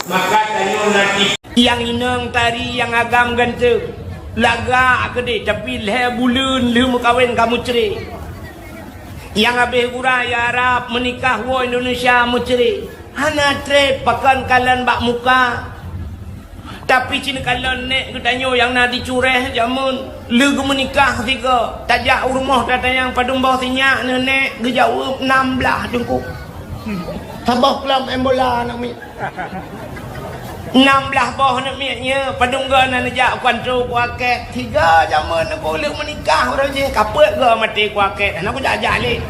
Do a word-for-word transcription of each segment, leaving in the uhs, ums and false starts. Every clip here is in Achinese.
Maka tanyoe na tiep nyang inong tari nyang agam ganteng, lagak keudeh, tapi lhèe buleuen lheueh meukawen ka meucre. Nyang habéh gura i Arab meunikah woe Indonesia meucre. Hana trép pakon kalon bak muka. Tapi cit kalon nèk geutanyoe nyang na di Cureh jameun, lheueh geumeunikah sigoe, tajak u rumoh tatanyong padum boh sinyak neuh nèk, geujaweueb nam blaih teungku. Saboh klub em bola aneuk miet. Nam blaih boh aneuk miet nyoe, padum goe na neujak kuanto kuakét. Sigoe jameun neuku lheueh meunikah uroe jih, ka peuet goe maté kuakét, hana kujak-jak lé.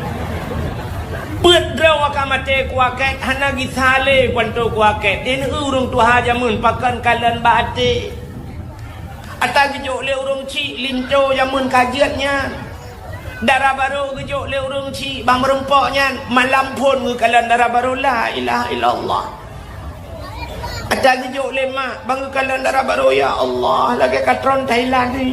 Peuet droe ka maté kuakét, hana gisa lé kuanto kuakét. Di neu ureueng tuha jameun pakon kalon bak até. Ata geujok lé ureueng chik linto jameun ka jeuet nyan. Dara barô geujok lé ureueng chik bak meurumpok nyan, malam phon geukalon dara barô, la ilaha illallah. Ata geujok lé mak, ban geukalon dara barô, ya Allah, lagèe ka tron Thailand ni.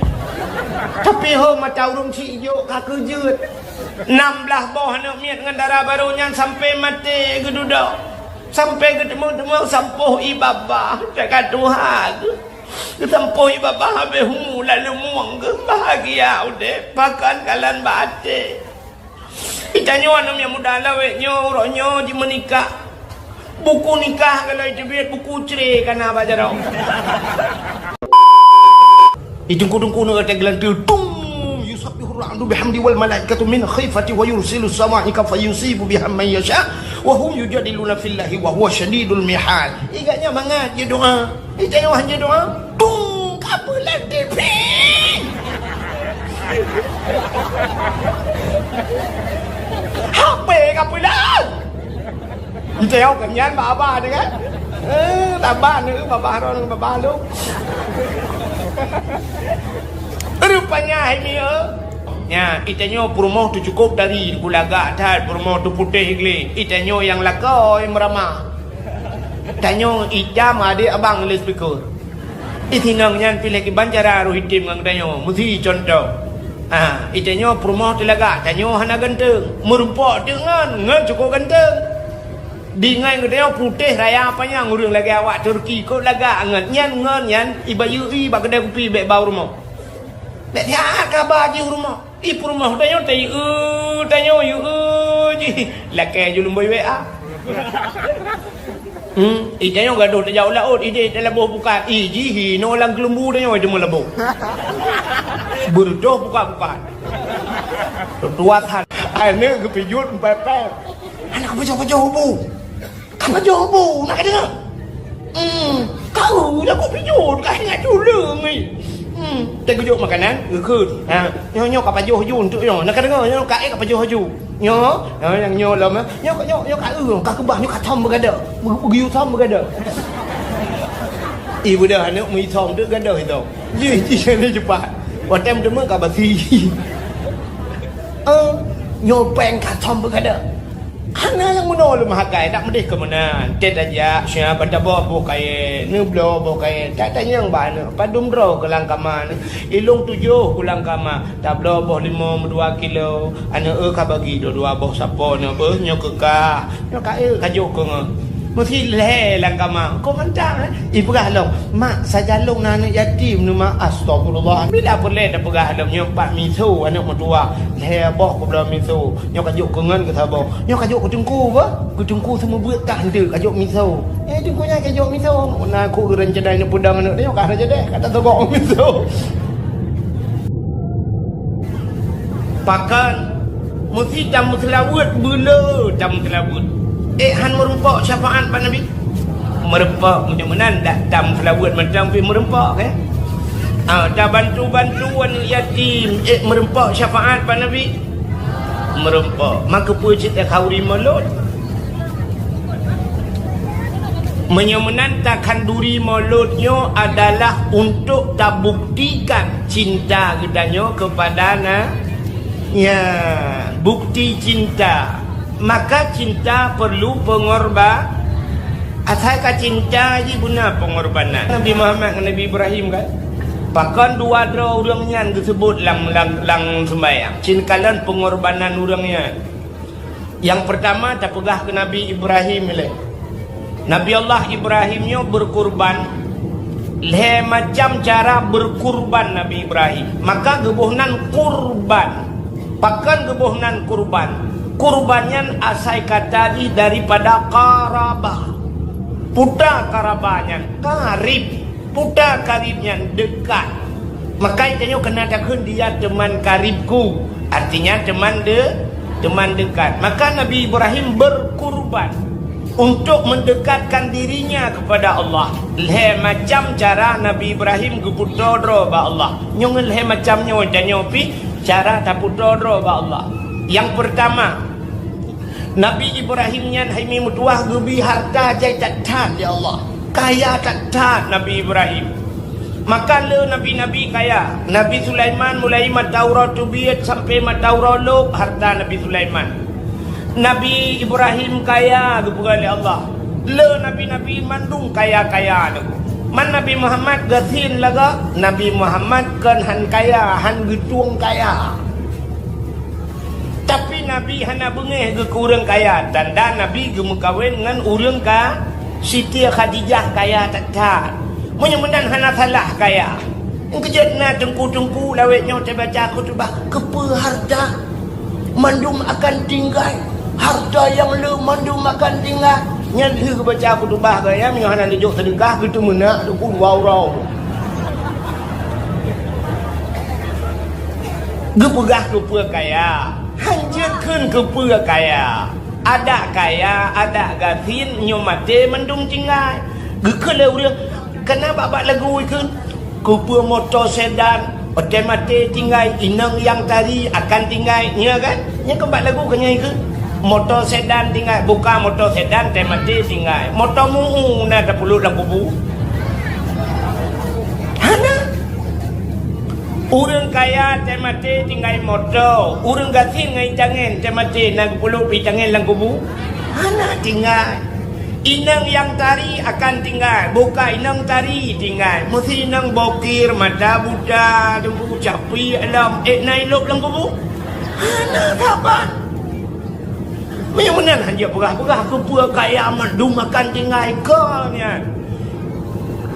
Tapi ho mata ureueng chik jok ka keujeuet. Nam blaih boh aneuk miet ngon dara barô nyan sampoe maté geududoe. Sampoe geuteumèe-teumèe sampoh ie babah, teuka tuha geuh. Geusampoh ie babah habéh umu lalu mueng geuh, bahagia udép, pakon kalon bak até. Di tanyoe aneuk miet muda lawét nyoe, uroe nyoe jimeunikah. Buku nikah galai teubiet, buku cre ka na bak jaroe. Di teungku-teungku nyoe teugeulanteu, tung, yusabbihur ra'du bihamdi wal malaikatu min khifati wa yursilus sawa'iqa fayusibu biha man yasha wa hum yujadiluna fillahi wa huwa syadidul mihal. Ingat nyan mangat jeuet doa. Di tanyoe han jeuet doa, tung, ka peulat T V. H P ka peulat. Di tanyoe kan nyan baba tu kan. Eh, baba ni, baba Harun, baba lu. Rupanya hai mi, eh. Nya, di tanyoe peurumoh teuh cukôp tari, gulagak that, peurumoh teuh putéh glé. Di tanyoe nyang lakoe meuramah. Tanyoe itam adék abang lé speaker. Di sinong nyan piléh kiban cara roh item ngon geutanyoe. Meusi contoh. Ha, di tanyoe peurumoh teuh lagak, tanyoe hana ganteng. Meurumpok teuk ngon, ngon cukôp ganteng. Di ngon geutanyoe putéh raya panyang, ureueng lagèe awak Turki, kôp lagak ngon. Nyan ngon nyan, ibayeue ie bak keudè kupi bèk ba u rumoh. Bèk siat ka ba jih u rumoh. Di peurumoh tanyoe tayue, tanyoe yue jih. Lakèe ju lumbôi W A. Hmm, di tanyoe gadoh tajak u laôt, idéh talaboh pukat. Ih, jih inoe lam keuleumbu tanyoe teuma laboh. Beureudoh pukat-pukat. Tuat that. Aneuk geupijuet pèpèp. Aneuk pajoh-pajoh bu. Ka pajoh bu, na kadeungö? Hmm, kau dah kau pijot, ka ingat tuleueng ni. Hmm, teugeujok makanan, geukheun. Ha, nyoe, nyoe ka pajoh ju untuk nyoe. Na kadeungö, nyoe ka, eh, ka pajoh ju. Nyoe, nyoe nyang nyoe lom, eh. Nyoe, nyoe, nyoe ka eu, ka keubah, nyoe ka thom beugada. Beu-, beugeuyue thom beugada. Ih, beudah aneuk meuithom tu gada itu. Jih, jih ni cepat. Watèe meuteumé ka basi. Eh, nyoe pèng ka thom beugada. Hana nyang meunoe lôn meuhakai, dak meudeh keu meunan. Tét tajak, siap taboh boh kayèe, neubloe boh kayèe. Tak tanyong bak aneuk, padum droe keu lam kama nyoe. Ilông tujoh keu lam kama, tabloe boh limong meudua kilo. Aneuk eu ka bagi dua-dua boh sapo nyoe beuh, nyoe keu kah. Nyoe ka eu ka jok keu ngon. Meusi lhèe lam kama, kok mantang, eh? Ipeugah lom, "Mak, sajan lôn na aneuk yatim nyoe, Mak." Astagfirullah. Bila peureulèe tapeugah lom nyoe bak miseue aneuk meutuah, lhèe boh kubloe miseue. Nyoe ka jok keu ngon keu saboh. Nyoe ka jok keu teungku beuh. Keu teungku seumeubeuet kah enteuk ka jok miseue. Eh, teungku nyan ka jok miseue. Na keu ureueng cadai neupeudong aneuk nyoe ka hana cadai, ka tatogok miseue. Pakon meusi tameuseulaweuet, beu le tameuseulaweuet. Ék han meurumpok syafaat bak Nabi? Meurumpok, meunyoe meunan dak tameuseulaweuet mantong pih meurumpok, eh? Ah, tabantu-bantu aneuk yatim, ék meurumpok syafaat bak Nabi? Meurumpok. Maka peue cit takhauri mulod? Meunyoe meunan takhanduri mulod nyoe adalah untuk tabuktikan cinta geutanyoe keupada na-, ya, bukti cinta. Maka cinta perlu pengorba-, asai ka cinta jih beuna pengorbanan. Nabi Muhammad ngon Nabi Ibrahim kan? Pakon dua droe ureueng nyan geuseubut lam, lam, lam seumbayang? Cit kalon pengorbanan ureueng nyan. Nyang peurtama tapeugah keu Nabi Ibrahim ilèe. Nabi Allah Ibrahim nyoe berkurban, lhée macam cara berkurban Nabi Ibrahim. Maka geuboh nan kurban. Pakon geuboh nan kurban? Kurban nyan asai kata jih daripada qarabah. Peue qarabah nyan? Karib. Peue karib nyan? Dekat. Maka tanyoe keuneuk takheun dia teman karibku, artinya teman de-, teman dekat. Maka Nabi Ibrahim berkurban untuk mendekatkan dirinya kepada Allah. Lhée macam cara Nabi Ibrahim geupeutoe droe bak Allah. Nyoe ngon lhée macam nyoe tanyoe pih cara tapeutoe droe bak Allah. Yang pertama, Nabi Ibrahim nyan hai mi meutuwah geubri harta jai that-that lé Allah. Kaya that-that Nabi Ibrahim. Maka le nabi-nabi kaya. Nabi Sulaiman mulai mata uroe teubiet sampai mata uroe lôb harta Nabi Sulaiman. Nabi Ibrahim kaya geupeugah lé Allah. Le nabi-nabi mandum kaya-kaya lagée. Man Nabi Muhammad gasien lagée, Nabi Muhammad kon han kaya, han geutueng kaya. Tapi Nabi hana beungéh geuh keu ureuëng kaya, tanda Nabi geumeukawen ngon ureuëng ka, Siti Khadijah kaya that-that. Meunyoe meunan hana salah kaya. Keujeuet na teungku-teungku lawét nyoe teubaca khutubah, keupeue harta mandum akan tinggai, harta nyang le mandum akan tinggai. Nyan lheueh geubaca khutubah gaya, meunyoe hana neujok seudeukah, geuteumeunak teungku dua uroe. Geupeugah keupeue kaya, hanjeuet kheun keupeue kaya. Adak kaya, adak gasien, nyoe maté mandum tinggai. Geukheun lé ureuëng, kana bak-bak lagu ikheun, keupeue moto sedan, watée maté tinggai, inong nyang tari akan tinggai, nyoe kan? Nyoe kan bak lagu keu nyan ikheun. Moto sedan tinggai, buka moto sedan, watée maté tinggai. Moto mu'u na tapeulut lam kubu. Hana. Ureuëng kaya watée maté tinggai moto, ureuëng gasien ngon itangen watée maté na geupeulut itangen lam kubu. Hana tinggai. Inong nyang tari akan tinggai, buka inong tari tinggai. Meusi inong bokir, mata buta, deungon capi alam, ék na ilôb lam kubu. Hana saban. Meunyoe meunan hanjeuet peugah-peugah keupeue kaya mandum akan tinggai kon nyan.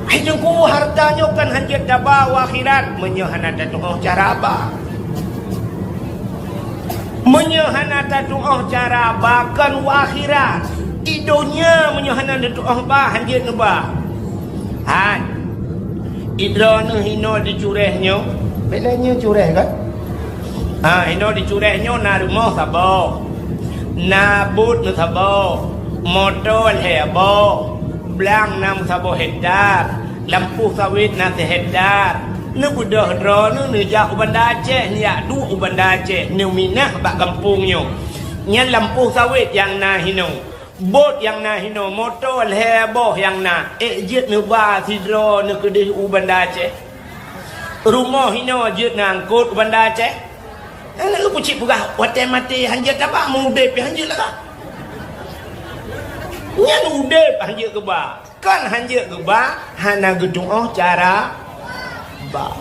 Hai teungku, harta nyoe kan hanjeuet taba u akhirat meunyoe hana tatu'oh cara ba. Meunyoe hana tatu'oh cara ba kon u akhirat, di donya meunyoe hana tatu'oh ba hanjeuet neuba. Han. Idroeneuh hinoe di Cureh nyoe, bék lé nyoe Cureh kan? Ha, hinoe di Cureh nyoe na rumoh saboh, na buet meusaboh, moto lhée boh, blang na meusaboh hektar, lampôh sawét na sihektar. Neubeudôh droeneuh neujak u Banda Aceh, neujak duek u Banda Aceh, neuminah bak gampông nyoe. Nyan lampôh sawét nyang na hinoe. Bot nyang na hinoe, moto lhée boh nyang na, ék jeuet neuba sidroe neukeudeh u Banda Aceh. Rumoh hinoe jeuet neuangkot u Banda Aceh. Hana lôn peucit peugah, watée maté hanjeuet taba, meu udeb pih hanjeuet lagak. Nyan udeb hanjeuet geuba, kon hanjeuet geuba, hana geutu'oh cara ba.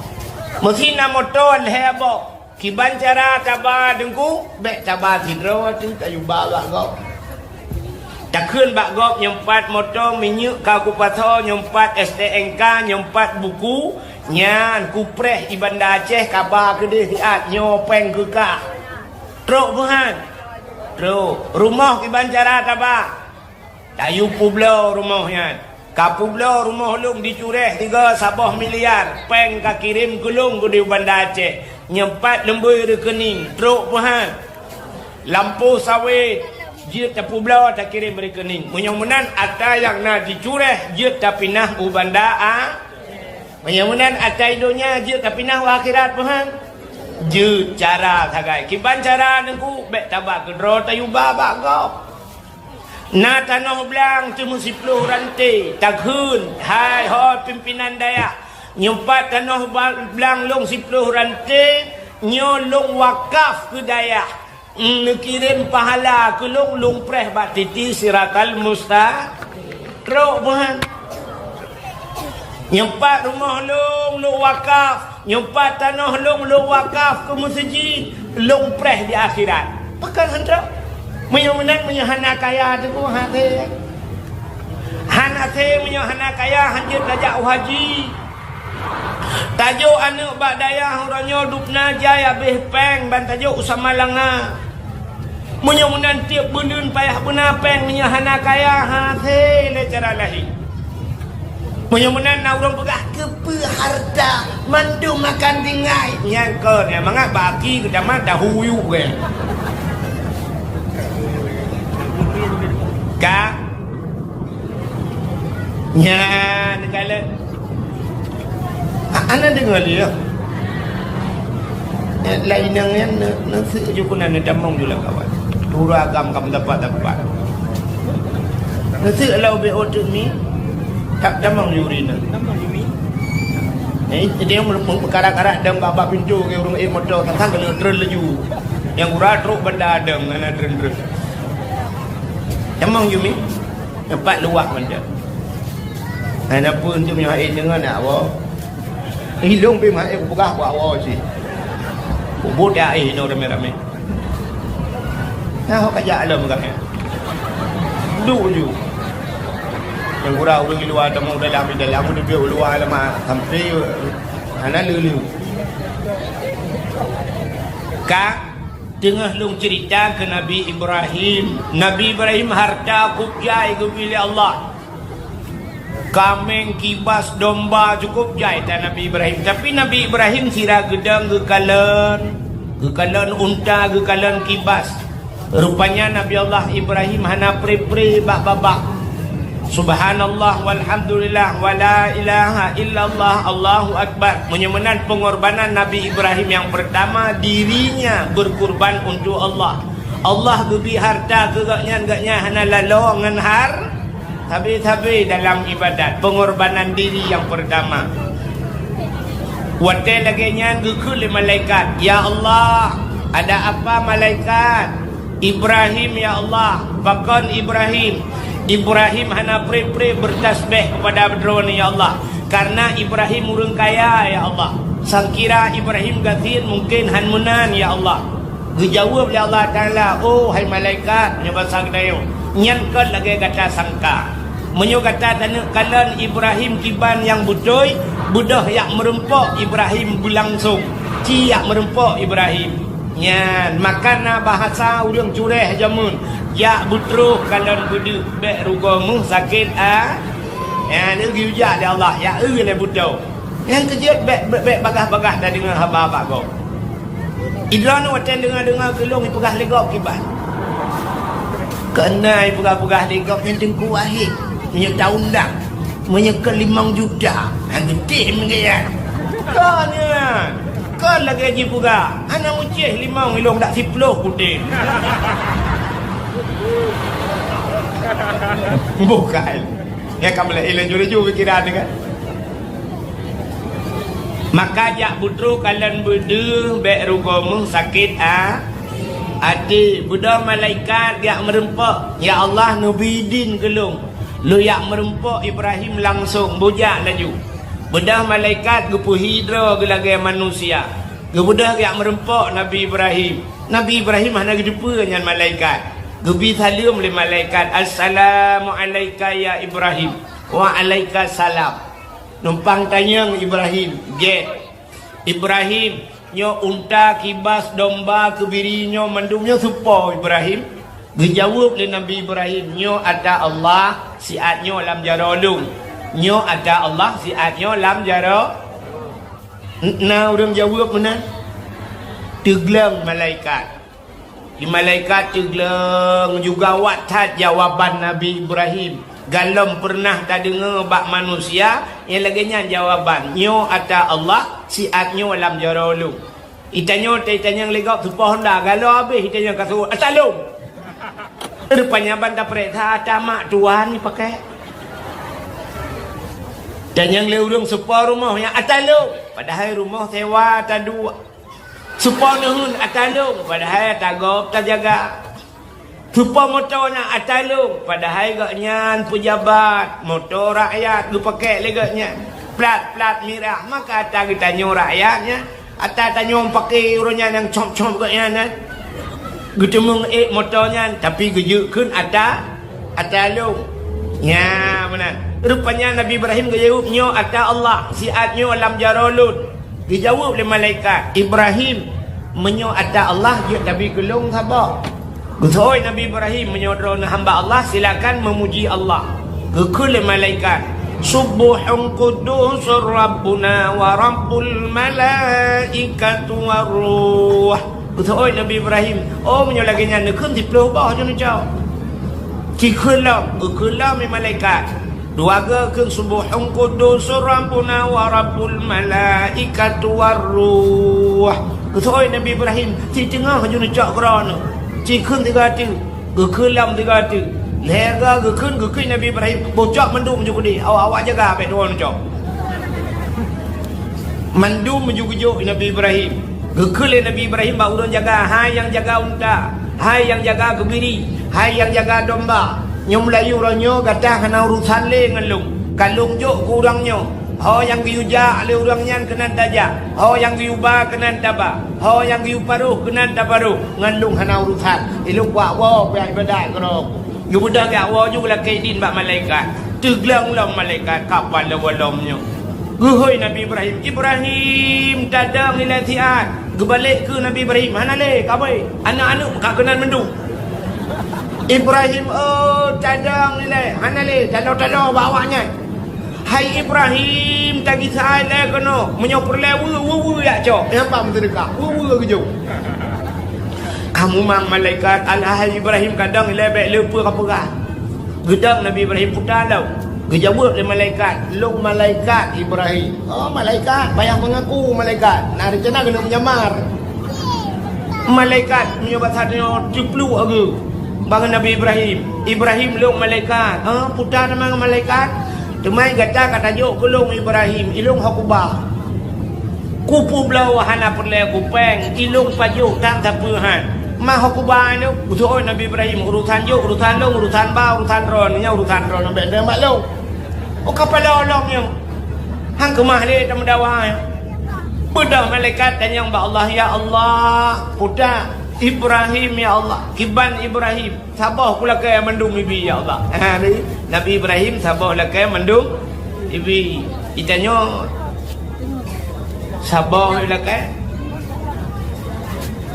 Meusi na moto lhée boh. Kiban cara taba teungku, bék taba sidroe teuh tayue ba bak gob. Takheun bak gob nyoe pat moto, minyeuk ka kupasoe, nyoe pat S T N K, nyoe pat buku, nyan kupreh i Banda Aceh kaba keudeh siat nyoe péng keu kah. Trok meuhan. Trok. Rumoh kiban cara taba. Tayue peubloe rumoh nyan. Ka peubloe rumoh lôn di Cureh tiga saboh miliar, péng ka kirém keu lôn keudeh u Banda Aceh. Nyoe pat leumbôi rekening, trok peuhan. Lampôh sawét, jeuet tapeubloe takirém rekening. Meunyoe meunan atra nyang na di Cureh jeuet tapinah u Banda A. Meunyoe meunan atra donya jeuet tapinah u akhirat peuhan. Jeuet cara sagai. Kiban cara teungku, bék taba keudroe tayue ba bak gob. Na tanoh blang teumeu siploh ranté, takheun, hai ho pimpinan dayah, nyoe pat tanoh ba-, blang lôn siploh ranté, nyoe lôn wakaf keu dayah. Neukirém pahala keu lôn, lôn preh bak titi Siratal Musta-, trok meuhan. Nyoe pat rumoh lôn, lôn wakaf. Nyoe pat tanoh lôn, lôn wakaf keu meuseujid, lôn preh di akhirat. Pakon hana? Meunyoe meunan, meunyoe hana kaya teungku, hase. Até meunyoe hana kaya, hanjeuet tajak u haji. Tajok aneuk bak dayah uroe nyoe dubna jai abéh péng ban tajok u Samalanga. Meunyoe meunan tiep buleuen payah beuna péng meunyoe hana kaya, ha, até lé cara lahé. Meunyoe meunan na ureuëng peugah, "Keupeue hareuta mandum makan tinggai?" Nyan kon, nyang mangat bak aki geutamah tahu yue. Ka? Nyan, kalon. A-, hana deungoe lé, ya. Nyan, lainang nyan, ne-, neuseuek ju keunan, neutamong ju lam kawan. Ureuëng agam ka meudapat-dapat. Neuseuek lau B O teuk mi, ta-, tamong ju rinang. Eh, jadi yang meuleumpung peukarak-karak dan bak-bak pintu ke ureuëng, eh, motor, sang-sang keuneuk treun laju. Nyang gura trok banda dong, hana treun-treun. Tamong ju mi. Teumpat luwah mantong. Hana peue, untuk meunyoe hase deungon nak woe. Ilong pih hase kupeugah bak woe cit. Kubuet ya, eh, inoe ramé-ramé. Nah, ka jak lom kami. Duek ju. Nyang gura ureuëng di luwa tamong dalam, di dalam, ureuëng di luwa lama sampai hana leuleue. Ka Teungoh lôn ceurita keu Nabi Ibrahim. Nabi Ibrahim harta cukup jai geubri lé Allah. Kaméng, kibas, domba cukup jai that Nabi Ibrahim. Tapi Nabi Ibrahim sira geudong geukalon, geukalon unta, geukalon kibas. Rupanya Nabi Allah Ibrahim hana pre-pre bak babah. Subhanallah, walhamdulillah, wala ilaha illallah, Allahu Akbar. Meunyoe meunan pengorbanan Nabi Ibrahim yang pertama, dirinya berkurban untuk Allah. Allah geubri harta keu gobnyan, gobnyan hana lalo ngon har-, habéh-habéh dalam ibadat. Pengorbanan diri yang pertama. Watée lagée nyan geukheun lé malaikat, "Ya Allah, ada apa malaikat?" "Ibrahim, ya Allah." "Pakon Ibrahim?" "Ibrahim hana pre-pre bertasbih kepada Droeneuh, ya Allah. Karena Ibrahim ureuëng kaya, ya Allah. Sangkira Ibrahim gasien mungkin hán meunan, ya Allah." Geujaweueb lé Allah Taala, "Oh, hai malaikat," nyoe basa geutanyoe, "nyan kon lagée gata sangka. Meunyoe gata taneuk kalon Ibrahim kiban nyang beutôi, beudôh jak meurumpok Ibrahim beulangsong. Ci jak meurumpok Ibrahim." Nyan, maka na bahasa ureuëng cureh jameun, "Jak beutroh kalon beudeuh, bék rugoe meuh sakét a-." Nyan, geuyue jak lé Allah, jak eu lé beutoe. Nyang keujeuet bék, bék, bék bagaih-bagaih tadeungoe haba bak gob. Idroeneuh watée deungoe-deungoe keu lôn ipeugah lé gob kiban. Keunan ipeugah-peugah lé gob nyan Teungku Wahid, meunyoe taundang, meunyoe keu limong juta, han geutem gaya. Kon nyan, kon lagée jipeugah, hana meucéh limong ilong dak siploh putéh. Bukan. Ya, kamu lagi laju-laju pikiran ni kan. Maka jak beutroh kalon beudeuh bék rugoe meuh sakét a-, até. Beudôh malaikat jak meurumpok, "Ya Allah, neubi idin keu lôn, lôn jak meurumpok Ibrahim langsong." Beujak laju. Beudôh malaikat geupeuhi droe geulagée manusia. Geubeudôh jak meurumpok Nabi Ibrahim. Nabi Ibrahim hana geuteupeue nyan malaikat. Geubi saleuem lé malaikat, "Assalamu alaika ya Ibrahim." "Wa alaika salam." Numpang tanyong Ibrahim, "Gét, Ibrahim, nyoe unta, kibas, domba, keubiri nyoe mandum nyoe soe po, Ibrahim?" Geujaweueb lé Nabi Ibrahim, "Nyoe ata Allah, siat nyoe lam jaroe lôn. Nyoe ata Allah, siat nyoe lam jaroe." Na ureuëng jaweueb meunan? Teugleng malaikat. Di malaikat teugleng juga awak that jawaban Nabi Ibrahim. Galom peureunah tadeungoe bak manusia nyang lagée nyan jawaban, "Nyoe ata Allah, siat nyoe lam jaroe lôn." Itanyoe, ta-, itanyong lé gob soe po honda, galo habéh itanyong ka seuôt, "Ata lôn." Rupanya ban tapeuriksa ata mak tuan ipakai. Tanyong lé ureuëng soe po rumoh nyan, "Ata lôn." Padahai rumoh sewa taduek. Soe po neuheun, "Ata lôn," padahai ata gob tajaga. Soe po moto nyan, "Ata lôn," padahai gobnyan peujabat, moto rakyat geupakék lé gobnyan. Plat-plat mirah, maka ata geutanyoe rakyat nyan, ata tanyoe paké uroe nyan nyang com-com gobnyan nyan. Geuteumeung ék moto nyan, tapi geujeuet kheun ata, ata lôn. Nya, meunan. Rupanya Nabi Ibrahim geujaweueb, "Nyoe ata Allah, siat nyoe lam jaroe lôn." Geujaweueb lé malaikat, "Ibrahim, meunyoe ata Allah, jeuet tabi keu lôn saboh." Geuseuôt Nabi Ibrahim, "Meunyoe droeneuh hamba Allah, silakan meumuji Allah." Geukheun lé malaikat, "Subbuhun quddusur Rabbuna wa Rabbul malaikatu war ruh." Geuseuôt Nabi Ibrahim, "Oh, meunyoe lagée nyan, neukheun siplôh boh jeuet neucok." Cikheun lom, geukheun lom lé malaikat. Dua goe kheun, "Subbuhun quddusur Rabbuna wa Rabbul malaikatu war ruh." Geuseuôt Nabi Ibrahim, siteungoh jeuet neucok keudroe nyoe. Cikheun sigoe teuk, geukheun lom sigoe teuk. Lhée goe geukheun, geukheun Nabi Ibrahim, "Boh cok mandum ju keudeh, awak-awak jaga bék droe neucok." Mandum ju geujok Nabi Ibrahim. Geukheun lé Nabi Ibrahim bak ureuëng jaga, "Hai nyang jaga unta, hai nyang jaga keubiri, hai nyang jaga domba. Nyoe meulayeue uroe nyoe gata hana urosan lé ngon lôn. Ka lôn jok keu ureuëng nyoe, ho nyang geuyue jak lé ureuëng nyan keunan tajak, ho nyang geuyue ba keunan taba, ho nyang geuyue paroh keunan taparoh, ngon lôn hana urosan. Ilôn kuat woe pih iébadat keudroe." Geubeudôh jak woe ju geulakée idin bak malaikat. Teugleng lom malaikat kapal lom nyoe. Geuhôi Nabi Ibrahim, "Ibrahim, tadong ilée siat." Geubalek keu Nabi Ibrahim, "Hana lé, kabée. Aneuëk-aneuëk ka keunan mandum." "Ibrahim, oh, tadong ilée. Hana lé, talo-talo bak awak nyan." "Hai Ibrahim, tagisa ilée keunoe. Meunyoe peureulée weue, weue-weue jak cok." Nyang bak meuseudeukah, weue-weue geujok. Ka mumang malaikat, "Alah hai Ibrahim, kadong ilée bék le peue kapeugah." Geudong Nabi Ibrahim puta lom. Geujaweueb lé malaikat, "Lôn malaikat Ibrahim." "Oh, malaikat, payah meungaku malaikat. Na reuncana keuneuk menyamar." Malaikat meunyoe bak saát nyoe teupluek ageue bak Nabi Ibrahim. "Ibrahim, lôn malaikat." "Oh, puta teuma malaikat. Teuma gata ka tajok keu lôn Ibrahim, ilôn ho kuba. Kupeubloe hana peureulée kupéng, ilôn pajoh tan sapeue han. Ma ho kuba ilôn." Geuseuôt Nabi Ibrahim, "Urosan jok, urosan lôn, urosan ba, urosan droeneuh, nyan urosan droeneuh, bék teumat lôn." Oh, kapala lom nyoe. Han keumah lé tameudawa nyoe. Beudôh malaikat tanyong bak Allah, "Ya Allah, puta Ibrahim, ya Allah, kiban Ibrahim, saboh kulakée mandum ibi, ya Allah." Ha, ni, Nabi Ibrahim saboh lakée mandum ibi. Itanyoe saboh lakée.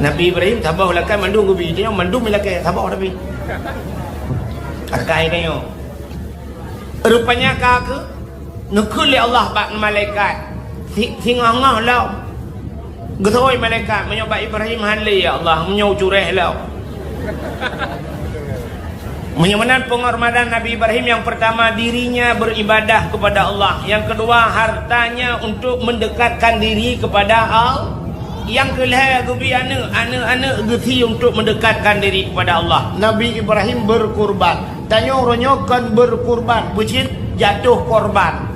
Nabi Ibrahim saboh lakée mandum geubi. Itanyoe mandum lakée saboh tapi. Akai tanyoe. Rupanya ka keu neukheun lé Allah bak malaikat. Si-, singoh-ngoh lom. Geuseuôt malaikat, "Meunyoe bak Ibrahim han lé, ya Allah, meunyoe cureh lom." Meunyoe meunan penghormatan Nabi Ibrahim, yang pertama, dirinya beribadah kepada Allah. Yang kedua, hartanya untuk mendekatkan diri kepada Allah. Yang kelhée, geubi aneuëk, aneuëk-aneuëk geusi untuk mendekatkan diri kepada Allah. Nabi Ibrahim berkurban. Tanyoe uroe nyoe kon berkurban, beucit jatuh korban.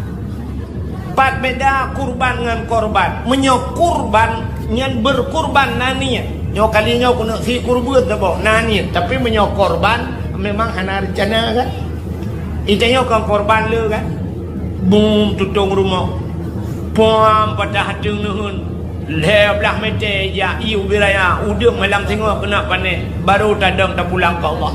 Pat beda kurban ngon korban. Meunyoe kurban nyan berkurban na niet. Nyoe kali nyoe keuneuk si kurban saboh na niet. Tapi meunyoe korban memang hana rencana kan. Itanyoe kon korban le kan. Bum tutong rumoh. Puam patah ateueng neuheun. Lhée blaih mete jak ié ubé raya, udeueng malam singoh keuneuk panen, barô tadong tapulang keu Allah.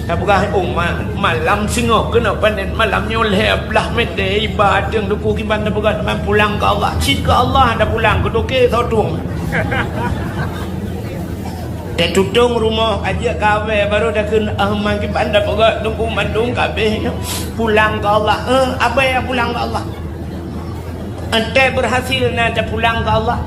Tapeugah, "Oh, ma-, malam singoh keuneuk panen, malam nyoe lhée blaih mete iba ateueng duku kiban tapeugah teuma pulang keu Allah." Cit keu Allah tapulang, keu toke soe tueng. Tatutong rumoh, ajak kawé, barô takheun, "Ah, ma kiban tapeugah duku mandum kabeh nyoe, pulang keu Allah." Eh, abée pulang keu Allah. Entée berhasil na tapulang keu Allah.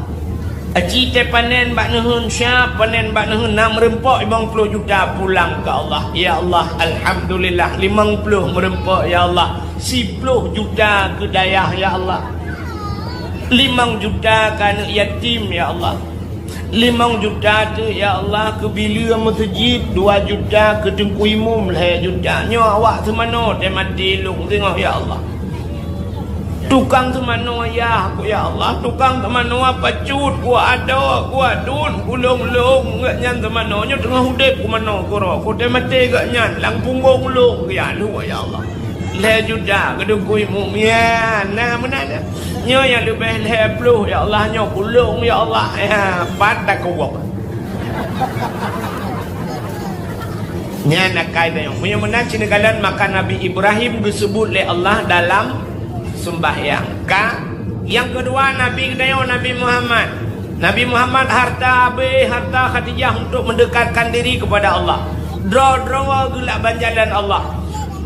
Aci tée panen bak neuheun, siap panen bak neuheun na meureumpok limong ploh juta pulang keu Allah. Ya Allah, alhamdulillah, limong ploh meureumpok, ya Allah. Siploh juta keu dayah, ya Allah. Limong juta keu aneuëk yatim, ya Allah. Limong juta teuk, ya Allah, keu bileue meuseujid, dua juta keu teungku imum, lhée juta. Nyoe awak seumanoe teuh maté lôn singoh, ya Allah. Tukang seumanoe yah ku, ya Allah, tukang seumanoe pacut ku, adoe ku, adun ku, lôn-lôn, geuhnyan seumanoe nyoe teungoh udeb ku manoe keudroe, ku teuh maté geuhnyan lam punggong lôn, ya Allah, ya Allah. Lhée juta keu teungku imum, ya, na meunan. Nyoe nyang leubeh lhée ploh, ya Allah, nyoe keu lôn, ya Allah. Ya, pat takuwok. Nyan akai tanyoe. Meunyoe meunan cit neukalon, maka Nabi Ibrahim geuseubut lé Allah dalam seumbahyang. Ka, nyang keudua Nabi geutanyoe Nabi Muhammad. Nabi Muhammad harta habéh, harta Khadijah untuk mendekatkan diri kepada Allah. Droe-droe geulakban jalan Allah.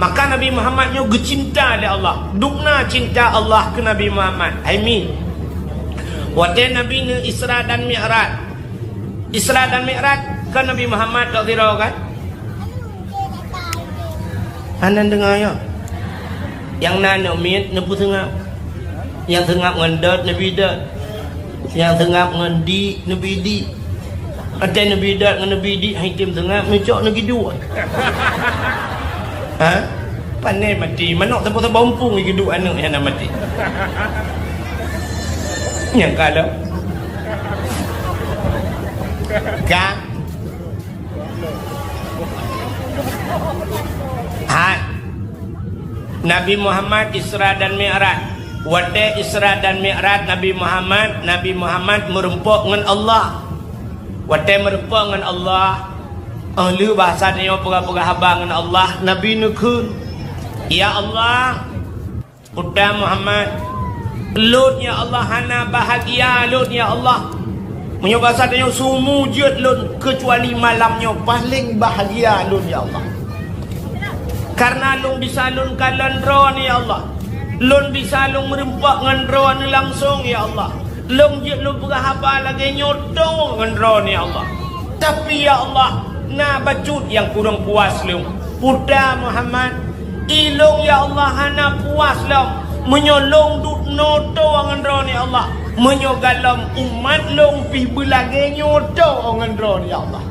Maka Nabi Muhammad nyoe geucinta lé Allah. Dubna cinta Allah keu Nabi Muhammad. Hai mi. Watée Nabi neu Isra dan Mi'raj. Isra dan Mi'raj kan Nabi Muhammad tok sidroe kan? Hana deungoe ya. Nyang na aneuk miet neupeuseungab. Nyang seungab ngon dot neubi dot. Nyang seungab ngon di neubi di. Watée neubi dot ngon neubi di hai tem seungab neucok neugiduek. Ha? Pane mati, manok saboh-saboh umpung giduek aneuk nyang na mati. Nyang ka lom. Ka. Hai. Nabi Muhammad Isra dan Mi'raj. Watée Isra dan Mi'raj Nabi Muhammad, Nabi Muhammad meureumpok ngon Allah. Watée meureumpok ngon Allah, óh lheueh bahasa tanyoe peugah-peugah haba ngon Allah, Nabi neukheun, "Ya Allah, Puta Muhammad, lôn ya Allah hana bahagia lôn ya Allah. Meunyoe basa tanyoe sumu jeuet lôn keucuali malam nyoe paleng bahagia lôn ya Allah. Karena lôn bisa lôn kalon droeneuh ya Allah. Lôn bisa lôn meureumpok ngon droeneuh langsong ya Allah. Lôn jeuet lôn peugah haba lagée nyoe toe ngon droeneuh ya Allah. Tapi ya Allah, na bacut nyang kurang puas lôn. Puta Muhammad, ilôn ya Allah hana puas lom meunyoe lôn duek noe toe ngon droeneuh ya Allah. Meunyoe galom umat lôn pih beulagée nyoe toe ngon droeneuh ya Allah.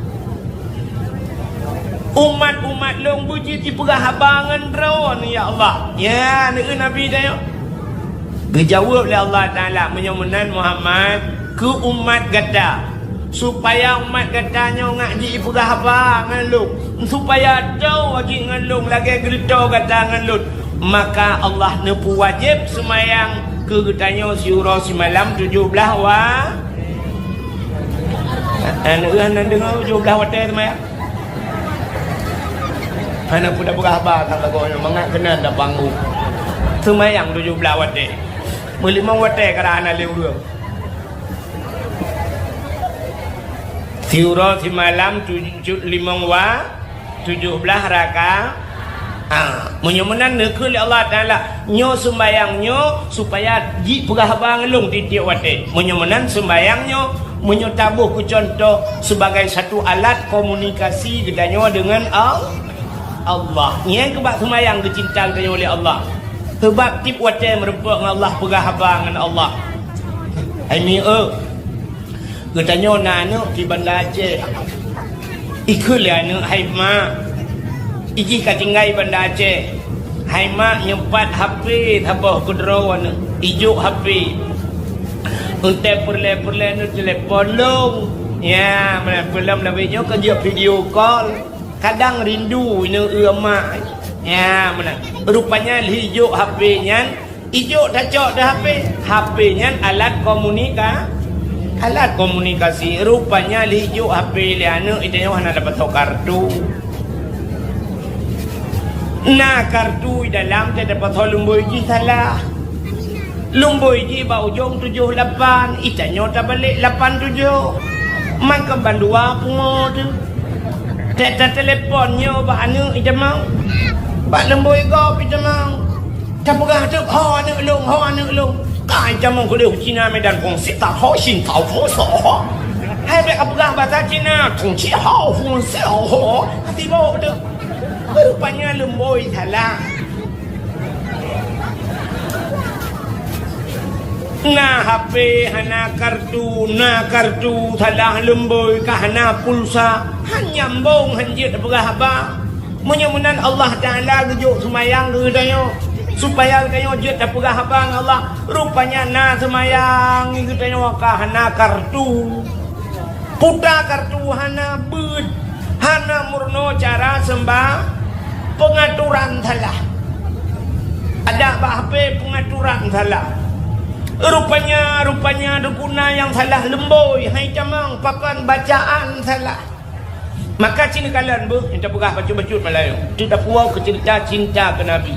Umat-umat lôn beujeuet jipeugah haba ngon droeneuh ya Allah." Ya, neukheun Nabi tanyoe. Geujaweueb lé Allah Taala, "Meunyoe meunan Muhammad, keu umat gata, supaya umat gata nyoe ngak jipeugah haba ngon lôn, supaya toe jih ngon lôn lagée geureutoe gata ngon lôn, maka Allah neupeuwajéb seumayang keu geutanyoe siuroe simalam tujoh blaih wa-," Aneuk hana deungoe tujoh blaih watée seumayang. Hana peue tapeugah haba that lagoe nyoe, mangat keunan tapanggong. Seumayang tujoh blaih watée. Meulimong watée kadang hana lé ureuëng. Siuroe simalam tujoh, limong wa-, tujoh blaih raka-, ah, meunyoe meunan neukheun lé Allah Taala, nyoe sumbayang nyoe supaya jipeugah haba ngon lôn tieb-tieb watée. Meunyoe meunan sumbayang nyoe, meunyoe taboh keu cuntoh sebagai satu alat komunikasi geutanyoe deungon Al-, Allah. Nyan keuh bak sumbayang geucinta geutanyoe lé Allah. Sabab tieb watée meureumpok ngon Allah, peugah haba ngon Allah. Hai mi eu, geutanyoe na aneuk di Banda Aceh. Ikheun lé aneuk, "Hai mak, ijih ka tinggai Banda Aceh. Hai mak, nyoe pat H P saboh keudroe aneuk. Ijok H P. Untée peureulée-peureulée neutelepon lôn." Ya, meunan peulom lawét nyoe ka jeuet video call. Kadang rindu ineuk eu mak. Ya, meunan. Rupanya lheuh ijok H P nyan, ijok tacok di H P. H P nyan alat komunika-, alat komunikasi. Rupanya lheuh ijok H P lé aneuk, itanyoe hana dapat kartu. Na kartu di dalam, teudapat lumboi jih salah. Lumboi jih bak ujong tujoh lapan, itanyoe tabalek lapan tujoh. Mangkeuban dua pungo teuh. Teuh tatelepon nyoe bak aneuk itamong. Bak lumboi gob itamong. Tapeugah teuk, "Ho aneuk lôn, ho aneuk lôn." Ka itamong keudeh Cina Medan Fungsi, ta ho shin tau fo so. Hai bèk kapeugah basa Cina, "Tungci hao fungsi ho." Hati bawok teuh. Rupanya lumboi salah. Na H P hana kartu, na kartu salah lumboi ka hana pulsa, han nyambong han jeuet peugah haba. Meunyoe meunan Allah Taala geujok seumayang keu geutanyoe, supaya geutanyoe jeuet tapeugah haba ngon Allah. Rupanya na seumayang geutanyoe ka hana kartu. Puta kartu hana beuet, hana meurunoe cara seumba-, peungaturan salah. Adak bak H P peungaturan salah. Rupanya, rupanya guna nyang salah lumboi, hai tamong pakon bacaan salah. Maka cit neukalon beuh, nyang tapeugah bacut-bacut malayeue. Teudapuwoe keu ceurita cinta keu Nabi.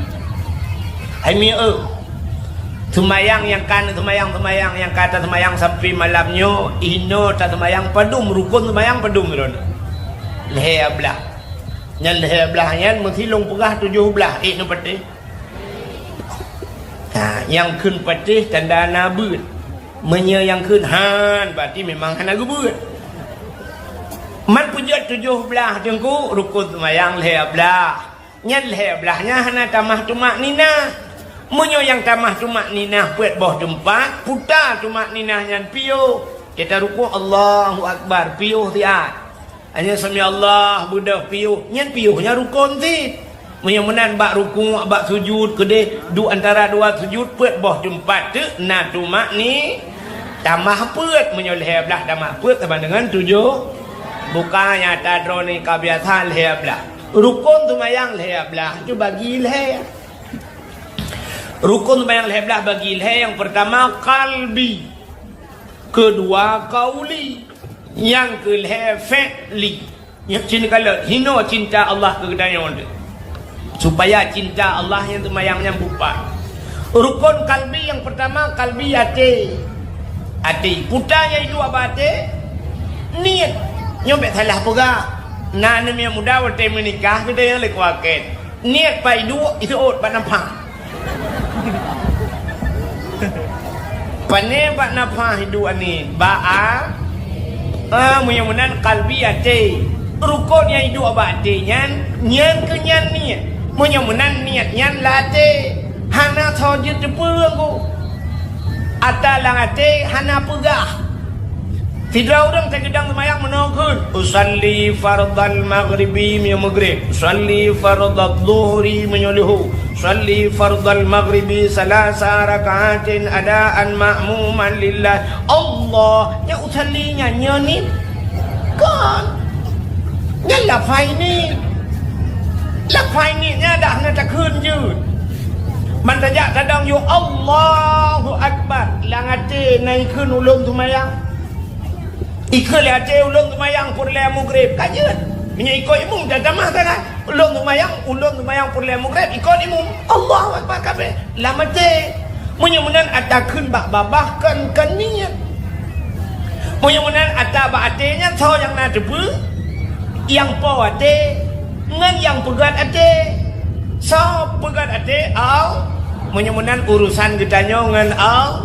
Hai mieu, seumayang nyang ka seumayang, seumayang nyang ka taseumayang sampoe malam nyoe, inoe taseumayang padum rukon seumayang padum droeneuh? Lhèe blah. Nyan lhèe blah nyan meusilong peugah tujoh blah, ék neupatéh. Ha, nyang kheun patéh tanda na beuet. Meunyoe nyang kheun han, berarti memang hana geubeuet. Man peujeuet tujoh blah teungku, rukon seumayang lhèe blah. Nyan lhèe blah nyan hana tamah tumakninah. Meunyoe nyang tamah tumakninah peuet boh teumpat, puta tumakninah nyan piôh. Kita rukuk, Allahu Akbar, piôh siat. Hanya sami Allah beudôh piôh, nyan piôh nyan rukon cit. Meunyoe meunan bak rukuk, bak sujud keudeh, duek antara dua sujud peuet boh teumpat teuk na tumakni-, tamah peuet. Meunyoe lhèe blah tamah peuet sama dengan tujoh. Buka nyata droeneuh ka biasa lhèe blah. Rukon seumayang lhèe blah teubagi lhèe. Rukon seumayang lhèe blah bagi lhèe, nyang peurtama kalbi, keudua kauli. Nyang keu lhèe fi'li. Nyoe cit neukalon, hinoe cinta Allah keu geutanyoe teuh. Supaya cinta Allah nyang teumayang nyan beupat. Rukon kalbi nyang peurtama, kalbi até. Até. Puta nyang iduek bak até, niet. Nyoe bèk salah peugah. Na aneuk miet muda watèe meunikah geutanyoe lé kuakét. Niet bak iduek, iseuôt bak nafah. Pané bak nafah iduek niet? Bak a-, ah, meunyoe meunan kalbi até. Rukon nyang iduek bak até nyan, nyan keuh nyan niet. Meunyoe meunan niet nyan lam até, hana soe jeuet teupeu ku. Ata lam até hana peugah. Sidroe ureueng teugeudong seumayang meunoe kheun, "Usalli fardhal maghribi," meunyoe maghrib, "usalli fardhadh dhuhri," meunyoe luhu, "usalli fardhal maghribi salasa raka'atin adaan ma'muman lillah." Allah, nyan usalli nyan, nyoe niet? Kon. Nyan lafai niet. Lafai niet nyan dak hana takheun jeuet. Man tajak tadong yôh Allahu Akbar, lam até na ikheun ulôn seumayang. Ikheun lé até ulôn seumayang peureulèe maghrib, ka jeuet. Meunyoe ikôt imum, tatamah sagai. Ulôn seumayang, ulôn seumayang peureulèe maghrib, ikôt imum. Allahu Akbar kabéh. Lam até. Meunyoe meunan ata kheun bak babah kon, kon niet. Meunyoe meunan ata bak até nyan soe nyang na teupeu? Nyang po até ngon nyang peugöt até. Soe peugöt até? Al-, meunyoe meunan urusan geutanyoe ngon Al-,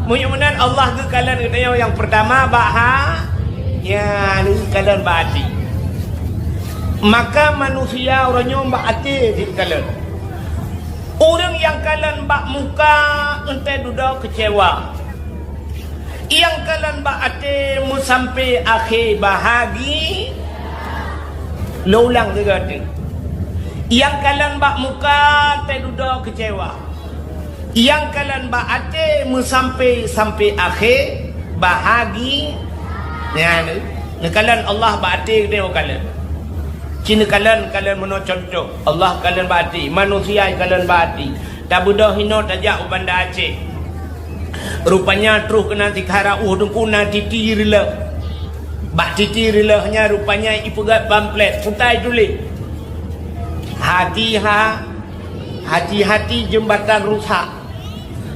meunyoe meunan Allah geukalon geutanyoe nyang peurtama bak ha-, nyan geukalon bak até. Maka manusia uroe nyoe bak até geukalon. Ureueng nyang kalon bak muka, enteuk dudoe keucewa. Nyang kalon bak até meusampé akhé bahagi-, lôn ulang sigoe teuk. Nyang kalon bak muka, enteuk dudoe keucewa. Nyang kalon bak até meusampé, sampé akhé bahagi-, nyan, neukalon Allah bak até geutanyoe kalon. Ci neukalon, kalon meunoe cuntoh. Allah kalon bak até, manusia kalon bak até. Tabeudôh inoe tajak u Banda Aceh. Rupanya troh keunan sikhala ueh teungku na titi reulôh. Bak titi reulôh nyan rupanya ipeugöt pamflet, peue ta ituléh? Hati ha-, hati-hati jembatan rusak.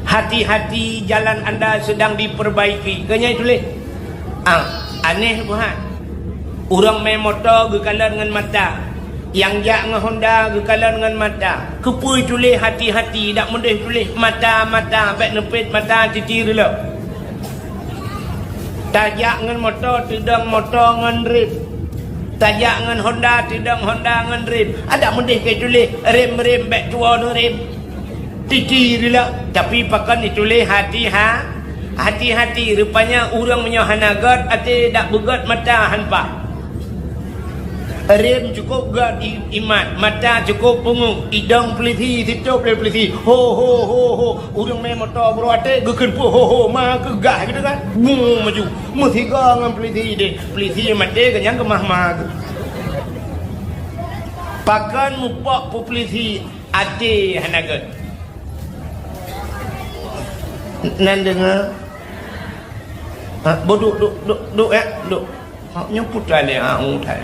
Hati-hati jalan anda sedang diperbaiki. Keu nyan ituléh. Ah, aneh buhan. Ureueng mé moto geukalon ngon mata. Nyang jak ngon Honda geukalon ngon mata. Keupeue tuléh hati-hati, dak meudeh tuléh mata-mata, bèk neupet mata titi reulôh. Tajak ngon moto, teudong moto ngon rem. Tajak ngon Honda, teudong Honda ngon rem. Adak meudeh keu tuléh rem-rem, bèk tuwoe neurem. Titi reulôh, tapi pakon ituléh hati ha-, hati-hati. Rupanya ureueng meunyoe hana göt até, dak beugöt mata han paih. Rem cukôp göt i-, imat, mata cukôp pungo, idong peulisi, sitôp lé peulisi. Ho, ho, ho, ho. Ureueng mé moto bro até geukheun peue ho, ho, ma keuh gah gitu kan. Mu maju. Meusigoe ngon peulisi deh. Peulisi maté keunyan keumah ma keuh. Pakon mupok peue peulisi? Até hana göt. Nan deungoe? Ha, boh duek, duek, duek, duek, ya, duek. Ha, nyoe putra lé, ha, u thai.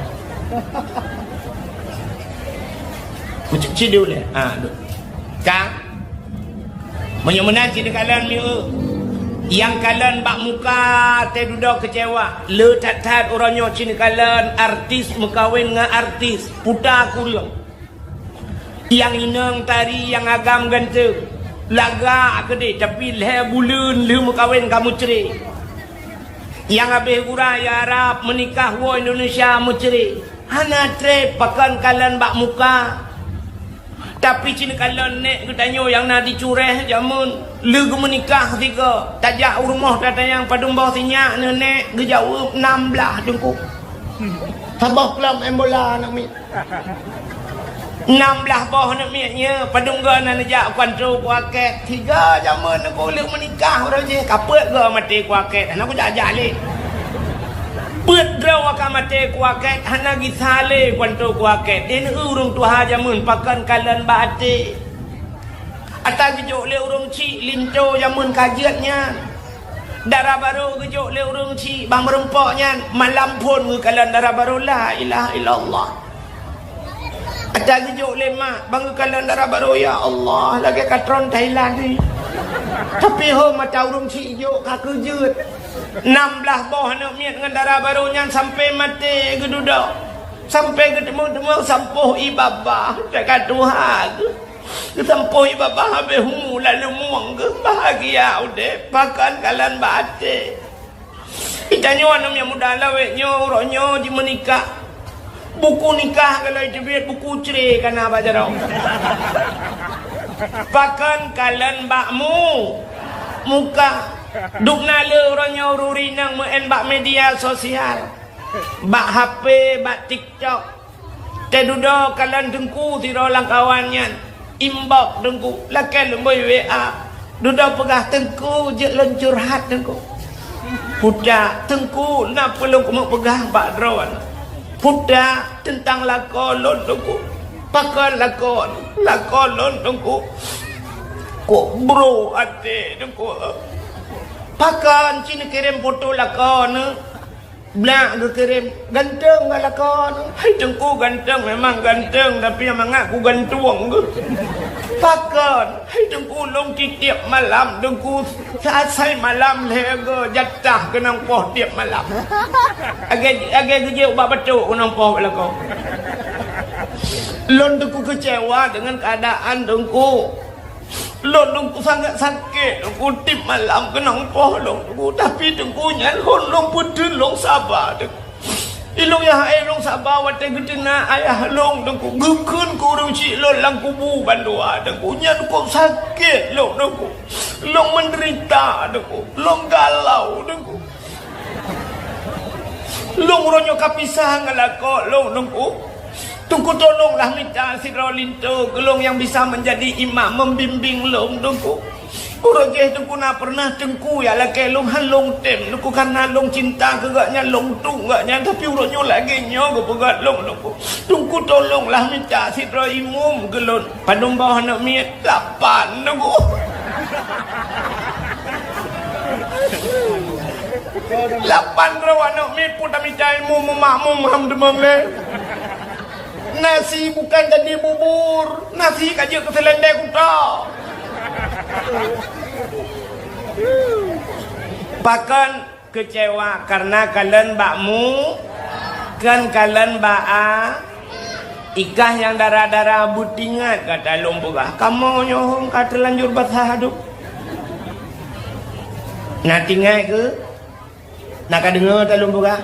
Kucuk ciduk lé. Ha, duk. Ka. Meunyoe meunan cit neukalon mieu. Nyang kalon bak muka teududoe keucewa. Le that-that uroe nyoe cit neukalon artis meukawen ngon artis. Puta kureueng. Nyang inong tari nyang agam ganteng. Lagak keudeh, tapi lhée buleuen lheueh meukawen ka meucre. Nyang habéh gura ya Arab meunikah woe Indonesia meucre. Hana treb pakon kalon bak muka. Tapi cit neukalon nék geutanyoe nyang na di Cureh jameun lheueh geumeunikah sigoe. Tajak u rumoh tatanyong padum boh sinyak neuh nék, geujaweueb nam blaih teungku. Saboh klub main bola aneuk miet. Nam blaih boh aneuk miet nyoe, padum goe na neujak kuanto kuakét. Tiga jameun neuku lheueh meunikah uroe jih, ka peuet goe maté kuakét, hana kujak-jak lé. Peuet droe ka maté kuakét, hana gisa lé kuanto kuakét. Di neu ureuëng tuha jameun pakon kalon bak até. Ata geujok lé ureuëng chik linto jameun ka jeuet nyan. Dara barô geujok lé ureuëng chik bang meurumpok nyan, malam phon geukalon dara barô, la ilaha illallah. Ata geujok lé mak bang geukalon dara barô, ya Allah, lagée katron Thailand ni. Tapi ho mata ureuëng chik jok ka keujeuet. Nam blaih boh aneuk miet ngon dara barô nyan sampai maté geududoe. Sampai geuteumong-teumong sampôh ié babah, teuka tuha geuh. Geusampôh ié babah habéh umu lalu mueng geuh, bahagia udeb, pakon kalon bak até. Geutanyoe aneuk miet muda lawét nyoe, uroe nyoe jimeunikah. Buku nikah galai teubiet, buku cre ka na bak jaroe. Pakon kalon bak mu-, muka. Dubna le uroe nyoe ureuëng inong meu'en bak media sosial. Bak H P, bak TikTok. Teududoe kalon teungku sidroe lam kawan nyan. Inbox teungku, lakée lôn bôi W A. Dudoe peugah teungku jeuet lôn curhat teungku. Putak teungku na peue lôn keumeung peugah bak droe. Putak teuntang lakoe lôn teungku. Pakon lakoe, lakoe lôn teungku. Kok bro até teungku. Pakon cit neukirém foto lakoe neuh. Blak geukirém, ganteng ngon lakoe. Hai teungku ganteng, memang ganteng, tapi nyang mangat ku gantueng geuh. Pakon? Hai teungku lôn tiep-tiep malam teungku, saat sai malam lhée go jatah keunong poh tiep malam. Agée, agée geujok bak batok keunong poh bak lakoe. Lôn teungku keucewa deungon keuadaan teungku. Lôn teungku sangat sakét, teungku tiep malam keunong poh lôn teungku, tapi teungku nyan hon lôn peuteun lôn saba teungku. Ilôn nyang hai lôn saba watée geuteunak ayah lôn teungku, geukheun keu ureuëng chik lôn lam kubu bandua teungku, nyan kok sakét lôn teungku. Lôn meudeurita teungku, lôn galau teungku. Lôn uroe nyoe ka pisah ngon lakoe lôn teungku. Teungku tolonglah mita sidroe linto keu lôn nyang bisa menjadi imam membimbing lôn teungku. Uroe jih teungku na pernah teungku ya lakée lôn han lôn tem teungku karena lôn cinta keu gobnyan lôn tueng gobnyan tapi uroe nyoe lagée nyoe geupeugah lôn teungku. Teungku tolonglah mita sidroe imum keu lôn. Padum boh aneuk miet? Lapan teungku. Lapan droe aneuk miet pun tamita ilmu meumakmum ham teumam lé. Nasi bukan jadi bubur, nasi ka jeuet keu seulendek kuta. Pakon keucewa karena kalon bak mu, kon kalon bak a, ikah nyang dara-dara beutingat gata lôn peugah. Kamoe nyoe hong ka teulanjur basah aduk. Na tingat keu? Na ka deungoe ta lôn peugah?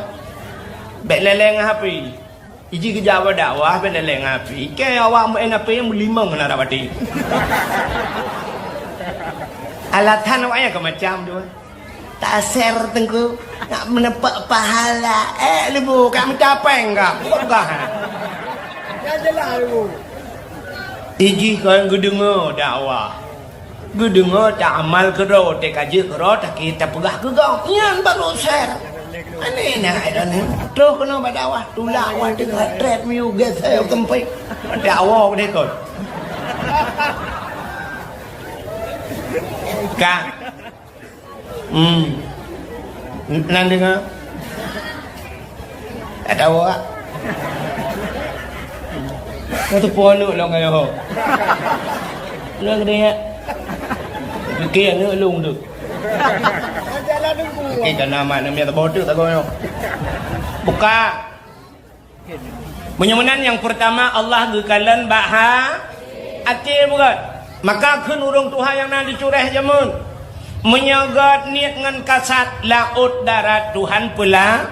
Bék lé-lé ngon H P. Iji geujak bak dakwah bék lé-lé ngon H P. Kée awak meu'en H P meulimong na rab até. Alasan awaknyan ka macam tu. Taser teungku, nak meuneupok pahala. Eh, leubeh ka meucapéng ka. Peugah. Iji kon geudeungoe dakwah. Geudeungoe ta amal keudroe, teuka jeuet keudroe, takirém tapeugah keu gob. Nyan baru ser. Aneh na, eh, dan ni. Troh keunoe bak dakwah, tulak awak teuka treb miyueb geusée u teumpat. Dakwah deh kon. Ka. Hmm. Nan deungoe? Tak tahu, Kak. Ka teupeue aneuk lôn ka yoh. Lôn keudeh nyan. Pike aneuk lôn tu. Pike ka na mak aneuk miet saboh teuk sagoe nyoe. Buka. Meunyoe meunan nyang peurtama Allah geukalon bak ha-, até bukan. Maka kheun ureuëng tuha nyang na di Cureh jameun. Meunyoe gét niet ngon kasat laôt darat Tuhan peula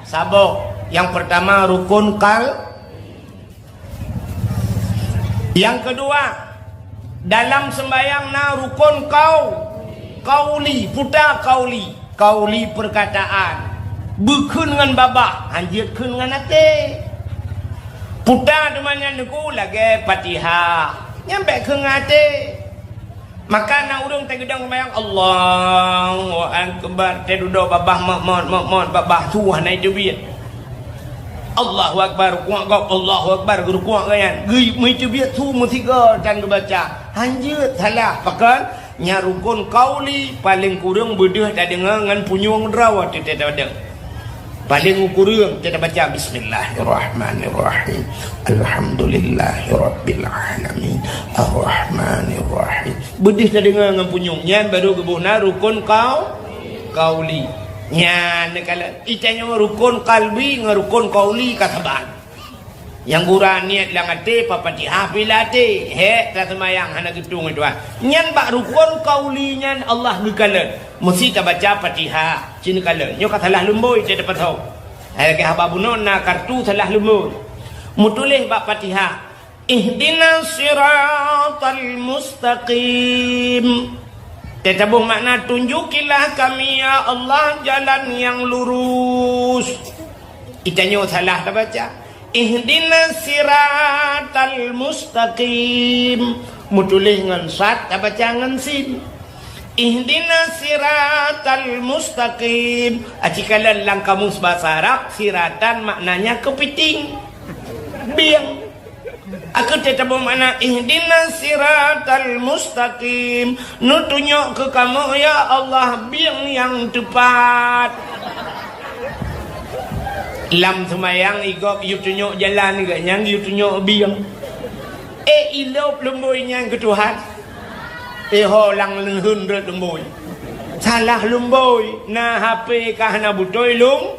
saboh. Nyang peurtama rukun kal-, Nyang keudua, dalam seumbahyang na rukon kau-, kauli, puta kauli, kauli peurkataan, beukheun ngon babah, hanjeuet kheun ngon até. Puta teuma nyan neuku lagée Fatihah, nyan bék kheun ngon até. Maka na ureuëng teugeudong seumayang, "Allahu Akbar," teududoe babah mot-mot, mot-mot, babah su hana iteubiet. "Allahu Akbar," rukuk gob, "Allahu Akbar," geurukuk gobnyan. Geu-, meuiteubiet su meusigoe tan geubaca. Hanjeuet salah, pakon? Nyan rukun kauli, paleng kureueng beudeuh tadeungoe ngon punyueng droe teuh tadeungoe. Paleng ukureueng, kita baca, "Bismillahirrahmanirrahim. Alhamdulillahirabbil alamin. Arrahmanirrahim." Beudeuh tadeungoe ngon punyueng. Nyan baru geuboh na rukun kau-, kauli. Nyan neukalon. Itanyoe rukun kalbi ngon rukun kauli ka saban. Nyang gura niet lam até, Fatihah pih lam até. Hék, taseumayang hana geutueng, Tuhan. Nyan bak rukun kauli nyan Allah geukalon. Meusi tabaca Fatihah. Ci neukalon. Nyoe ka salah lumbôi, teuh tapasoe. Hai lagée haba bunoe na kartu salah lumbôi. Meutuléh bak Fatihah, "Ihdinas siratal mustaqim." Teuh taboh makna, "Tunjukilah kami, ya Allah, jalan yang lurus." Itanyoe salah tabaca. "Ihdinas siratal mustaqim." Meutuléh ngon sad, tabaca ngon sin. "Ihdinas siratal mustaqim." Aci kalon lam kamus basa Arab, siratan maknanya keupiting. Bieng. Aku teuh taboh makna, "Ihdinas siratal mustaqim." Neutunyok keu kamoe, ya Allah, bieng nyang teupat. Lam seumayang, igob yue tunyok jalan, gobnyan yue tunyok bieng. Eh, ilop lumbôi nyan keu Tuhan. Eh, ho lam leuheun rot lumbôi. Salah lumbôi, na H P ka hana beutôi lung.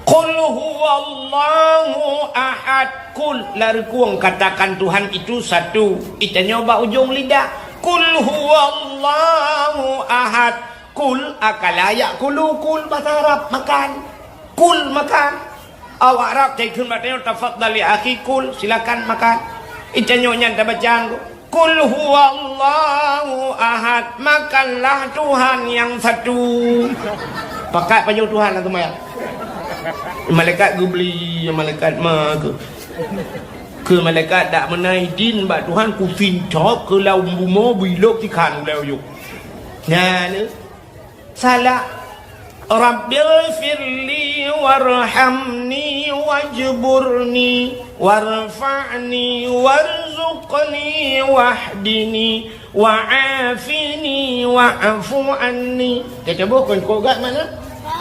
Qul huwallahu ahad. Qul, lam rukun katakan Tuhan itu satu. Itanyoe bak ujong lidah. Qul huwallahu ahad. Kul, akala ya'kulu, kul, bahasa Arab, makan. Kul, makan. Awak Arab cai kheun bak tanyoe, "Tafadhal ya akhi, kul, silakan makan." Itanyoe nyan tabaca, "Kul huwallahu ahad, makanlah Tuhan yang satu." Pakat pajoh Tuhan lah teuma ya. Malaikat geubli, malaikat ma ke. Keu malaikat dak meunan idin bak Tuhan, kusincok keu lam bumoe bilok tikhan ulée uyuek. Nyan, eh. Salah. Rabbighfirli warhamni wajburni warfa'ni warzuqni wahdini wa'afini wa'fu anni. Teutabôh kon kok gat mana?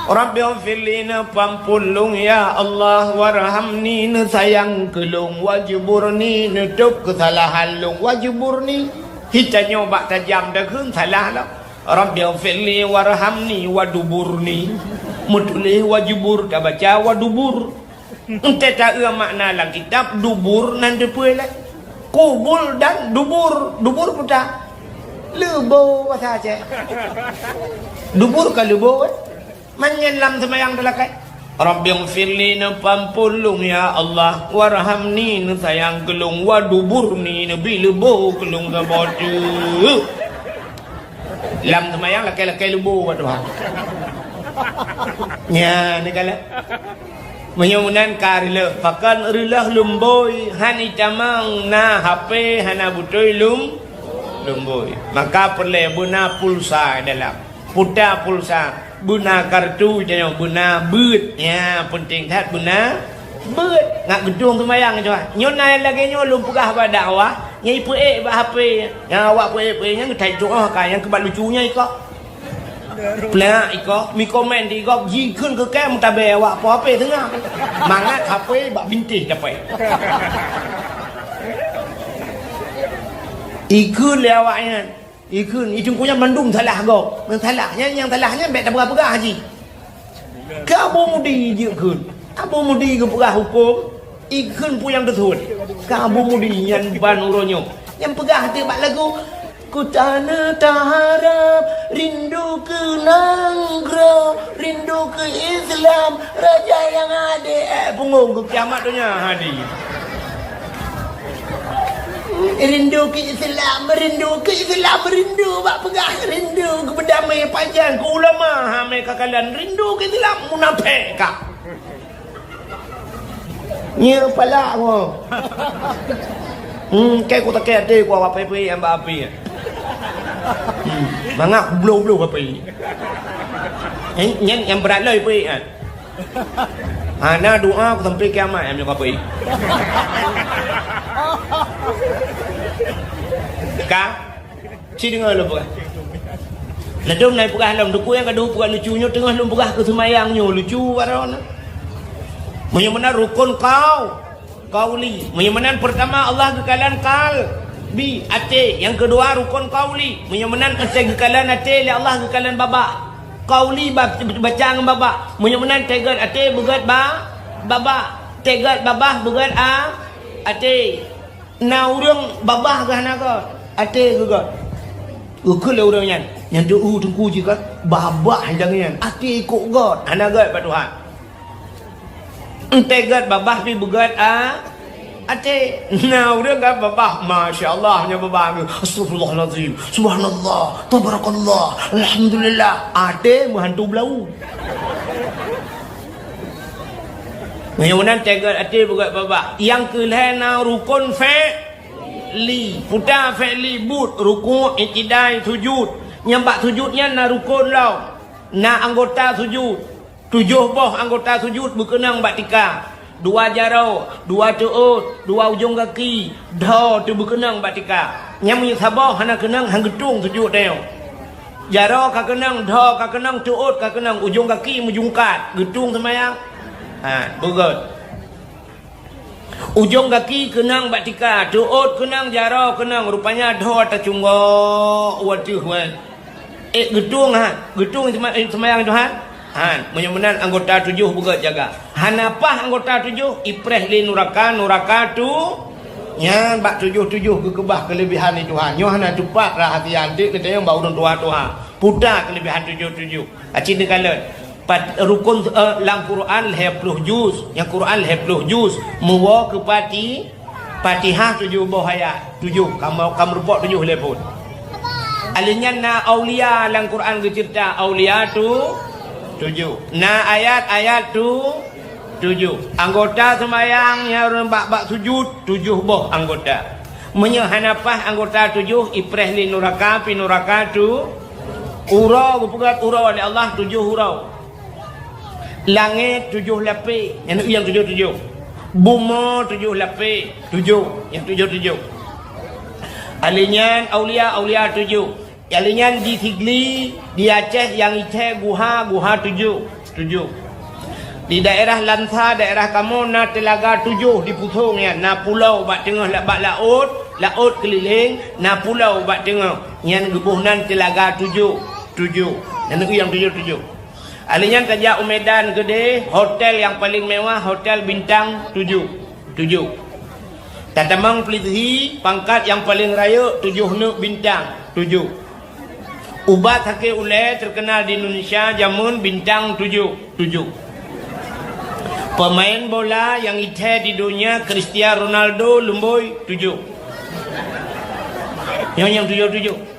Rabbighfirli, neupeuampôn lôn, ya Allah, warhamni, neusayang keu lôn, wajburni, neutôb keusalahan lôn, wajburni. Hitanyoe bak tajam takheun salah lom. Rabbighfirli warhamni waduburni. Meutuléh wajubur, tabaca wadubur. Entée taeu makna lam kitab dubur nan teupeue lé. Kubul dan dubur. Dubur peue ta? Leubo basa Aceh. Dubur ka leubo, eh? Manyén lam seumayang teulakée. Rabbighfirli, neupeuampôn lôn, ya Allah, warhamni, neusayang keu lôn, waduburni, neubi leubo keu lôn saboh teuk. Lam seumayang lakée-lakée leubo bak Tuhan. Nya, neukalon. Meunyoe meunan ka reuloh, pakon reuloh lumbôi, han itamong na H P, hana beutôi lum-, lumbôi. Maka peureulée beuna pulsa dalam. Puta pulsa, beuna kartu, tanyoe beuna beuet. Nya, peunteng that beuna beuet. Ngat geudueng seumayang, coba. Nyoe na lagée nyoe lôn peugah bak dakwah, nyang ipeuék bak H P. Nyang awak peuék-peuék nyan geutai tuoh ka, nyang keubat lucu nyan ikok. Plak iko, mi komen di gob, jikheun keu kèe meutabé awak po H P teungoh. Mangat H P bak bintéh dapet. Ikheun lé awak nyan. Ikheun, i teungku nyan mandum salah gob. Nyang salah nyan, nyang salah nyan bèk tapeugah-peugah jih. Keu Abu Mudi jikheun. Abu Mudi geupeugah hukôm, ikheun peue nyang teusuet. Keu Abu Mudi nyan ban uroe nyoe. Nyang peugah teuk bak lagu, "Ku tanah taharap, rindu ke nanggroe, rindu ke Islam, raja yang adil." Eh, punggong keu kiamat donya hadi. Rindu ke Islam, rindu ke Islam, rindu bak peugah, rindu keu beudamé pajan, keu ulama, ha, mé ka kalon, rindu ke Islam, munafék ka. Nyoe palak mo. Hmm, kèe ku takèe até ku awak peuék-peuék nyang bak api. Hmm, mangat bloh-bloh api. Nyan, nyan nyang brat lom peuék kan. Hana doa ku sampai kiamat nyang meunyoe ka peuék. Ka? Ci deungö lôn peugah. Ladôm na peugah lom, teungku nyang ka deuh peugah lucu nyoe, teungoh lôn peugah keu seumayang nyoe lucu baroe na. Meunyoe meunan rukon qau-, qauli. Meunyoe meunan peurtama Allah geukalon qalbi, até. Nyang keudua rukon qauli. Meunyoe meunan até geukalon até lé Allah geukalon babah. Qauli ba-, baca ngon babah. Meunyoe meunan teugot até beugöt ba-, babah. Teugot babah beugöt a-, até. Na ureuëng babah geuh hana göt, até geuh göt. Geukheun lé ureuëng nyan, nyan teu-u teungku jih kan, babah nyang nyan, até kok göt, hana göt bak Tuhan. Enteuk göt babah pih beugöt a-, até. Na ureuëng kan babah, masya Allah, nyan babah, astagfirullahalazim, subhanallah, tabarakallah, alhamdulillah, até meuhantu beulau. Meunyoe meunan teugot até beugöt babah. Nyang keu lhée na rukon fi'li. Peue fi'li, buet, rukuk, i'tidai, sujud. Nyang bak sujud nyan na rukon lom. Na anggota sujud. Tujoh boh anggota sujud beukeunong bak tika. Dua jaroe, dua teuôt, dua ujong gaki, dhoe teuh beukeunong bak tika. Nyang meunyoe saboh hana keunong, han geutueng sujud tanyoe. Jaroe ka keunong, dhoe ka keunong, teuôt ka keunong, ujong gaki meujungkat, geutueng seumayang. Ha, beugöt. Ujong gaki keunong bak tika, teuôt keunong, jaroe keunong, rupanya dhoe tacunggok u ateueh wai. Eh, geutueng ha, geutueng seuma-, eh, seumayang Tuhan. Han, meunyoe meunan anggota tujoh beugöt jaga. Hana paih anggota tujoh, ipreh lé nuraka, nuraka tu. Nyan bak tujoh-tujoh geukeubah keuleubehan di Tuhan. Nyoe hana teupat rahsia, anteuk neutanyong bak ureuëng tuha-tuha. Peue keuleubehan tujoh-tujoh? Aci neukalon. Pat-, rukon, eh, lam Quran lhée ploh juz. Nyang Quran lhée ploh juz. Meuwoe keu Fati-, Fatihah tujoh boh ayat. Tujoh. Kamoe, kamoe reupok tujoh lhée phon. Alheuh nyan na aulia lam Quran geuceurita aulia tu tujoh. Na ayat-ayat tu tujoh. Anggota seumayang nyang ureuëng bak-bak sujud, tujoh boh anggota. Meunyoe hana paih anggota tujoh, ipreh lé nuraka, pi nuraka tu. Uroe geupeugöt uroe lé Allah, tujoh uroe. Langét tujoh lapéh, nyang tujoh-tujoh. Bumoe tujoh lapéh, tujoh, nyang tujoh-tujoh. Alheuh nyan aulia, aulia tujoh. Alheuh nyan di Sigli, di Aceh nyang ithée guha, guha tujoh, tujoh. Di daerah Lansa, daerah kamoe na teulaga tujoh di Pusong nyan, na pulo bak teungoh la-, bak laôt, laôt keulileng, na pulo bak teungoh. Nyan geuboh nan teulaga tujoh, tujoh. Nyan nyang tujoh-tujoh. Alheuh nyan tajak u Medan Keudeh, hotel nyang paleng mewah, hotel bintang tujoh, tujoh. Tatamong Plithi, pangkat nyang paleng rayeuk, tujoh neuk bintang, tujoh. Ubat sakét ulée teukeunal di Indonesia jameun, bintang tujoh, tujoh. Peumaén bola nyang ithée di donya, Cristiano Ronaldo, lumbôi, tujoh. Nyoe nyang tujoh-tujoh.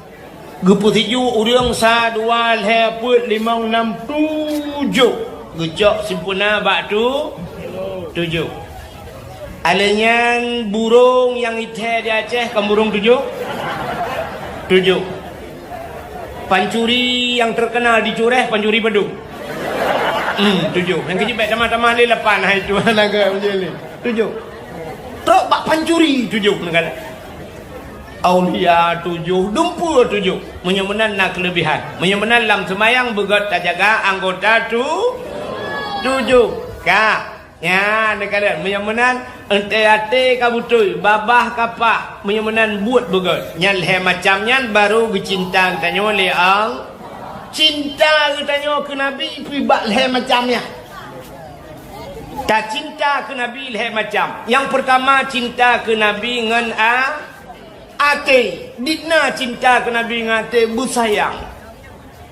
Geupeusiju ureuëng sa, dua, lhée, peuet, limong, nam, tujoh. Geucok sempurna bak tu-, tujoh. Alheuh nyan burông nyang ithée di Aceh, kan burông tujoh? Tujoh. Pancuri nyang teukeunal di Cureh, pancuri padum? Hmm, tujoh. Nyang keujeuet bèk tamah-tamah lé lapan, hai Tuhan agak macam ni. Tujoh. Trok bak pancuri, tujoh, neukalon. Aulia tujoh, dumpeue tujoh. Meunyoe meunan na keuleubihan. Meunyoe meunan lam seumayang beugöt tajaga anggota tu-, tujoh. Ka. Nyan, neukalon. Meunyoe meunan, até-até ka beutôi, babah ka paih. Meunyoe meunan, buet beugöt. Nyan lhèe macam nyan baru geucinta geutanyoe lé Allah. Cinta geutanyoe keu Nabi pih bak lhèe macam nyan. Tacinta keu Nabi lhèe macam. Nyang peurtama, cinta keu Nabi ngon a-, até. Dikna cinta keu Nabi ngon até beusayang.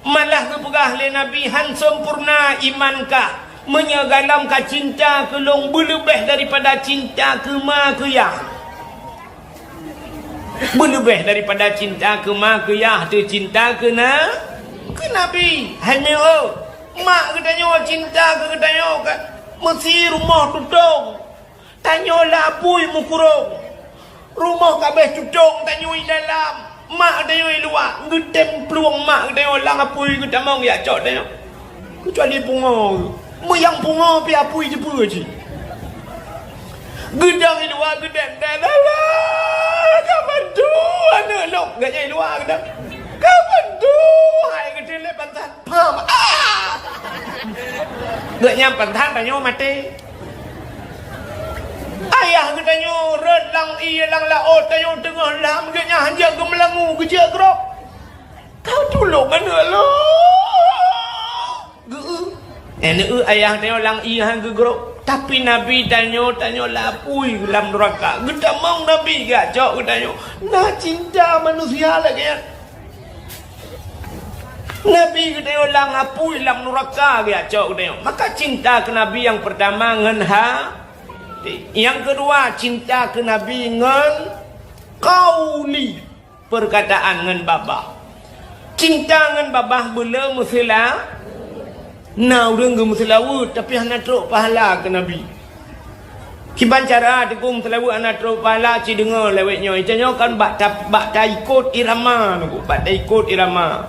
Malah geupeugah lé Nabi, "Han sempurna iman kah, meunyoe gohlom ka cinta keu lôn beuleubeh daripada cinta keu ma keu yah." Beuleubeh daripada cinta keu ma keu yah, teucinta keu na-, keu Nabi. Hai meu, mak geutanyoe cinta keu geutanyoe ka meusi rumoh tutong. Tanyoe lam apui meukurong. Rumoh ka abéh tutong, tanyoe i dalam. Mak tanyoe i luwa, geutem plueng mak tanyoe lam apui geutamong jak cok tanyoe. Keucuali pungo. Meunyoe pungo pih apui jipeue cit. Geudong i luwa geudong, "Dah, dah, dah, ka bantu aneuk lôn." Geuhnyan i luwa geudong. "Ka bantu, hai geuteulet pansan." Pam. Ah! Geuhnyan pansan tanyoe maté. Ayah geutanyoe rhot lam ié lam laôt, tanyoe teungoh lam, geuhnyan hanjeuet geumeulangu geujeuet grob. Ka tulông aneuk lôn. Geu-, eh, neueu ayah tanyoe lam ié han geugrob. Tapi Nabi tanyoe, tanyoe lam apui lam nuraka. Geutamong Nabi geujak cok geutanyoe. Na cinta manusia lagèe nyan. Nabi geutanyoe lam apui lam nuraka geujak cok geutanyoe. Maka cinta keu Nabi nyang peurtama ngon ha-, nyang keudua cinta keu Nabi ngon qauli. Peurkataan ngon babah. Cinta ngon babah beu le meuseula-, na ureueng geumeuseulaweuet, tapi hana trok pahala keu Nabi. Kiban cara teungku meuseulaweuet hana trok pahala, ci deungoe lawét nyoe. Ita nyoe kan bak ta-, bak taikot irama teungku, bak taikot irama.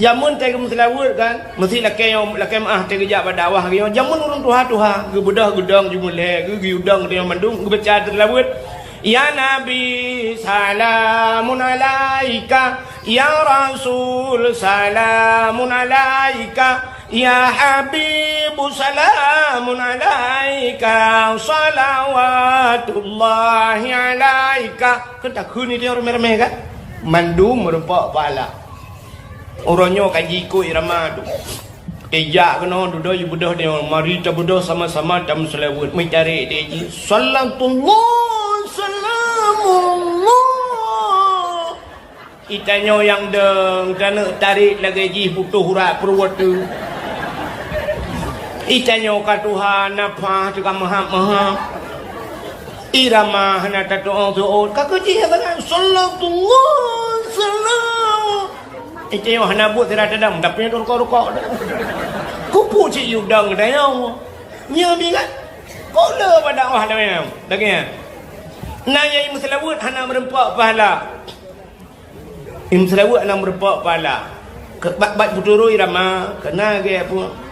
Jameun tageumeuseulaweuet kan, meusi lakèe nyoe, lakèe meu'ah tageujak bak dakwah nyoe. Jameun ureueng tuha-tuha, geubeudôh geudong jumeulee, geu-, geuyue dong teungoh mandum, geubaca seulaweuet. Ya Nabi, salamun alaika. Ya Rasul, salamun alaika. Ya Habib, salamun alaika. Salawatullahi alaika. Kan takheun ni dia ramé-ramé kan? Mandum meureumpok pahala. Uroe nyoe ka jiikot irama tu. Ijak keunoe dudoe ibeudôh nyoe, mari tabeudôh sama-sama tameuseulaweuet. Meutarek deh jih. Salatullah, salamullah. Itanyoe nyang dong, taneuk tarek lagèe jih putôh urat peuruwet tu. Itanyoe ka tuha, nafah teuka meuhab-meuhab. Irama hana tatu'oh-tu'oh. Ka keu jih sangat. Salatullah, salam. Itanyoe hana buet sira tadong, tapi rukok-rukok. Kupu cit yudang tanyoe. Nyoe bi kan? Kok le bak dakwah lagèe nyan? Lagèe nyan. Na nyang meuseulaweuet hana meureumpok pahala. Nyang meuseulaweuet hana meureumpok pahala. Ke-, bat-bat peuturoi rama, keu na geuh apa?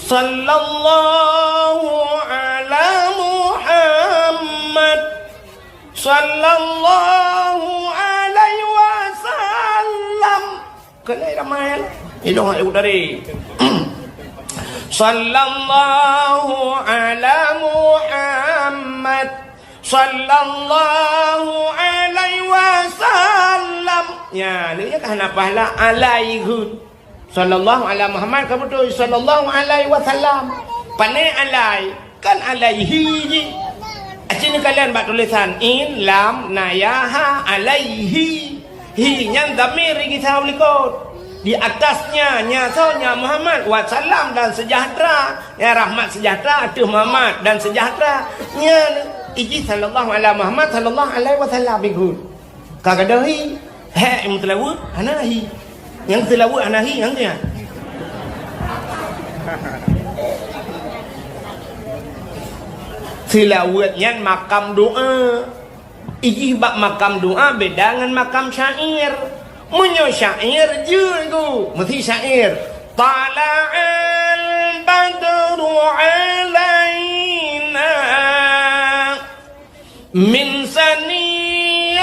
Sallallahu ala Muhammad. Sallallahu alaihi wasallam. Keuneuk ramai. Ilong hak ibu tadi. Sallallahu ala Muhammad. Sallallahu alaihi wasallam. Ya, ni kan hana pahala alaihi. Sallallahu ala Muhammad, ka beutôi, sallallahu alaihi wasallam. Pane alai, kan alaihi jih. Aci neukalon bak tulisan in, lam, na ya, ha, alaihi. Hi, nyan dhamir di kisah ulikot. Di atasnya, nya soe, nya Muhammad, wasallam dan sejahtera. Ya, rahmat sejahtera ateueh Muhammad dan sejahtera. Nyan, iji sallallahu ala Muhammad, sallallahu alaihi wasallam, ikut. Ka gadôh hi, hek nyang teulaweuet hana hi. Nyang teulaweuet hana hi, nyang nyan. Seulaweuet nyan makam doa. Ijih bak makam doa beda ngon makam syair. Meunyoe syair jeuet ku, meusi syair. Tala'al badru alaina. Min saniyatil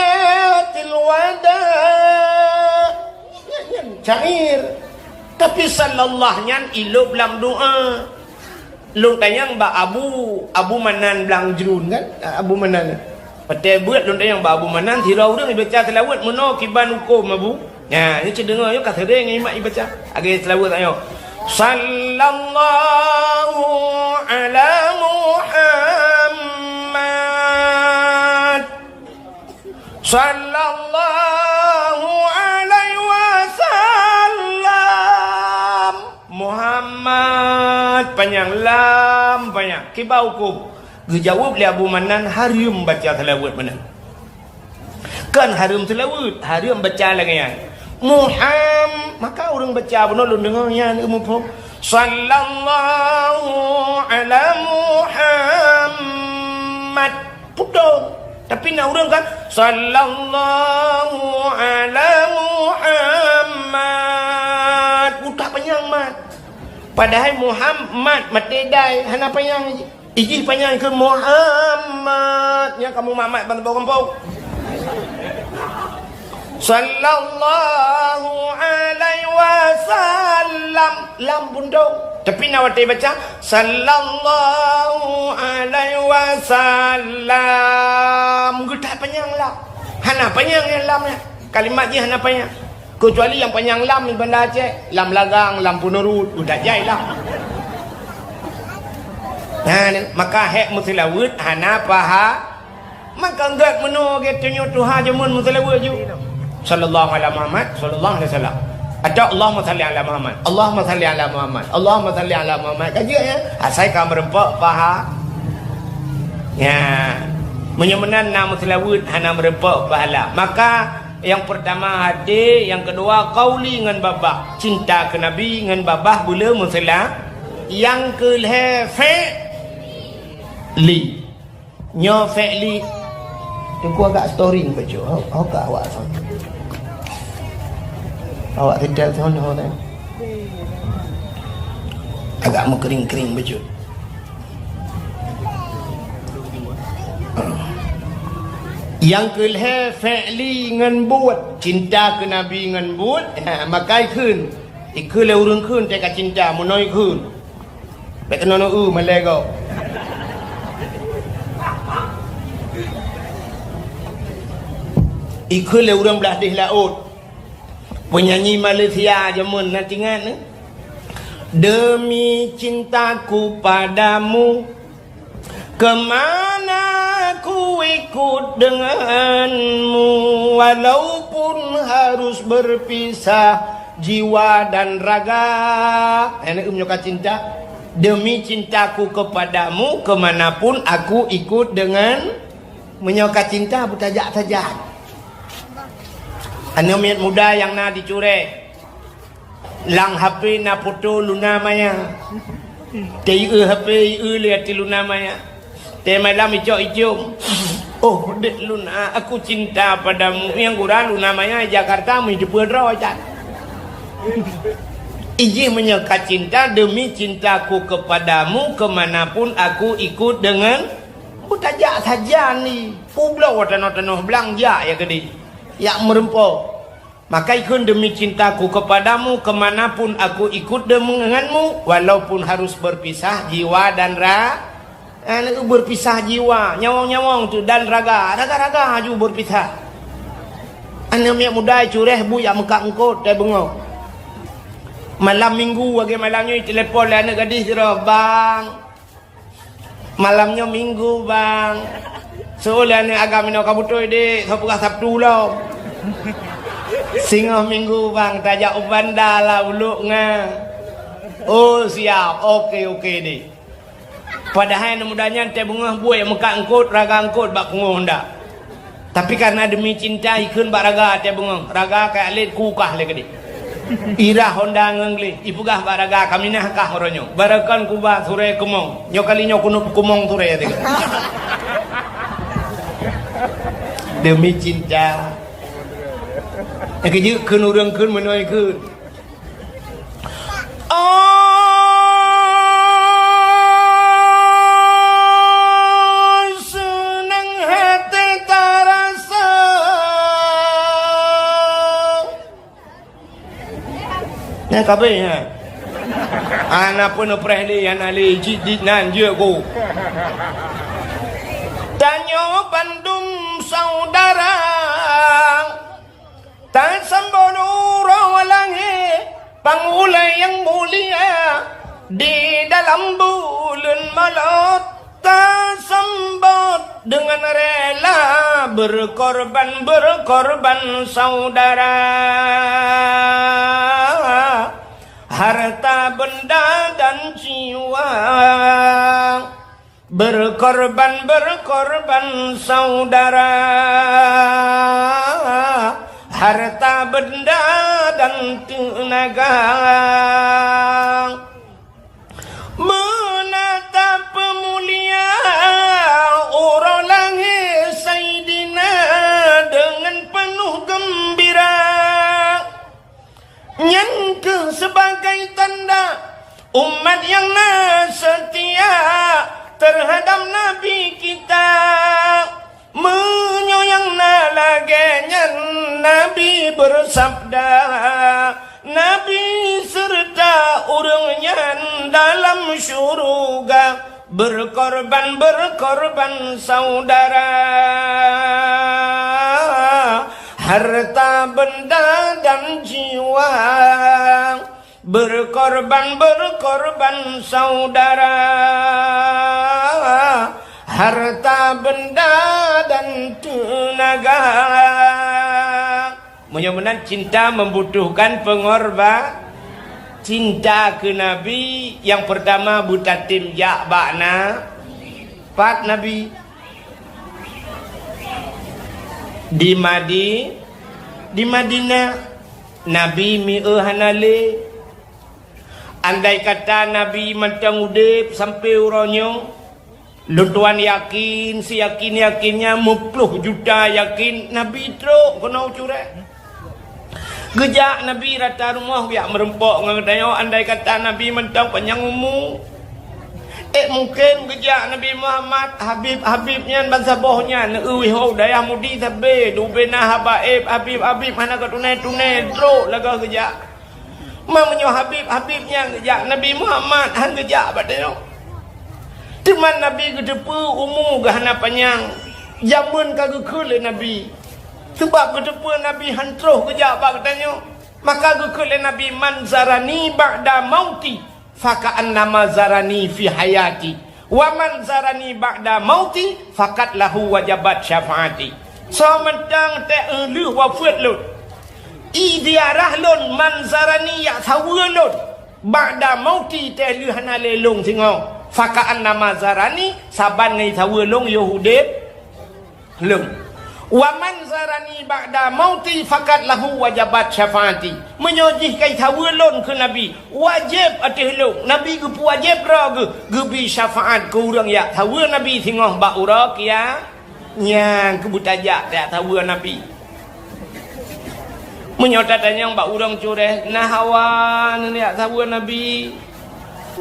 Syair. Tapi sallallahu nyan ilôb lam doa. Lôn tanyong bak Abu, Abu Manan Blang Jruen kan? Abu Manan. Watèe beuet lôn tanyong bak Abu Manan, sidroe ureueng ibaca seulaweuet meunoe kiban hukôm, Abu. Nyan, nyoe cit deungoe, nyoe ka seuréng nyan imat ibaca. Lagèe seulaweuet nyoe. Sallallahu ala Muhammad. Sallallahu alaihi wasallam. Muhammad panyang, lam panyang. Kiban hukôm? Geujaweueb lé Abu Manan, hareuem baca seulaweuet meunan. Kon hareuem seulaweuet, hareuem baca lagèe nyan. Muham-, maka ureueng baca bunoe lôn deungoe nyan muphom. Sallallahu ala Muhammad. Putong. Tapi na ureueng kan, "Sallallahu ala Muhammad." Utak panyang mat. Padahai Muhammad maté dai, hana panyang. Ijih panyang keu Muhammad. Nyang kamoe mat-mat ban gampông. Sallallahu alaihi wasallam. Lam putong. Tapi na watèe baca, "Sallallahu alaihi wasallam." Geutak panyang lam. Hana panyang nyang lam nyan. Kalimat jih hana panyang. Keucuali nyang panyang lam di Banda Aceh, lam Lagang, lam Peuneurut, udah jai lam. Nah, maka hék meuseulaweuet hana paha. Maka gét meunoe gét tanyoe tuha jameun meuseulaweuet ju. Sallallahu ala Muhammad, sallallahu alaihi wasallam. Atau Allahumma salli ala Muhammad, Allahumma salli ala Muhammad, Allahumma salli ala Muhammad. Ka jeuet ya? Asai ka meureumpok paha. Ya. Meunyoe meunan na meuseulaweuet hana meureumpok pahala. Maka nyang peurtama hadé, nyang keudua qauli ngon babah. Cinta keu Nabi ngon babah beu le meuseula. Nyang keulhèe fi'li. Nyoe fi'li. Teungku agak storing bacut. Ho, ho ka awak son. Awak setel sono tadi. Agak meukering-kering bacut. Nyang keulhèe fi'li ngon buet, cinta keu Nabi ngon buet, ha, maka ikheun. Ikheun lé ureueng kheun teuka cinta, meunoe ikheun. Bèk keunoe neu-eu malèe gob. Ikheun lé ureueng blah deh laôt. Peunyanyi Malaysia jameun na teuingat nyoe. Demi cintaku padamu, ke mana ku ikut denganmu, walaupun harus berpisah jiwa dan raga. Nyan neu-eu meunyoe ka cinta. Demi cintaku kepadamu, ke mana pun aku ikut dengan. Meunyoe ka cinta, beutajak sajan. Aneuk miet muda nyang na di Cureh. Lam H P na foto Luna Maya. Teu ieu H P ieu lé ateueh Luna Maya. Teumalam icok icong. Oh, dek Luna, aku cinta padamu. Nyang gura Luna Maya Jakarta meujiteupeu droe that. Ijih meunyoe ka cinta, demi cintaku kepadamu, ke mana pun aku ikut dengan. Beutajak sajan ni. Peubloe tanoh-tanoh blang jak ya keudeh. Jak meureumpok. Maka ikheun demi cintaku kepadamu, ke mana pun aku ikut denganmu, walaupun harus berpisah jiwa dan ra-, eh, berpisah jiwa, nyawöng-nyawöng tu, dan raga, raga-raga aju berpisah. Aneuk miet muda Cureh bu jak meukat eungkôt, teuh beungoh. Malam minggu, lagèe malam nyoe, telepon lé aneuk gadih sidroe, "Bang, malam nyoe minggu, Bang." Seuôt lé aneuk agam inoe, "Ka beutôi, Dek, soe peugah Sabtu lom?" "Singoh minggu, Bang, tajak u Banda lah, Ulok Nga." "Oh, siap. Oke, oke, Dek." Padahai aneuk muda nyan teuh beungoh buet meukat eungkôt, raga eungkôt bak pungoh Honda. Tapi karena demi cinta ikheun bak raga teuh beungoh, raga ka lét kukah lé keudeh. Irah Honda ngon gleh, ipeugah bak raga, "Kaminah kah uroe nyoe. Barokon kuba surée keumong. Nyoe kali nyoe keuneuk peukeumong surée," teuh. Demi cinta. Nyang keujeuet kheun ureueng kheun meunoe kheun. Oh, seunang hati tarasa. Eh, kabeh, ha. Hana peuneupréh lé, hana lé, cit dit nan jeuet ku. Tanyoe bandum saudara, tasambot uroe lahé pang ulée nyang mulia di dalam buleuen Molot. Tasambot deungon rela, berkorban-berkorban saudara, harta benda dan jiwa. Berkorban-berkorban saudara, harta benda dan teunaga. Meunan tapeumulia uroe lahé Saidina deungon peunoh geumbira. Nyan keuh sebagai tanda umat nyang na seutia teuhadab Nabi kita. Meunyoe nyang na lagée nyan, Nabi beusabda, Nabi seureuta ureuëng nyan dalam syeuruga, berkorban-berkorban saudara, harta benda dan jiwa. Berkorban-berkorban saudara, harta benda dan teunaga. Meunyoe meunan cinta membutuhkan pengorba-, cinta keu Nabi nyang peurtama beutatem jak bak na-, pat Nabi. Di Madi-, di Madinah, Nabi mieu hana lé. Andai kata Nabi mantong udeb sampoe uroe nyoe, lôn tuan yakin, siyakin-yakinnya meuploh juta yakin Nabi trok keunoe cureh. Geujak Nabi rata rumoh geujak meurumpok ngon geutanyoe, andai kata Nabi mantong panyang umu. Eh, mungken geujak Nabi Muhammad, Habib-Habib nyan bansaboh nyan, neueu ho dayah Mudi sabe, dubena haba éb, Habib-Habib hana ka tuné-tuné, trok lagée geujak. Ma meunyoe Habib-Habib nyan geujak, Nabi Muhammad han geujak bak tanyoe. Teuma Nabi geuteupeue umu geuh hana panyang, jameun ka geukheun lé Nabi. Sabab geuteupeue Nabi han troh geujak bak geutanyoe, maka geukheun lé Nabi, "Man zarani ba'da mauti, faka'annama zarani fi hayati. Wa man zarani ba'da mauti, faqad lahu wajabat syafaati." Soe mantong teuh lheueh wafeuet lôn, i ziarah lôn, man zarani jak saweue lôn, ba'da mauti teuh lheueh hana lé lôn singoh, faka'annama zarani, saban ngon saweue lôn yoh udeb lôn. Wa man zarani ba'da mauti faqad lahu wajabat syafaati. Meunyoe jih ka jisaweue lôn keu Nabi, wajéb ateueh lôn, Nabi geupeuwajéb droe geuh, geubi syafaat keu ureuëng jak saweue Nabi singoh bak uroe kia-, nyan keuh beutajak jak saweue Nabi. Meunyoe tatanyong bak ureuëng cureh, na hawa neujak saweue Nabi?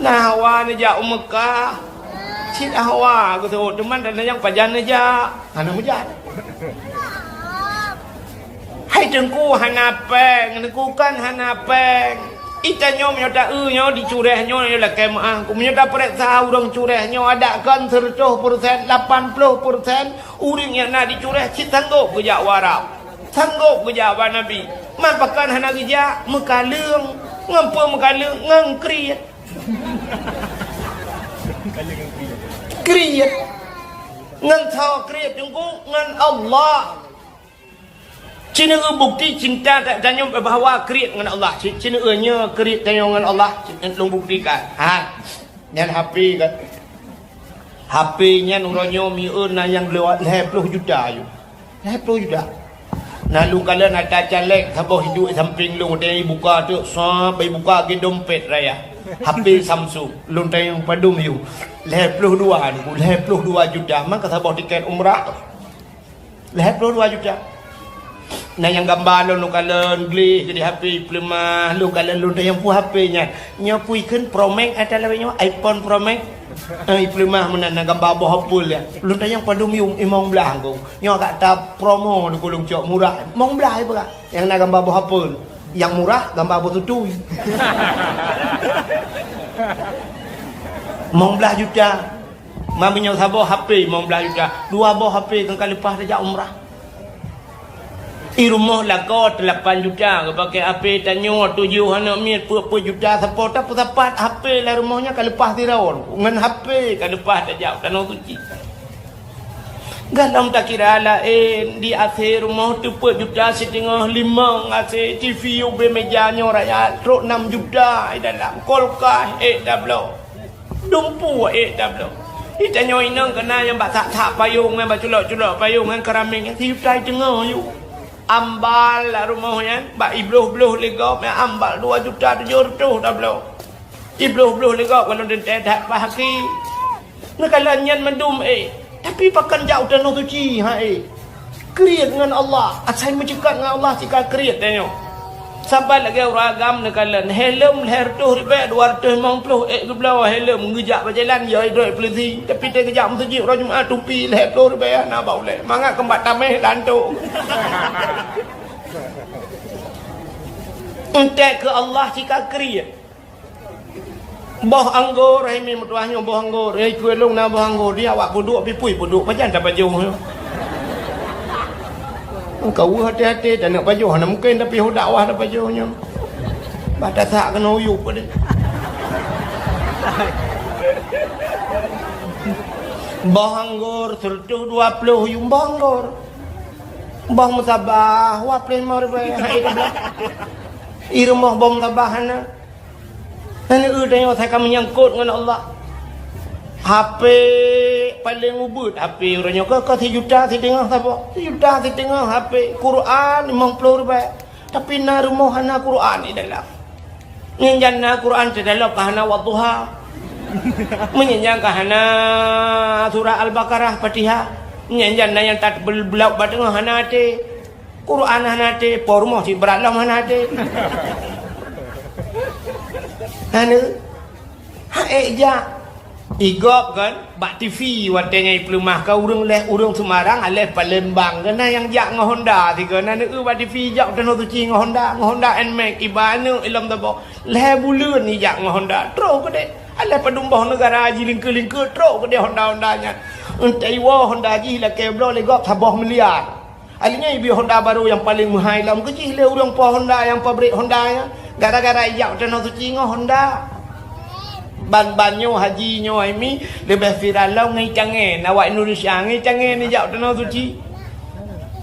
Na hawa neujak u Meukah? Cit hawa geuseuôt, teuma tatanyong pajan neujak? Hana meujak. Hai Teungku hana péng, Teungku kan hana péng. Itanyoe meunyoe ta-eu nyoe di cureh nyoe, nyoe lakée meuáh. Meunyoe tapareksa ureuëng cureh nyoe, adak kon seureutôh peureusén, lapan ploh peureusén ureuëng nyang na di cureh cit sanggôp geujak u Arab. Sanggôp geujak bak Nabi. Man pakon hana geujak? Meukaleueng. Ngon peue meukaleueng? Ngon kriet. Kriet. Ngon soe kriet Teungku? Ngon Allah. Ci neueu bukti cinta ta-, tanyoe bahwa kriet ngon Allah. Ci, ci neueu nyoe kriet tanyoe ngon Allah. Ci, lôn buktikan. Ha. Nyan H P kan. H P nyan uroe nyoe mieu na nyang lhèe ploh juta aju. Lhèe ploh juta. Na lôn kalon ata caleg saboh iduek sampéng lôn, watèe ibuka teuk, sab, ibuka lagèe dompet raya. H P Samsung, lôn tanyong padum yôh. Lhèe ploh dua, lhèe ploh dua juta, maka saboh tiket umrah. Lhèe ploh dua juta. Na nyang gamba lôn, lôn kalon gleh jadi H P ipeuleumah, lôn kalon lôn tanyong peue H P nyan. Nyoe peue ikheun Pro Max ata lawét nyoe, iPhone Pro Max. Eh, ipeuleumah meunan na gamba boh apel nyan. Lôn tanyong padum yum, limong blaih Teungku. Nyoe agak ta promo Teungku lôn cok murah. Limong blaih ipeugah. Nyang na gamba boh apel. Nyang murah gamba boh tutui. Limong blaih juta. Meunyoe saboh H P limong blaih juta, dua boh H P kan ka leupah tajak umrah. I rumoh lakoe lapan juta, geupakè H P tanyoe tujoh aneuk miet peuet-peuet juta sapo, tapeusapat H P lam rumoh nyan ka leupah sidroe, ngon H P ka leupah tajak tanoh suci. Gohlom takira laén, di A C rumoh teupeuet juta siteungoh, limong A C, T V ubé meja nyoe raya, trok nam juta i dalam, kulkas ék tabloe. Dumpeue ék tabloe. Di tanyoe inong keunan nyang bak that-that payong, nyang bak culok-culok payong, nyang keramik nyan sijuta siteungoh yu. Ambal lam rumoh nyan, bak ibloh-bloh lé gob, nyang ambal dua juta tujoh reutôh tabloe. Ibloh-bloh lé gob, kalau teuntèe that bak haki. Neukalon nyan mandum ék. Tapi pakon jak u tanoh suci, hai. Kriet ngon Allah, asai meuceukat ngon Allah sika kriet tanyoe. Saban lagèe ureueng agam neukalon, helm lhèe reutôh ribèe, dua reutôh limong ploh ék geubloe helm, geujak bak jalan, ya idroe polisi. Tapi teuh geujak meuseujid uroe Jumat, tupi lhèe ploh ribèe hana bak ulèe. Mangat keumbak tamèh lantok. Entek keu Allah sika kriet. Boh anggô, hai mi meutuah nyoe boh anggô. Eh, keu lôn na boh anggô, di awak peuduek, pih pui peuduek, pajan tapajoh nyoe. Ka weueh até-até, taneuk pajoh, hana mungken, tapi ho dakwah tapajoh nyoe. Bah tasak keunoe uyueb deh. Boh anggô, seureutôh dua ploh uyueb boh anggô. Boh meusabah, dua ploh limong ribèe, hai tabloe. I rumoh boh meusabah hana. Nyan eu tanyoe asai ka meunyangkot ngon Allah. H P paleng ubit, H P uroe nyoe ka, ka sijuta siteungoh saboh. Sijuta siteungoh H P, Quran limong ploh ribèe. Tapi na rumoh hana Quran di dalam. Nyan jan na Quran di dalam ka hana Wadduha. Meunyan jan ka hana surah Al-Baqarah, Fatihah. Nyan jan na nyang tat bel-, beulap bak teungoh hana até. Quran hana até, po rumoh cit brat lom hana até. Hana. Ha ék jak. I gob kan, bak T V watèe nyan ipeuleumah ka ureueng lhèe, ureueng Semarang, aléh Palembang. Keunan nyang jak ngon Honda sigoe. Na neu bak T V jak tanoh suci ngon Honda, ngon Honda Nmax, iba aneuk ilom tabo. Lhèe buleuen ijak ngon Honda. Trok keudéh. Aléh padum boh neugara jilingkeu-lingkeu, trok keudéh Honda-Honda nyan. Entah iwoe Honda jih lakèe bloe lé gob saboh miliar. Akhirnya ibi Honda barô nyang paleng meuhai lom keujih lé ureueng po Honda nyang pabrik Honda nyan. Gara-gara ijak tanoh suci ngon Honda. Ban-ban nyoe haji nyoe hai mi leubeh viral lom ngon itangèn. Awak Indonesia ngon itangèn ijak tanoh suci.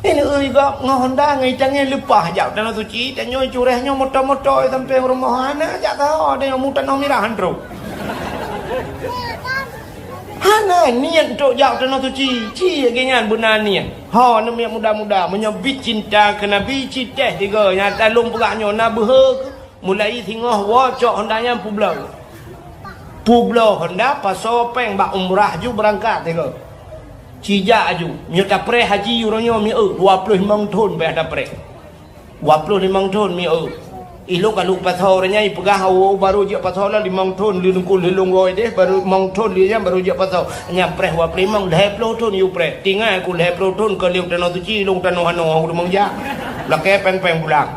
Ini ui gob ngon Honda ngon itangèn leupah jak tanoh suci. Tanyoe cureh nyoe moto-moto sampai rumoh hana jak taho tanyoe mu tanoh mirah han trok. Hana niet trok jak tanoh suci. Ci lagèe nyan beuna niet. Ho, aneuk miet muda-muda, meunyoe bit cinta keu Nabi, ci teh tiga nyang talôn peugah nyoe na beuhe keu mulai singoh woe cok Honda nyan peubloe. Peubloe Honda pasoe péng bak umrah ju beurangkat tiga. Ci jak aju. Meunyoe tapreh haji uroe nyoe mieu dua ploh limong thon payah tapreh. Dua ploh limong thon mieu. Ilôn ka lôn pasoe uroe nyan ipeugah, "Oh, barô jeuet pasoe lah limong thon lé nungkul lé lôn woe deh, barô limong thon lé nyan barô jeuet pasoe." Nyan preh dua ploh limong, lhèe ploh thon yue preh. Tinggai ku lhèe ploh thon ka lheueh tanoh suci, lôn tanoh hanoe, ureueng jak. Lakèe péng-péng pulang.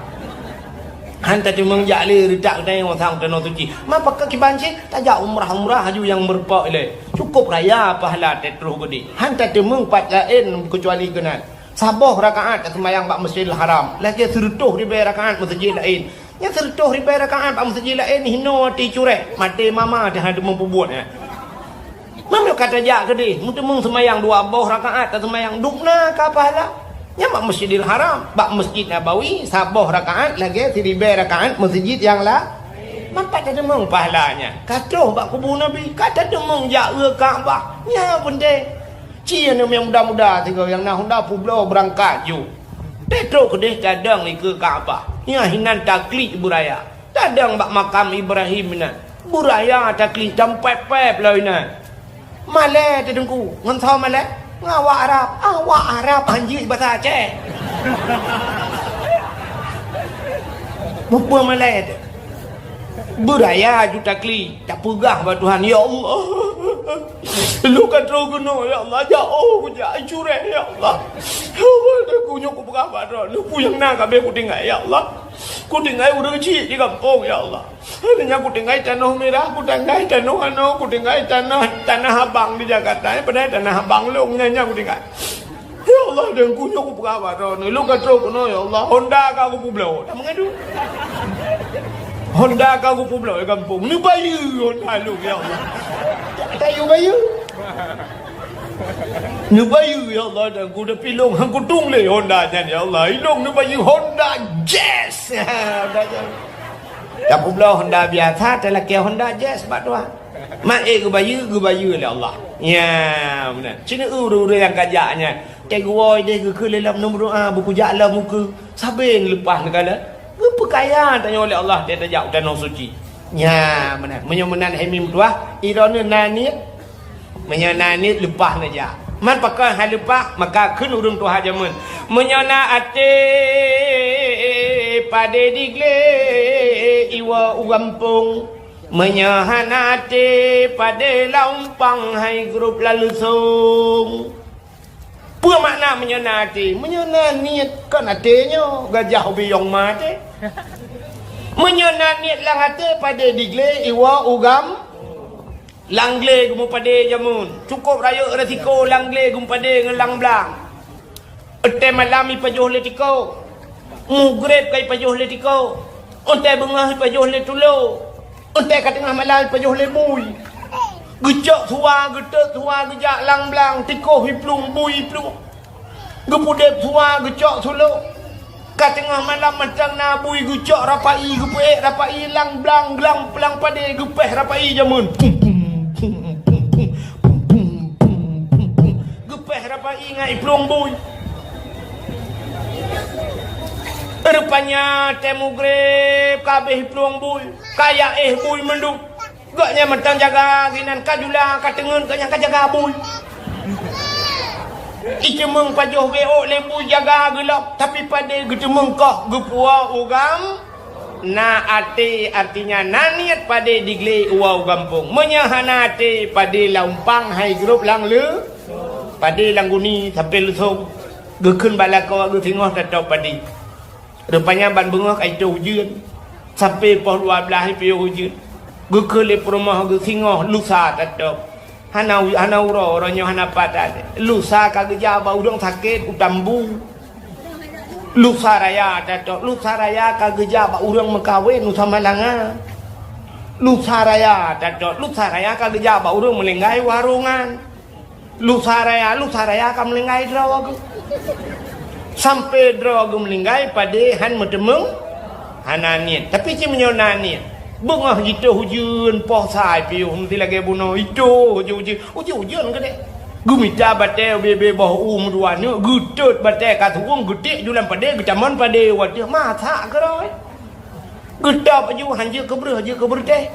Han tateumeung jak lé reutak geutanyoe sang tanoh suci. Ma pakon kiban cit tajak umrah-umrah aju nyang meurumpok ilèe. Cukup raya pahala teutroh geudeh. Han tateumeung pat laén keucuali keunan. Saboh rakaat taseumayang bak Masjidil Haram, lagèe seureutôh ribèe rakaat meuseujid laén. Nyang seureutôh ribèe rakaat bak meuseujid laén hinoe até cureh, maté mama teuh hana teumeupubuet nyan. Meunyoe ka tajak keudeh, meuteumeung seumayang dua boh rakaat taseumayang, dubna ka pahala. Nyan bak Masjidil Haram, bak Masjid Nabawi saboh rakaat lagèe siribèe rakaat meuseujid nyang la. Mantap tateumeung pahala nyan. Ka troh bak kubu Nabi, ka tateumeung jak u Ka'bah. Nyan peunteng. Ci aneuk miet muda-muda sigoe nyang na Honda peubloe beurangkat ju. Teutrok keudeh tadong dikeue Ka'bah. Nyan hinan taklik beuraya. Tadong bak makam Ibrahim inan. Beuraya taklik tampép-pép lom inan. Malèe teuh Teungku, ngon soe malèe? Ngon awak Arab. Awak Arab han jeuet basa Aceh. Mupeue malèe teuh. Beuraya aju takli, tapeugah bak Tuhan, "Ya Allah, lôn ka troh keunoe, ya Allah, jak oh kujak curée, ya Allah. Ya Allah, Teungku nyoe kupeugah bak droe, Teungku nyang na ka abéh kutinggai, ya Allah. Kutinggai ureuëng chik di gampông, ya Allah. Hana nyan kutinggai tanoh mirah, kutinggai tanoh anoe, kutinggai tanoh, tanah abang di Jakarta, padahai tanah abang lôn nyan, nyan kutinggai." Ya Allah, Teungku nyoe kupeugah bak droeneuh, lôn ka troh keunoe, ya Allah, Honda ka kupeubloe. Dak meungadu. Honda ka kupeubloe di gampông. Neubayeue Honda lôn, ya Allah. Tayeue bayeue. Neubayeue, ya Allah, Teungku, tapi lôn han kutueng lé Honda nyan, ya Allah. Ilôn neubayeue Honda Jazz. Honda Jazz. Tapeubloe Honda biasa, talakée Honda Jazz bak tuan. Mak ék geubayeue, geubayeue lé Allah. Nya, meunan. Ci neu ureuëng-ureuëng nyang ka jak nyan. Teuguwoe deh geukheun lé lom, neumeudoa, beukujak lom ukeue. Sabe neuleupah neukalon. Geupeukaya tanyoe lé Allah, teuh tajak u tanoh suci. Nya, meunan. Meunyoe meunan hai meutuah, droeneuh na niet. Meunyoe na niet, leupah neujak. Man pakon han leupah, maka kheun ureuëng tuha jameun. Meunyoe na até padé diglé iwoe u gampông. Meunyoe hana até padé lam umpang hai grup lam leusông. Peue makna meunyoe na até? Meunyoe na niet kon até nyoe, gajah ubiyong ma até. Meunyoe na niet lam até padé diglé iwoe u gam-, lam glé geumeupadé jameun. Cukôp rayeuk resiko lam glé geumeupadé ngon lam blang. Watée malam ipajoh lé tiko. Mugreb ka ipajoh lé tiko. Watée beungoh ipajoh lé tulo. Watée ka teungoh malam ipajoh lé bui. Geucok suwa, geutot suwa, geujak lam blang, tiko iplueng, bui iplueng. Geupeudeb suwa, geucok sulo. Ka teungoh malam mantong na bui, geucok rapai, geupeuék rapai lam blang, glang plang padé, geupéh rapai jameun. Pum, pum, pum, pum, pum, pum, pum, pum, pum. Geupéh rapai ngon iplueng bui. Rupanya watée mugreb ka abéh iplueng bui, ka jak éh bui mandum. Gobnyan mantong jaga sinan, ka jula, ka teungeut, gobnyan ka jaga bui. Iteumeung pajoh bék lé bui jaga geulok, tapi padé geuteumeung koh geupuwoe u gam-, Na até, artinya na niet padé diglé iwoe u gampông. Meunyoe hana até, padé lam umpang hai grup lam leu-, padé lam guni sampoe leusông. Geukheun bak lakoe geuh singoh tatôb padé. Rupanya ban beungoh ka itôh ujeuen. Sampoe poh dua blaih ipiôh ujeuen. Geukheun lé peurumoh geuh singoh lusa tatôb. Hana u-, hana uroe, uroe nyoe hana pat. Lusa ka geujak bak ureuëng sakét u Tambu. Lusa raya tatôb, lusa raya ka geujak bak ureuëng meukawen u Samalanga. Lusa raya tatôb, lusa raya ka geujak bak ureuëng meulinggai u Harungan. Lusa raya, lusa raya ka meulinggai droe geuh. Sampoe droe geuh meulinggai padé han meuteumeung, hana niet. Tapi cit meunyoe na niet, beungoh jitôh ujeuen poh sa ipiôh meusti lagée bunoe, itôh ujeuen-ujeuen, ujeuen-ujeuen keudeh. Geumita batée ubé-bé boh u meudua neuk, geutot batée ka suwueng, geutiek ju lam padé, geutamon padé u ateueh, masak keudroe. Geutôb aju, hanjeuet keu breueh, jeuet keu beureutéh.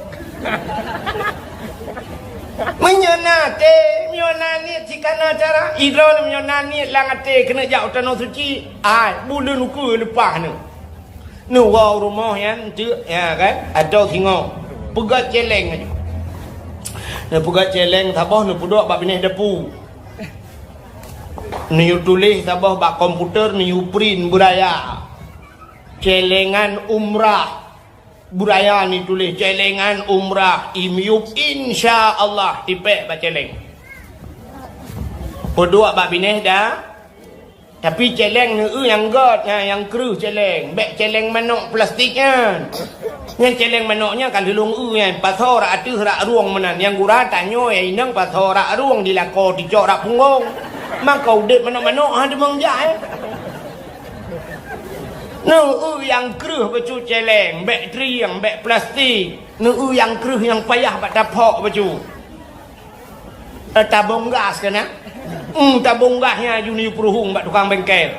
Meunyoe na até, meunyoe na niet, sikana cara, idroe meunyoe na niet lam até keuneuk jak u tanoh suci, ai, buleuen ukeue leupah neuh. Neuwoe u rumoh nyan, teuk, ya kan, atau singoh. Peugét céléng aju. Neupeugét céléng saboh, neupeuduek bak binéh depu. Neuyue tuléh saboh bak komputer, neuyue print beuraya. Céléngan umrah. Beuraya neutuléh céléngan umrah, imiyup, insya Allah, ipék bak céléng. Peuduek bak binéh dah. Tapi céléng neu-eu nyang gét nyan, nyang kreueh céléng. Bék céléng manok plastik nyan. Nyan céléng manok nyan ka lheueh lôn eu nyan, pasoe rak ateueh rak rueng meunan. Nyang gura tanyoe inong pasoe rak rueng dilakoe ticok rak punggong. Maka udeb manok-manok ha deungon jak, eh. Neu-eu nyang kreueh bacut céléng, bék trieng, bék plastik. Neu-eu nyang kreueh nyang payah bak taphok bacut. Eh, tabong gas keunan. Hmm, tabong gas nyan aju neuyue peuruhueng bak tukang bengkel.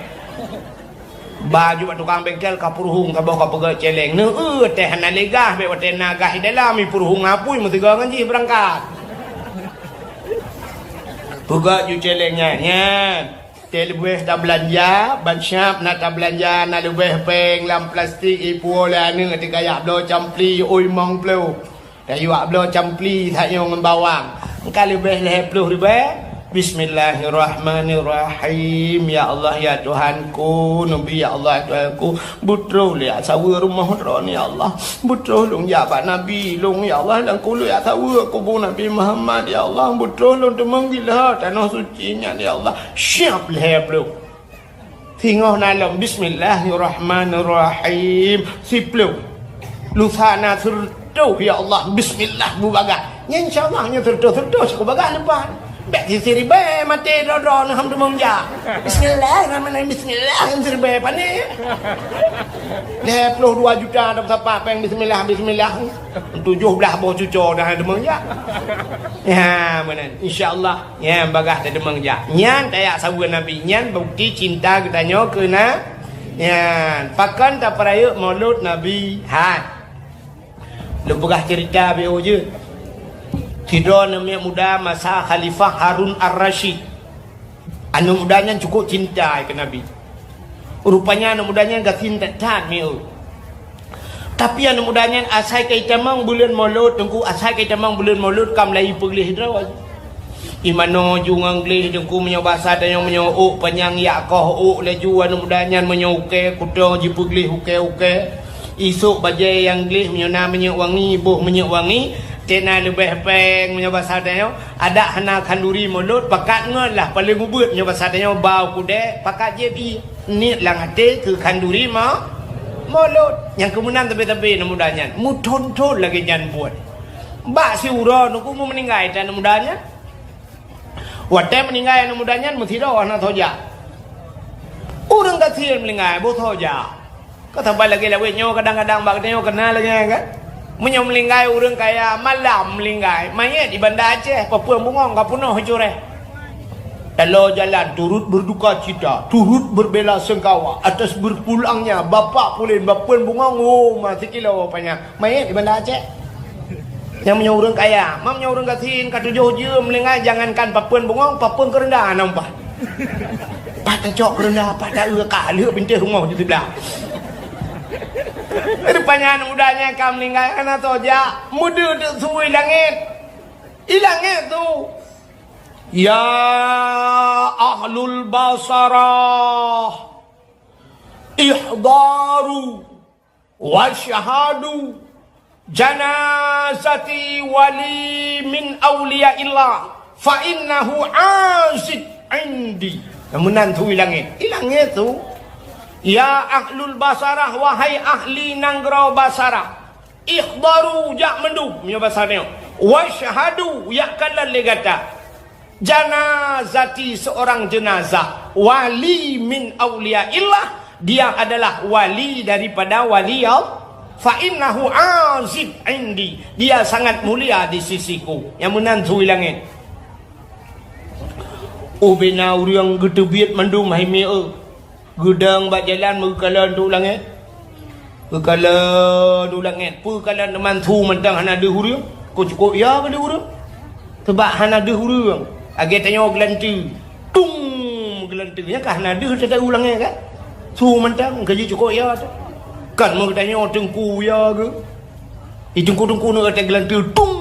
Ba aju bak tukang bengkel ka peuruhueng saboh ka peugét céléng. Neu-eu teuh hana lé gas, bék watée na gas di dalam, ipeuruhueng apui meusigoe ngon jih beurangkat. Peugét ju céléng nyan, nyan. Teuleubeh tabeulanja, ban siap na tabeulanja, na leubeh péng lam plastik, ipuwoe lé aneuk teuka jak bloe campli, ui mong ploh. Tayue jak bloe campli that nyoe ngon bawang. Ka leubeh lhèe ploh ribèe. Bismillahirrahmanirrahim. Ya Allah, ya Tuhanku, Nabi, ya Allah, ya Tuhanku. Beutroh lé jak saweue rumoh droeneuh, ya Allah. Beutroh lôn jak bak Nabi lôn, ya Allah, dan kulét jak saweue kubu Nabi Muhammad, ya Allah. Beutroh lôn teumeung gila tanoh suci nyan, ya Allah. Siap lhèe ploh. Singoh na lom, bismillahirrahmanirrahim. Siploh. Lusa na sireutoh, ya Allah, bismillah bubagaih. Nyan insya Allah nyan sireutoh-sireutoh sikubagaih leupah. Bèk siribèe maté droe-droe neuh hom teumeung jak. Bismillahirrahmanirrahim, bismillah, siribèe pané. Lhèe ploh dua juta dah sapat péng bismillah, bismillah. Tujoh blah boh cuco dah teumeung jak. Ya, meunan. Insya Allah. Nyan bagaih tateumeung jak. Nyan tajak saweue Nabi. Nyan bukti cinta geutanyoe keu na-, nyan. Pakon tapeurayeuk Maulud Nabi? Hai. Lôn peugah ceurita beu jeuet. Sidroe aneuk muda masa Khalifah Harun Ar-Rasyid. Aneuk muda nyan cukup cinta keu Nabi. Rupanya aneuk muda nyan gasien that-that mieu. Tapi aneuk muda nyan asai ka itamong buleuen Maulud, Teungku, asai ka itamong buleuen Maulud ka mulai ipeugléh droe. Imanoe ju ngon gléh, Teungku, meunyoe basa tanyoe meunyoe ôk panyang yak koh ôk laju aneuk muda nyan meunyoe ukèe kuto jipeugléh ukèe-ukèe. Isôk bajèe nyang gléh meunyoe na minyeuk wangi, boh minyeuk wangi, tena leubeh péng meunyoe basa tanyoe. Adak hana khanduri Maulud, pakat ngon lah paléng ubeuet meunyoe basa tanyoe bau kudèe, pakat jieb ié. Niet lam até keu khanduri ma-, Maulud. Nyang keu meunan sabe-sabe aneuk muda nyan, meuthon-thon lagèe nyan buet. Bak siuroe Teungku meuninggai aneuk muda nyan. Watèe meuninggai aneuk muda nyan meusidroe hana soe jak. Ureueng gasien meuninggai boh soe jak. Ka saban lagèe lawét nyoe kadang-kadang bak geutanyoe keunal lagèe nyan kan. Meunyoe meuninggai ureueng kaya malam meuninggai, manyét di Banda Aceh, papeuen bungöng ka peunoh cureh. Taloe jalan turut berduka cita, turut berbela sungkawa atas berpulangnya Bapak Pulen, papeuen bungöng, oh, ma sikilo panyang. Manyét di Banda Aceh. Nyang meunyoe ureueng kaya, ma meunyoe ureueng gasien ka tujoh jeuem meuninggai, jangankan papeuen bungöng, papeuen keureunda hana meupat. Pat tacok keureunda, pat ta-eu ka lheueh pintoe rumoh di siblah. Rupanya aneuk muda nyan ka meuninggai hana soe jak, meudeudeuek su i langét. I langét su, "Ya ahlul Basarah, ihdaru wasyhadu janazati wali min auliyaillah, fa innahu aziz indi." Nyang meunan su i langét. I langét su, "Ya ahlul Basarah, wahai ahli nanggroe Basarah, ihdaru, jak mandum," meunyoe basa nyoe, "wasyhadu," jak kalon lé gata, "janazati, seorang jenazah wali min auliyaillah, dia adalah wali daripada wali Allah, fa innahu aziz indi, dia sangat mulia di sisiku." Nyang meunan su i langét. Ubena ureueng geuteubiet mandum hai mieu. Geudong bak jalan meukalon u langét. Geukalon u langét. Peu kalon teuma su mantong hana deuh ureueng. Kon cukôp ya keu deuh ureueng. Sabab hana deuh ureueng. Lagèe tanyoe geulanteue. Tung! Geulanteue. Nyan ka hana deuh teuh u langét kan? Su mantong ka jicukôp ya teuh. Kan meutanyoe teungku ya geuh. Di teungku-teungku nyoe teuh geulanteue, tung!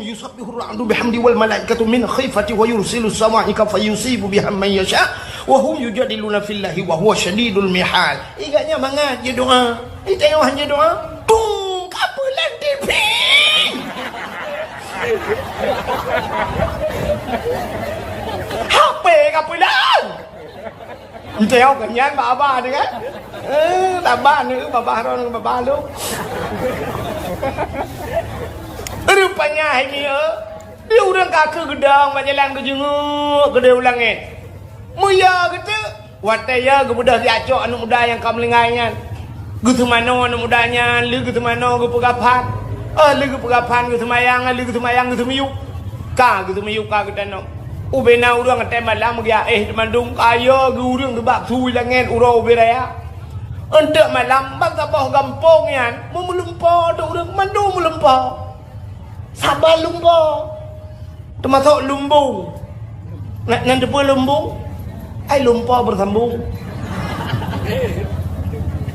Yusabbihur ra'du bihamdi wal malaikatu min khifati wa yursilus sawa'iqa fayusibu biha man yasha wa hum yujadiluna fillahi wa huwa syadidul mihal. Igat nyan mangat jeuet doa. Di tanyoe han jeuet doa, tung! Ka peulan T V. H P ka peulan. Entah awak nyan bak abah tu kan. Eh, babah ni, babah Ron, babah Luk. Rupanya hai ni, eh, di ureueng ka keu geudong bak jalan geujeunguk keudeh u langét. Meuya geuteuk, watèe ya geubeudôh siacok aneuk muda nyang ka meuninggai nyan. Geuseumanoe aneuk muda nyan, lheueh geuseumanoe geupeugaphan. Oh, lheueh geupeugaphan geuseumayang, lheueh geuseumayang geuseumiyueb. Ka geuseumiyueb ka geutanoh. Ubena ureueng watèe malam geuyaéh teumandum kaya geu ureueng geubak su i langét uroe ubé raya. Eunteuk malam ban saboh gampông nyan meulumpoe teuh ureueng mandum meulumpoe. Saban lumpoe. Teumasok lumbung. Nan, nan teupeue lumbung? Ai lumpo beusambong.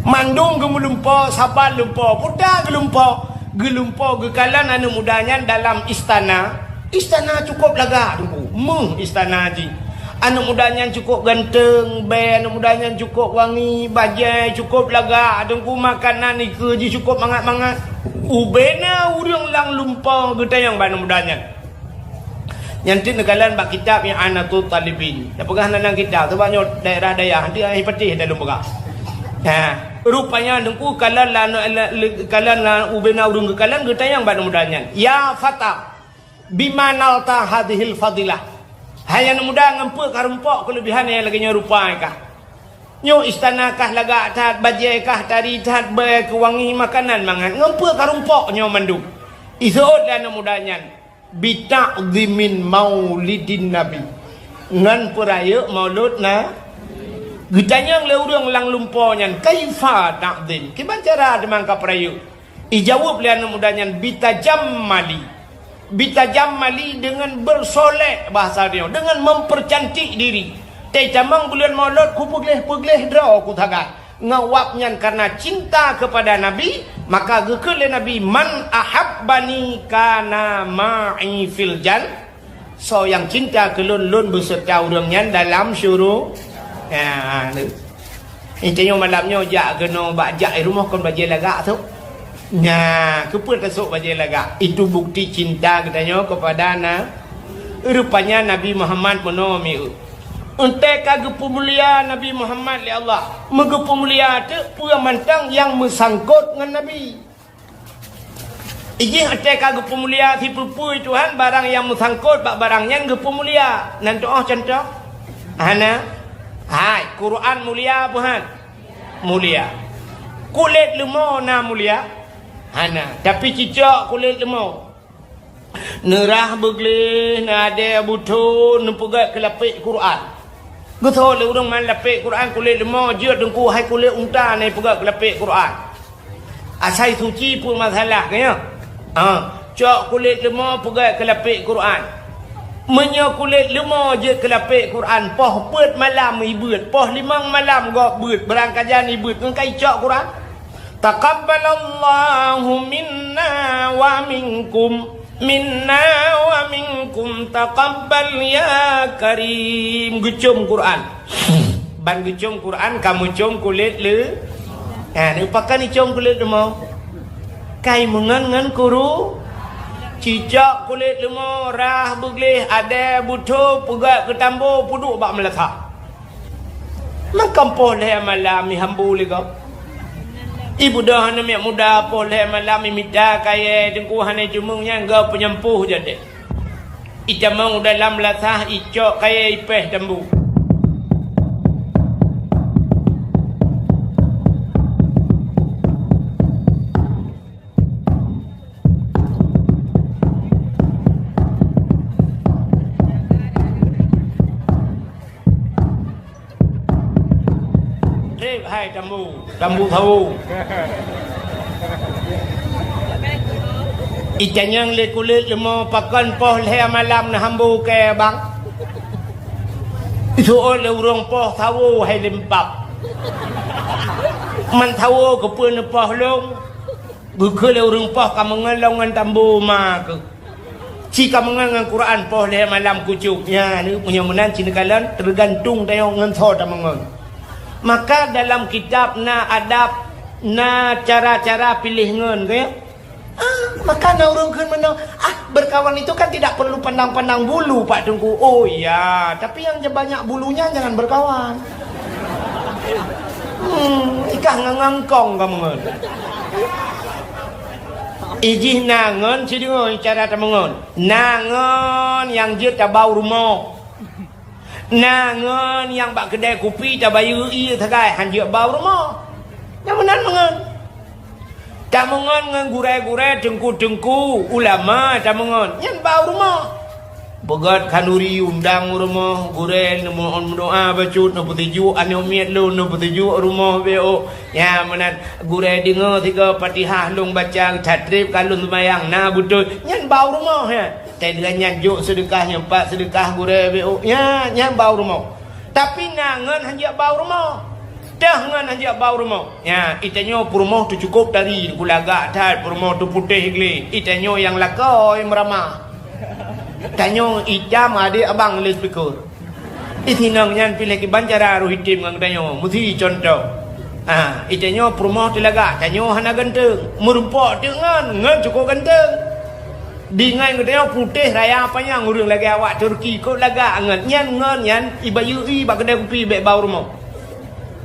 Mandum geumeulumpo, saban lumpo, puta geulumpo. Geulumpo geukalon aneuk muda nyan dalam istana. Istana cukôp lagak, Teungku. Meuh istana jih. Aneuk muda nyan cukôp ganteng, bèe aneuk muda nyan cukôp wangi, bajèe cukôp lagak, Teungku, makanan ikeue jih cukôp mangat-mangat. Ubena ureueng lam lumpo geutanyong bak aneuk muda nyan. Nyan teuk neukalon bak kitab I'anatut Talibin. Tapeugah na lam kitab, sabab nyoe daerah dayah, nanti ai patéh dalam peugah. Ha, rupanya Teungku kalon la, la, la, kalon la ubena ureueng geukalon geutanyong bak aneuk muda nyan. "Ya fata, bima nalta hadhil fadilah?" Hai aneuk muda, ngon peue karumpok keuleubihan nyang lagèe nyoe rupa kah? Nyoe istana kah lagak that, bajèe kah tari that, bèe keuh wangi, makanan mangat. Ngon peue karumpok nyoe mandum? Iseuôt lé aneuk muda nyan. "Bita'zimin maulidin Nabi." Ngon peurayeuk maulud na. Geutanyong lé ureueng lam lumpo nyan, "Kaifa ta'zim?" Kiban cara teuma kapeurayeuk? Ijaweueb lé aneuk muda nyan, "Bitajammali." Bitajammali deungon bersolek bahasa dia, deungon mempercantik diri. Teutamong buleuen maulud kupeugleh-peugleh droe kusagai. Ngon wab nyan karena cinta kepada Nabi, maka geukheun lé Nabi, "Man ahabbani kana ma'i fil jan." Soe nyang cinta keu lôn, lôn beuseureuta ureueng nyan dalam syuru-, ya, tu. Tanyoe malam nyoe jak keunoe bak jak i rumoh kon bajèe lagak tu. Nya, keupeue tasok bajèe lagak? Itu bukti cinta geutanyoe kepada na-, rupanya Nabi Muhammad meunoe mieu. Eunteuk ka geupeumulia Nabi Muhammad lé Allah, meugeupeumulia teuk peue mantong nyang meusangkot ngon Nabi. Ijih eunteuk ka geupeumulia sipeue-peue Tuhan, barang nyang meusangkot bak barang nyan geupeumulia. Nan tu'oh cuntoh? Hana. Hai, Quran mulia peue han? Mulia. Kulét leumo na mulia? Hana. Tapi cicok kulét leumo. Neurah beugleh, neuadèe butho, neupeugèt keu lapék Quran. Geutho lé ureueng man lapék Quran kulét leumo, jeuet Teungku hai kulét unta neupeugèt keu lapék Quran. Asai suci peue masalah keu nyoe? Ha, cok kulét leumo peugèt keu lapék Quran. Meunyoe kulét leumo jeuet keu lapék Quran, poh peuet malam ibeuet, poh limong malam gob beuet, beurangkajan ibeuet, ngon ka icok Quran. Taqabbalallahu minna wa minkum, minna wa minkum taqabbal ya karim. Geucom Quran. Ban geucom Quran ka meucom kulét le. Ha, neupakan icom kulét leumo. Kai meungon ngon kuru. Cicok kulét leumo, rah beugleh, adèe butho, peugèt keu tambo, peuduek bak meulasah. Mangkang poh lhèe malam ihambu lé gob. Ibeudôh aneuk miet muda poh lhèe malam imita kayèe Teungku hana jimeueng nyan gob peunyampoh jadèh. Itamong u dalam lasah icok kayèe ipèh tambu. Trép hai tambu, tambu sawo. Itanyong lé kulét leumo pakon poh lhèe malam neuhambu kèe bang. Iseuôt lé ureueng poh sawo hai limpab. Man sawo keupeue neupoh lôn? Geukheun lé ureueng poh ka meungon lom ngon tambu ma keuh. Ci ka meungon ngon Quran poh lhèe malam kucok. Nya, meunyoe meunan ci neukalon, teugantung tanyoe ngon soe tameungon. Maka dalam kitab na adab, na cara-cara piléh ngon, ka ya? Ah, maka na ureueng kheun meunoe, ah, berkawan itu kan tidak perlu pandang-pandang bulu, Pak Teungku. Oh iya, tapi yang banyak bulunya jangan berkawan. Hmm, ikah ngon ngangkong ka meungon. Ijih na ngon, ci deungoe cara tameungon. Na ngon nyang jeuet tabau rumoh. Na ngon nyang bak keudè kupi tabayeue ié sagai han jeuet bau rumoh. Nyang meunan meungon. Tameungon ngon gurèe-gurèe, teungku-teungku, ulama tameungon. Nyan bau rumoh. Peugöt khanduri undang u rumoh, gurèe neumeudoa bacut, neupeutuju aneuk miet lôn, neupeutuju rumoh B O. Nyan meunan gurèe deungoe sigoe Fatihah lôn baca, that trép ka lôn seumayang, na beutôi. Nyan bau rumoh nyan. Teuh lheueh nyan jok seudeukah nyan pat seudeukah gurèe B O. Nyan, nyan bau rumoh. Tapi na ngon hanjeuet bau rumoh. Teuh ngon hanjeuet bau rumoh. Nya, itanyoe peurumoh teuh cukôp tari, kulagak that peurumoh teuh putéh glé. Itanyoe nyang lakoe meuramah. Tanyoe itam adék abang lé speaker. Isinong nyan piléh kiban cara roh item ngon tanyoe. Meusi contoh. Ha, itanyoe peurumoh teuh lagak, tanyoe hana ganteng. Meurumpok teuk ngon, ngon cukôp ganteng. Di ngon geutanyoe putéh raya panyang ureueng lagèe awak Turki, kok lagak ngon nyan, ngon nyan ibayeue bak keudè kupi bèk bau rumoh.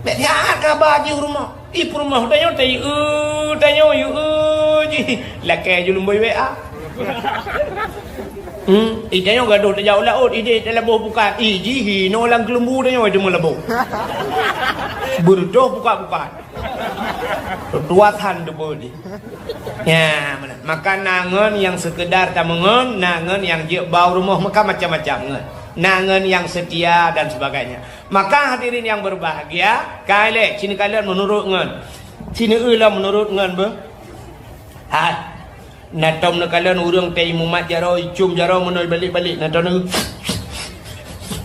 Bèk siat kaba jih rumoh. I peurumoh tanyoe tayue, tanyoe yue jih. Lakèe ju lumbôi W A. Hmm, i tanyoe gadoh tajak u laôt, idéh talaboh bukat. I jih hinoe lam keuleumbu tanyoe teuma laboh. Beureudoh bukat-bukat. Tutosan teupeu jih. Ya, meunan. Maka na ngon nyang seukeudar tameungon, na ngon nyang jeuet bau rumoh, maka macam-macam ngon. Na ngon nyang seutia dan sebagainya. Maka hadirin yang berbahagia, kai lé, ci neukalon meunurot ngon. Ci neueu lom meunurot ngon beuh. Hai. Na tom neukalon ureueng teuh mumat jaroe, icom jaroe meunoe balek-balek, na tom neu.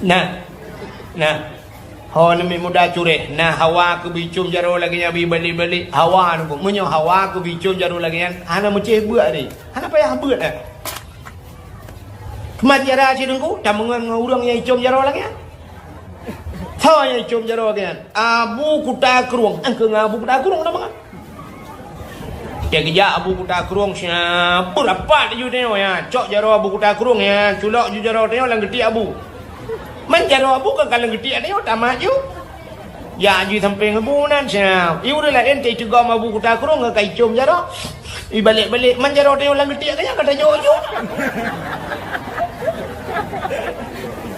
Nah. Nah. Ho neumiet muda cureh, na hawa keu bicom jaroe lagèe nyan, bi balek-balek, hawa nunggu. Meunyoe hawa keu bicom jaroe lagèe nyan, hana meucéh beuet deh. Hana payah beuet dah. Keumat jara ci nunggu, tameungon ngon ureueng nyang icom jaroe lagèe nyan. Soe nyang icom jaroe lagèe nyan? Abu Kuta Krueng. Engkeu ngon Abu Kuta Krueng nama kan? Dia geujak Abu Kuta Krueng siap. Beurapat laju tanyoe, ya. Cok jaroe Abu Kuta Krueng, ya. Culok ju jaroe tanyoe lam geutiek Abu. Man jaroe Abu kan ka lam geutiek tanyoe, tamat ju. Ya, ju sampai ngebu nan siap. Ieu ureueng laén teuh iteugom Abu Kuta Krueng ka icom jaroe. Ibalek-balek, man jaroe tanyoe lam geutiek ka nyan ka tajok ju.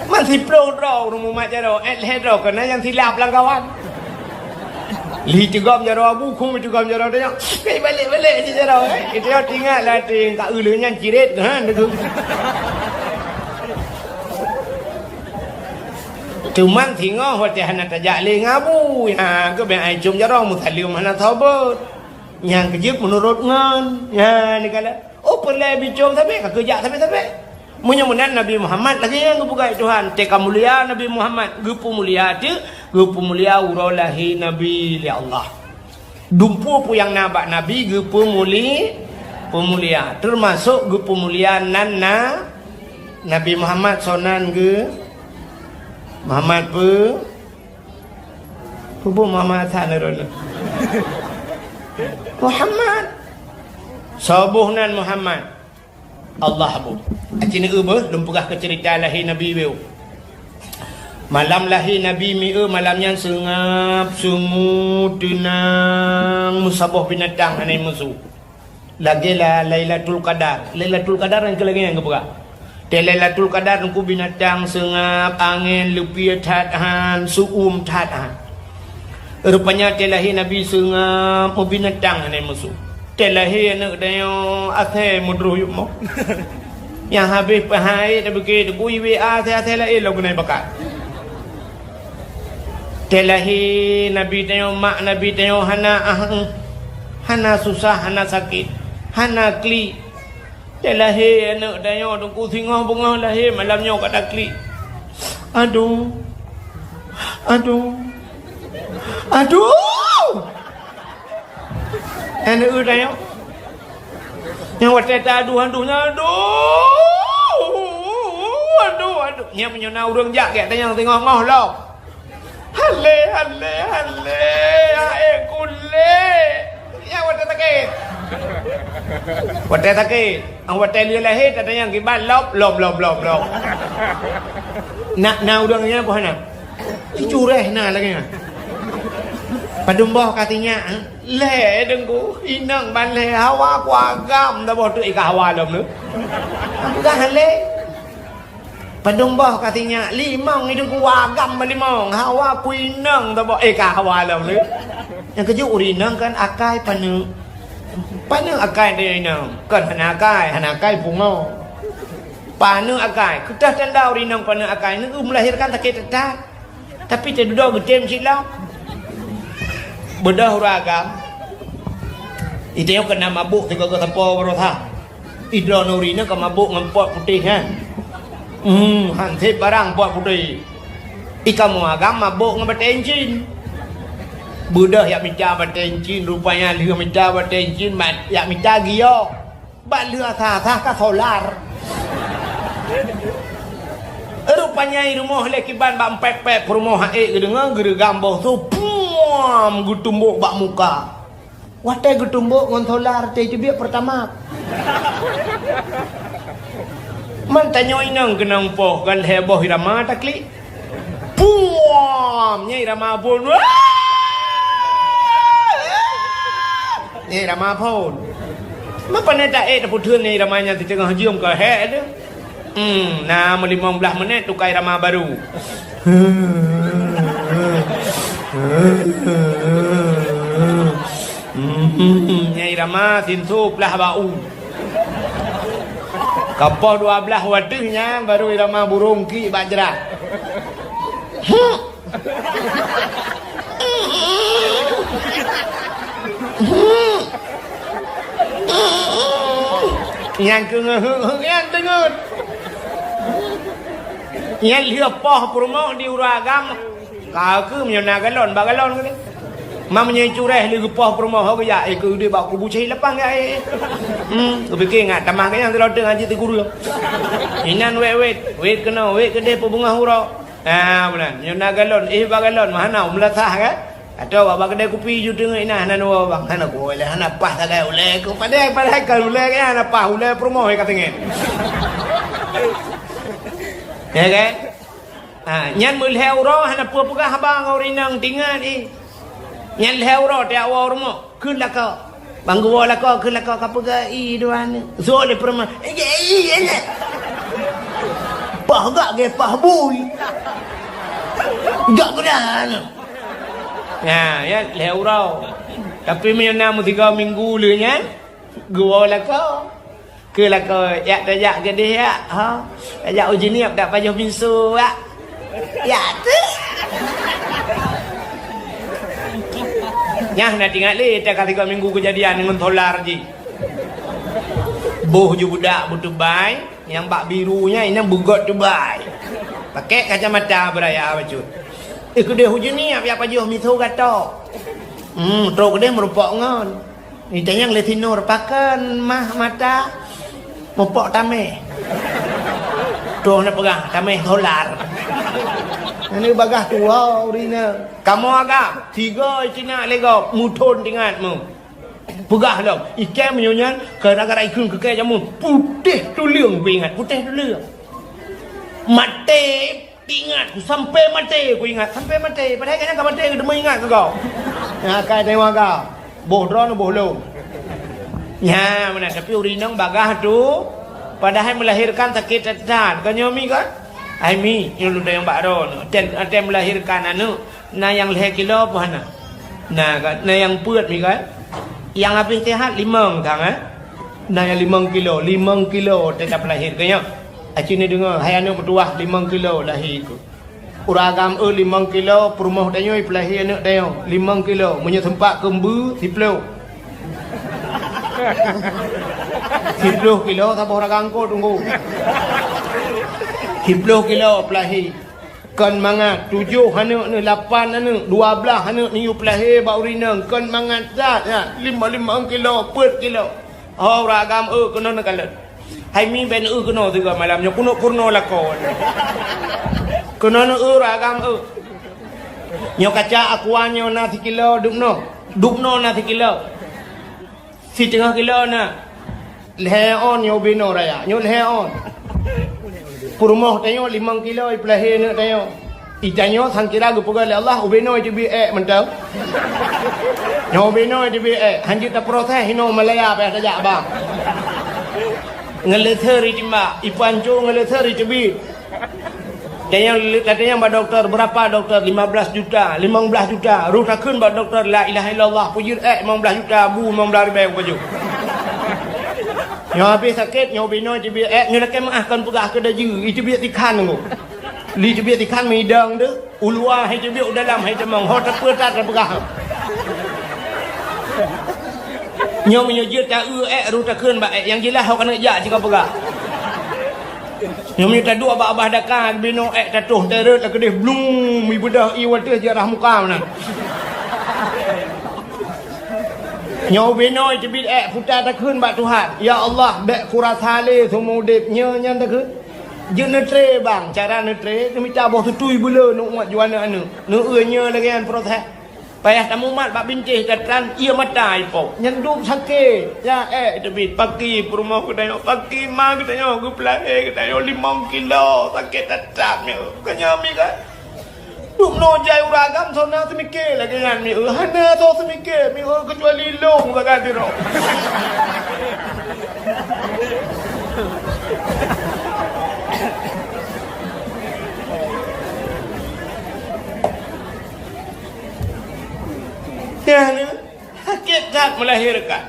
Man siplôh droe ureueng mumat jaroe, eh, lhèe droe keunan nyang silap lam kawan. Lheuh teugom jaroe Abu, kheun teugom jaroe tanyoe. Kai balek-balek cit jaroe, eh. Iteungoh teuingat lam até ka ulèe nyan ciret, ha, deungoe. Cuman singoh watèe hana tajak lé ngon Abu, ha, geubèe ai com jaroe meusaleuem hana sobot. Nyang keujeuet meunurot ngon, ha, neukalon. Oh, peureulèe bicom sabe, ka keujak sabe-sabe. Meunyoe meunan Nabi Muhammad lagèe nyan geupeugah Tuhan, teuka mulia Nabi Muhammad, geupeumulia teuk, geupeumulia uroe lahé Nabi lé Allah. Dumpeue peue nyang na bak Nabi geupeumuli-, peumulia, teumasok geupeumulia nan na Nabi Muhammad sonan geu Muhammad peu-, Peue Muhammad Hasan droeneuh? Muhammad. Soe boh nan Muhammad? Allah boh. Aci neueu beuh, lôn peugah keu ceurita lahé Nabi weueh. Malam lahé Nabi mieu malam nyan seungab, sungu, teunang, meusaboh binatang hana meusu. Lagèe la-, Lailatul Qadar. Lailatul Qadar nyang keu lagèe nyan geupeugah. Teuh Lailatul Qadar teungku binatang seungab, angèn, leupie that han, seu-uem that han. Rupanya teuh lahé Nabi seungab, meubinatang hana meusu. Teuh lahé aneuk tanyoe asèe meudroh yup mo. Nyang habéh peuhai tapiké teungku iwé asèe-asèe laén lom keuneuk bakat. Teuh lahé Nabi tanyoe, mak Nabi tanyoe hana ah, hana susah, hana sakét, hana klik. Teuh lahé aneuk tanyoe teungku singoh beungoh lahé malam nyoe ka taklik. Aduh. Aduh. Aduh! Aneuk tanyoe. Nyang watèe ta aduh-aduh nyan, aduh, aduh, aduh. Nyan meunyoe na ureueng jak gèt tanyong teungoh-ngoh lom. Hale, hale, hale, ae kulé. Nyan watèe sakét. Watèe sakét. Ang watèe lheueh lahé tatanyong kiban lom, lom, lom, lom, lom. Na, na ureueng nyan boh na. Icureh na lagèe nyan. Padum boh ka sinyak, eh? Lhèe deungku, inong ban lhèe hawa ku agam dah boh tu ika hawa lom tu. Aku dah lé. Padum boh ka sinyak, limong itu ku agam limong, hawa ku inong dah boh ika hawa lom tu. Nyang keujeuet ureueng inong kan akai paneuk. Paneuk akai dia inong, kan hana akai, hana akai pungo. Paneuk akai, keutah tanda ureueng inong paneuk akai, neu melahirkan sakét that. Tapi teududoe geutem cit lom. Beudôh ureueng agam. Iteungoe keunan mabök sigoe-goe sampoe baroesa. Idroe nuri nyoe ka mabök ngon pot putéh nyan. Hmm, hansép barang pot putéh. Ikamoe agam mabök ngon batèe incin. Beudôh jak mita batèe incin, rupanya lheueh mita batèe incin, mat-, jak mita giok. Bak lheueh asah-asah ka solar. Rupanya i rumoh lé kiban bak pèp-pèp peurumoh, han ék geudeungoe, geureugam boh su, puam, geutumbok bak muka. Watèe geutumbok ngon solar, teuh teubiet Pertamax. Man tanyoe inong keunong poh, ka lhèe boh irama taklik. Puam! Nyan irama phôn. Nyan irama phôn. Meupanè taék tapeutheun nyan irama nyan siteungoh jeuem ka hék teuh. Hmm, na meulimong blaih meunét tuka irama barô. Hmm, nyan irama sinso plah bak u. Ka poh dua blaih watèe nyan barô irama burông kiek bak jrah. Nyan keuh ngeuheuk-heuk nyan teungeut. Nyan lheueh poh peurumoh di ureueng agam. Ka keuh meunyoe na galon, bak galon keuh. Ma meunyoe cureh lé geupoh peurumoh ho geujak, eh, keu udép bak kubu cit lapang ya, eh. Hmm, geupiké ngat tamah keu nyang seuloteueng haji teukureueng. Inan wét-wét, wét keunoe, wét keudéh peubeungoh uroe. Ah, bulan. Meunyoe na galon, eh, bak galon, mah hana, meulasah kan? Atau bak, bak keudéh kupi ju teungeut inan hana nuwoe bang, hana kuwoe lé, hana paih sagai ulèe keu padahai, padahai ka ulèe kan hana paih ulèe peurumoh ka teungeut. Ya kan? Ha, nyan meulhèe uroe hana peue peugah haba ngon ureueng inong tingat, eh. Nyan lhèe uroe tiak woe u rumoh, kheun lakoe. Ban geuwoe lakoe, kheun lakoe ka peugah, "I dua ni." Sôk lé peurumoh, "Eh, eh, eh, eh." Paih gak gé paih bui. Gak geudah ni. Nah, ya, lhèe uroe. Tapi meunyoe na meusigoe minggu lé nyan, geuwoe lakoe. Keu lakoe, yak tajak keudéh yak, ha? Tajak u Jeunieb dak pajoh pinso yak. Yak tu. Nyang na tingat lé, teuka tiga minggu keujadian ngon solar jih. Boh ju budak beutubai, nyang bak biru nyan, inong beugot tubai. Pakai kacamata beuraya bacut. Eh, keudéh u Jeunieb yak pajoh pinso gato. Hmm, trok keudéh meureumpok ngon. Itanyong lé si Nur, "Pakon mah mata?" "Mupok tamèh." Troh na peugah, "Tamèh solar." Nyan bagah tuwoe ureueng inong. Kamoe agam, tiga itina lé gob, muthon tingat mu. Peugah lom, ikèe meunyoe nyan, gara-gara ikheun keu kèe jameun, putéh tuleueng peuingat, putéh tuleueng. Maté Ingat, sampai maté ku ingat, sampai maté. Padahai kayang ka maté, teuma ingat keu kau. Nyan kai teurimong agam. Boh droeneuh, boh lôn. Nyan meunan, tapi ureueng inong bagah tu, padahai melahirkan sakét that-that. Kan nyoe mi kan? Hai mi, nyoe lôn tanyong bak droeneuh. Tem, tem melahirkan aneuk, na nyang lhèe kilo peue hana? Na kan? Na nyang peuet mi kan? Nyang habéh sehat limong kan, eh? Na nyang limong kilo, limong kilo teutab lahé keu nyoe. Aci neudeungoe, hai aneuk meutuwah limong kilo lahé keu. Ureueng agam eu limong kilo, peurumoh tanyoe peulahé aneuk tanyoe limong kilo, meunyoe seumpat keu mbeue, siploh. Siploh kilo saboh ragam ko teungku. Siploh kilo peulahé. Kon mangat, tujoh aneuk neuh, lapan aneuk, dua blaih aneuk neuyue peulahé bak ureueng inong, kon mangat that nyan, limong-limong kilo, peuet kilo. Ho ureueng agam eu keunoe neukalon. Hai mi ben eu keunoe sigoe malam nyoe, keunoe purnoe lakoe. Keunoe neu eu ureueng agam eu. Nyoe kaca aqua nyoe na sikilo dubnoe. Dubnoe na sikilo. Siteungoh kilo na. Lhèe ôn nyoe ubé noe raya. Nyoe lhèe ôn. Peurumoh tanyoe limong kilo ipeulahé aneuk tanyoe. Itanyoe sangkira geupeugah lé Allah ubé noe teubiet ék mantong. Nyoe ubé noe teubiet ék. Hanjeuet taproses inoe Malaya payah tajak bang. Ngeuleuseuri timbak. Ipancô ngeuleuseuri teubiet. Tanyong, tatanyong bak dokto, "Beurapa dokto?" "Lima belas juta." "Limong blaih juta." Roh takheun bak dokto, "La ilaha illallah." Peujeuet ék limong blaih juta, bu limong blaih ribèe baju. Nyoe habéh sakét, nyoe ubé noe teubiet ék, nyoe lakèe meuáh kon peugah keu dajeu, iteubiet sikhan nyoe. Li teubiet sikhan meudong tu, u luwa hai teubiet, u dalam hai tamong, ho tapeue that tapeugah. Nyoe meunyoe jeuet ta eu ék, roh takheun bak ék, nyang jeulaih ho keuneuk jak sikapeugah. Nyoe mita duek bak babah daka, binoe ék tatoh teuret lakeudeh blung, mibeudoh ié watèe jarah muka meunan. Nyoe binoe teubiet ék puta takheun bak Tuhan, "Ya Allah, bèk kurasa lé seumeu udép nyoe nyan takheun." Jeuet neutré bang, cara neutré, neumita boh tutui beuleu neuuet ju aneuk-aneuk. Neueu nyoe lagèe nyan proses. Payah tamumat bak bintéh tatran, ié mata ipok. Nyan dum sakét. Ya, éh, teubiet paki peurumoh geutanyoe, paki ma geutanyoe, geupeulahé geutanyoe limong kilo, sakét tatap nyoe. Keu nyoe mi kan? Dum noe jai ureueng agam, soe na seumiké lagèe nyan mi, eh, hana soe seumiké mi, eh, keucuali lôn sagai sidroe. Nyan, sakét that melahirkan.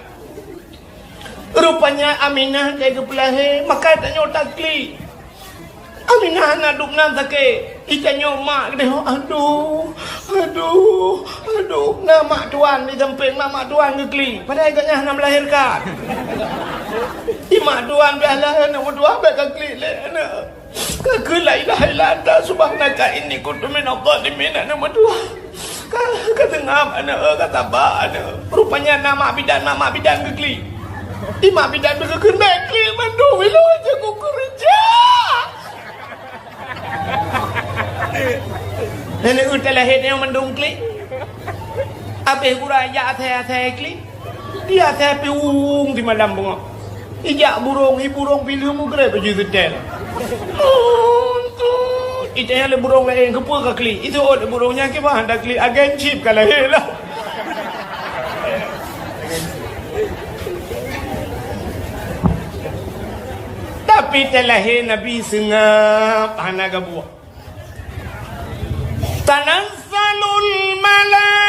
Rupanya Aminah lheuh geupeulahé, maka tanyoe taklik. Aminah hana dum nan sakét. Itanyoe mak geutanyoe, aduh, aduh, aduh. Na mak tuan di sampéng, na mak tuan geuklik. Padahai gobnyan hana melahirkan. Di mak tuan pih alah aneuk meutuah, bèk ka klik lé aneuk. Ka kheun, "La ilaha illa anta subhanaka inni kuntu minadh dhalimin," aneuk meutuah. Ka, ka seungab aneuk, ka saba aneuk. Rupanya na mak bidan, na mak bidan geuklik. Di mak bidan geukheun, "Bèk klik mandum, ilôn cit kukeureuja." Nenek utai lahé nyoe mandum klik. Abéh gura jak asai-asai klik. Di asai pih ueng di malam beungoh. Ijak burông, i burông pih lheueh meugreb baju seutèl. Itanyoe lé burông laén, "Keupeue ka klik?" Iseuôt lé burông nyan, "Kiban hana klik, agen chip ka lahé lah." Tapi teulahé Nabi seungab hana gabuah. Tanazzalul malaikatu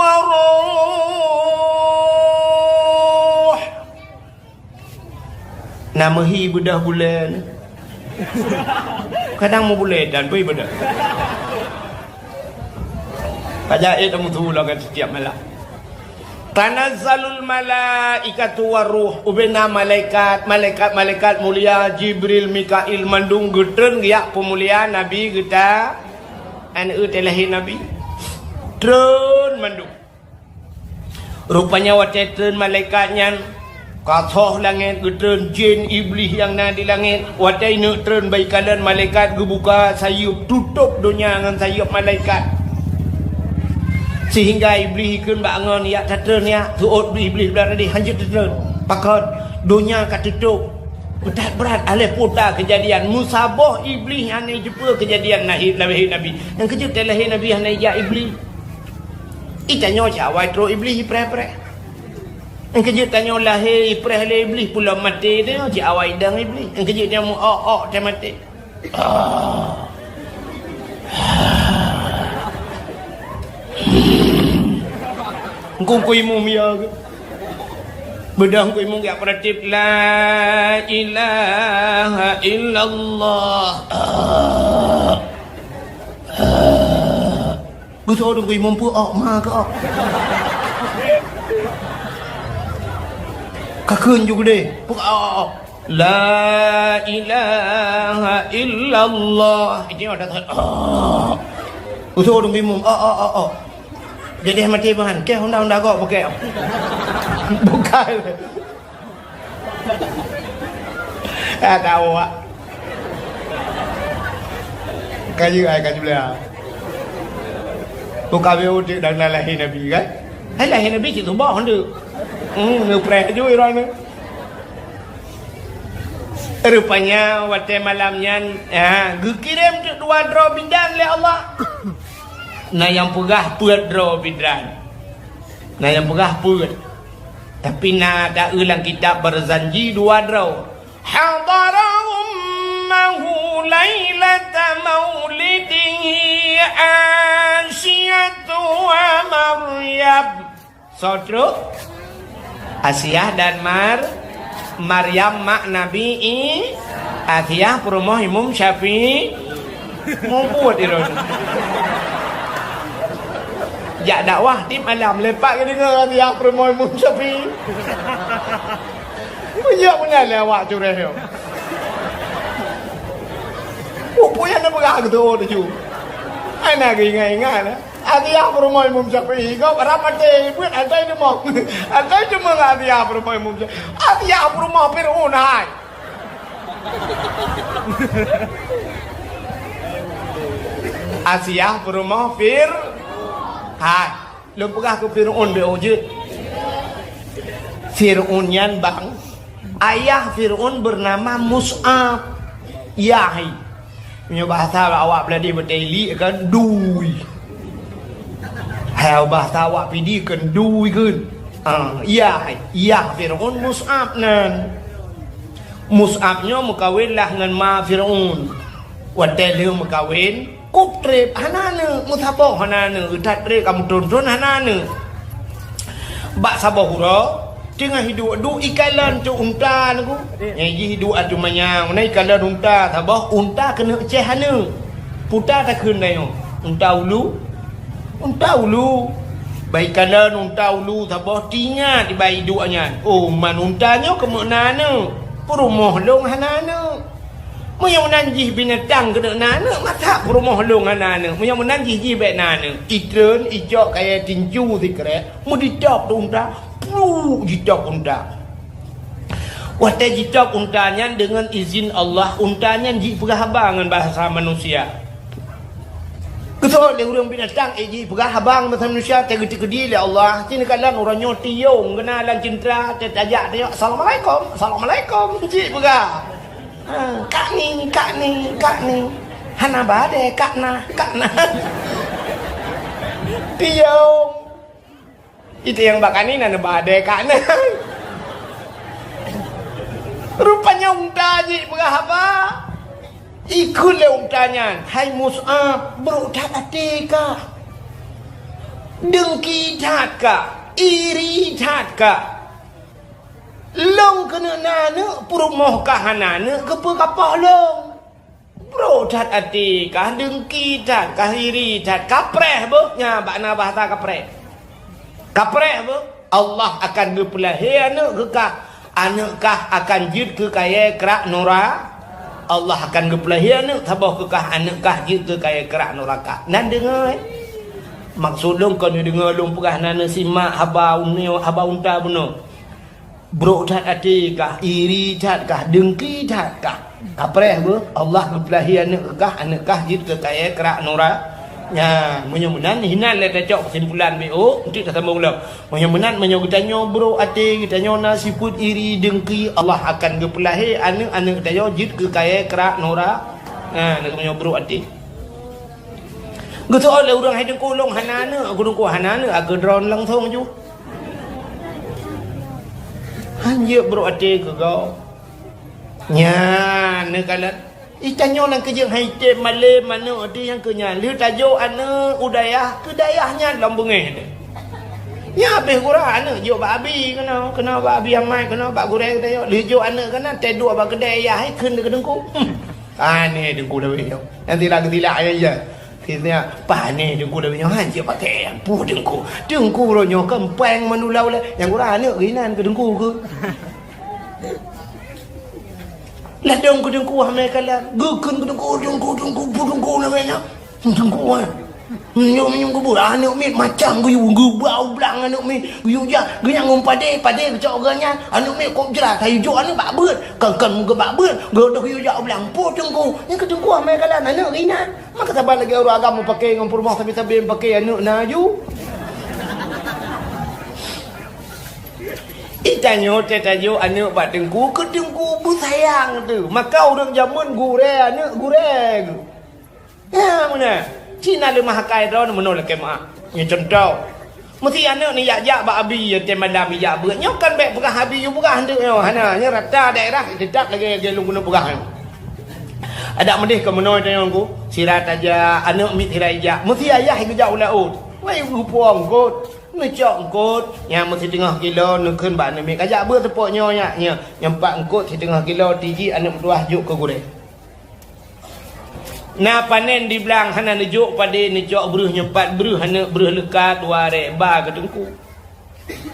warruh. Na meuhi beudoh buleuen. Kadang meubulée dan bui beudoh. Ka jai tamutu lagée setiap malam. Tanazzalul malaikatu warruh, ubena malaikat, malaikat, malaikat mulia, Jibril, Mikail, mandum geutreun geujak peumulia Nabi geuta, aneuk teulahé Nabi. Treun mandum. Rupanya watée treun malaikat nyan, ka thoh langét, geutreun jén Iblih nyang na di langét. Watée ineuk treun bak ikalon, malaikat geubuka sayeuep, tutôb donya ngon sayeuep malaikat. Sehingga Iblih ikheun bak angon, "Yak tatreun, yak." Seuôt Iblih blah tadi, "Hanjeuet tatreun. Pakon? Donya ka tutôb." That brat, alah peue teuma keujadian. Meusaboh Iblih hana jiteupeue keujadian lahé, lahé Nabi. Nyang keujeuet teulahé Nabi hana ijak Iblih. Itanyoe cit awai trok Iblih ipreh-preh. Nyang keujeuet tanyoe lahé ipreh lé Iblih, pulom maté tanyoe cit awai idong Iblih. Nyang keujeuet nyoe meu-ok-ok teuh maté. Ah. Engkong kui mum ya ke? Beudôh kui mum ya, peuratif, "La ilaha illallah." Ah. Ah. Geusoe dong kui mum peu-ok ma keu-ok. Ka kheun ju geudeh, peu-ok. "La ilaha illallah." Ini ada, ah. Geusoe dong kui mum, ah, ah, ah, ah. Jadi maté bahan, keh honda-honda gok pakai. Bukan. Ah, tahu, Wak. Kayu ai ka jula. Buka beu udép dan lahé Nabi, kan? Hai lahé Nabi cit tuboh tu. Hmm, neupreh ju iron tu. Rupanya watée malam nyan, ha, geukirém teuk dua droe bidan lé Allah. Na nyang peugah peuet droe bidan. Na nyang peugah peuet. Tapi na taeu lam kitab Barzanji dua droe. Hadara ummahu lailata maulidihi Asiyatu wa Maryam. Soe trok? Asiah dan Mar-, Maryam mak Nabi I-, Asiah peurumoh Imum Syafi'i. Mubuet di droeneuh. Jak dakwah tiep malam, lepak geudeungoe hadiah peurumoh Imam Syafi'i. Meujak meunan lé awak cureh nyoe. Peue nyang neupeugah keu tu'oh tuju. Hana geuingat-ingat, eh. Hadiah peurumoh Imam Syafi'i, gob rab maté, buet asai teuma. Asai teuma hadiah peurumoh Imam Syafi'i. Hadiah peurumoh Fir'aun hai. Asiah peurumoh Fir-, hai. Lôn peugah keu Fir'aun beu jeuet. Fir'aun nyan bang, ayah Fir'aun bernama Mus'ab. Yah. Meunyoe bahasa awak Beuladi beutôi ilik kan, dui. Hai bahasa awak Pidie kan, dui kan. Ah, yah, yah Fir'aun Mus'ab nan. Mus'ab nyoe meukawen lah ngon ma Fir'aun. Watèe lheueh meukawen, kôb trép hana aneuk, meusaboh hana aneuk, that trép ka meuthôn-thôn hana aneuk. Bak saboh uroe, teungoh iduek-duek ikalon cok unta nyoe. Nyang jih iduek ateueh manyang, na ikalon unta saboh, unta keuneuk céh aneuk. Peue unta takheun tanyoe? Unta ulu? Unta ulu. Bak ikalon unta ulu saboh, teuingat bak iduek nyan. Oh, man unta nyoe keumeuna aneuk. Peurumoh lôn hana aneuk. Meunyoe meunan jih binatang keuneuk na aneuk, masa peurumoh lôn hana aneuk? Meunyoe meunan jih, jih bèk na aneuk. Itreun, icok kayèe tincu sikrek, meuditôb di unta, pluk jitôb unta. Watèe jitôb unta nyan deungon izin Allah, unta nyan jipeugah haba ngon bahasa manusia. Geuseuôt lé ureueng binatang, eh, jipeugah haba ngon bahasa manusia, teugeutikeudi lé Allah. Ci neukalon uroe nyoe tiong, geuna lam ceuntra, teutajak, teutajak, "Assalamualaikum, assalamualaikum," jipeugah. Ha, "Kak ni, kak ni, kak ni." Hana ba deh, kak na, kak na. Tiong. Itu nyang bak kak ni na neuba deh kak na. Rupanya unta jipeugah haba. Ikheun lé unta nyan, "Hai Mus'ab, brok that até kah. Deungki that kah. Iri that kah. Lôn keuneuk na aneuk, peurumoh kah hana aneuk, keupeue kapoh lôn?" Brok that até kah, deungki that kah, iri that, kapreh beuh, nyan bak na bahasa kapreh. Kapreh beuh, Allah akan geupeulahé aneuk keu kah, aneuk kah akan jeuet keu kayèe krak nura-, Allah akan geupeulahé aneuk saboh keu kah, aneuk kah jeuet keu kayèe krak nuraka. Nan deungoe, eh? Maksud lôn kon neudeungoe lôn peugah, na neusimak haba uneue, haba unta bunoe. Brok that até kah, iri that kah, deungki that kah. Kapreh beuh, Allah geupeulahé aneuk kah, aneuk kah jeuet keu kayèe krak nura-, nyan, meunyoe meunan, hinan lé tacok keusimpulan B O, enteuk tasambong lom. Meunyoe meunan, meunyoe geutanyoe brok até, geutanyoe na sifeuet iri, deungki, Allah akan geupeulahé aneuk-aneuk tanyoe jeuet keu kayèe krak nura-, nyan, meunyoe brok até. Geuseuôt lé ureueng, "Hai Teungku, lôn hana aneuk." "Teungku hana aneuk, akeue droen langsong ju." Han jeuet brok até keu gob. Nyan, neukalon. Itanyoe lam keujeueng hai tem malém aneuk até nyang keu nyan. Lheueh tajok aneuk u dayah, keu dayah nyan lom beungéh teuh. Nyan habéh gura aneuk jok bak abi keunoe, keunoe bak abi amai, keunoe bak gurèe geutanyoe. Lheueh jok aneuk keunan, teuduek bak keudè yah, hai kheun keu Teungku. Hmm. Aneh Teungku Dawé nyoe. Nyang tilak-tilak ayah. Sisnya, "Pane Teungku Dawé nyoe han jeuet pakai, ampun Teungku. Teungku uroe nyoe kan péng meunulak ulèe." Nyang gura aneuk geuinan keu Teungku keu. Ladôm keu Teungku hamé kalan. Geukheun keu Teungku, "Teungku, Teungku, peue Teungku namanya? Teungku, eh." Nyoe, nyoe keubu, aneuk miet macam geuyue, geubau blang aneuk miet. Geuyue jak, geuyue ngon padé, padé geucok geuh nyan. Aneuk miet kok jrat, hai jok aneuk bak beuet. Kan, kan geuh bak beuet, geuh doh geuyue jak blang. Peue Teungku? Nyan keu Teungku hamé kalan aneuk geuinan. Maka saban lagèe ureueng agam meupaké ngon peurumoh sabe-sabe meupaké aneuk na aju. Itanyoe teutajok aneuk bak Teungku, keu Teungku beusayang teuh. Maka ureueng jameun gurèe aneuk gurèe geuh. Nyan meunan. Cit na leumah akai droeneuh meunoe lakèe meu'ah. Nyoe cuntoh. Meusti aneuk ni jak-jak bak abi, watèe malam ijak beuet. Nyoe kan bèk peugah abi yue peugah aneuk nyoe. Hana, nyoe rata daerah teutap lagèe, lagèe lôn keuneuk peugah nyoe. Adak meudeh keu meunoe tanyoe Teungku, sira tajak, aneuk miet sira ijak. Meusti ayah geujak u laôt. Wai geupuwoe eungkôt, neucok eungkôt, nyan meusiteungoh kilo neukheun bak aneuk miet. Kajak beuet seupôt nyoe nyak, nyoe, nyoe pat eungkôt siteungoh kilo, tiji aneuk meutuwah jok keu gurèe. Na panen di blang hana neujok padé neucok breuh nyoe pat breuh aneuk breuh leuka dua rek ba keu teungku.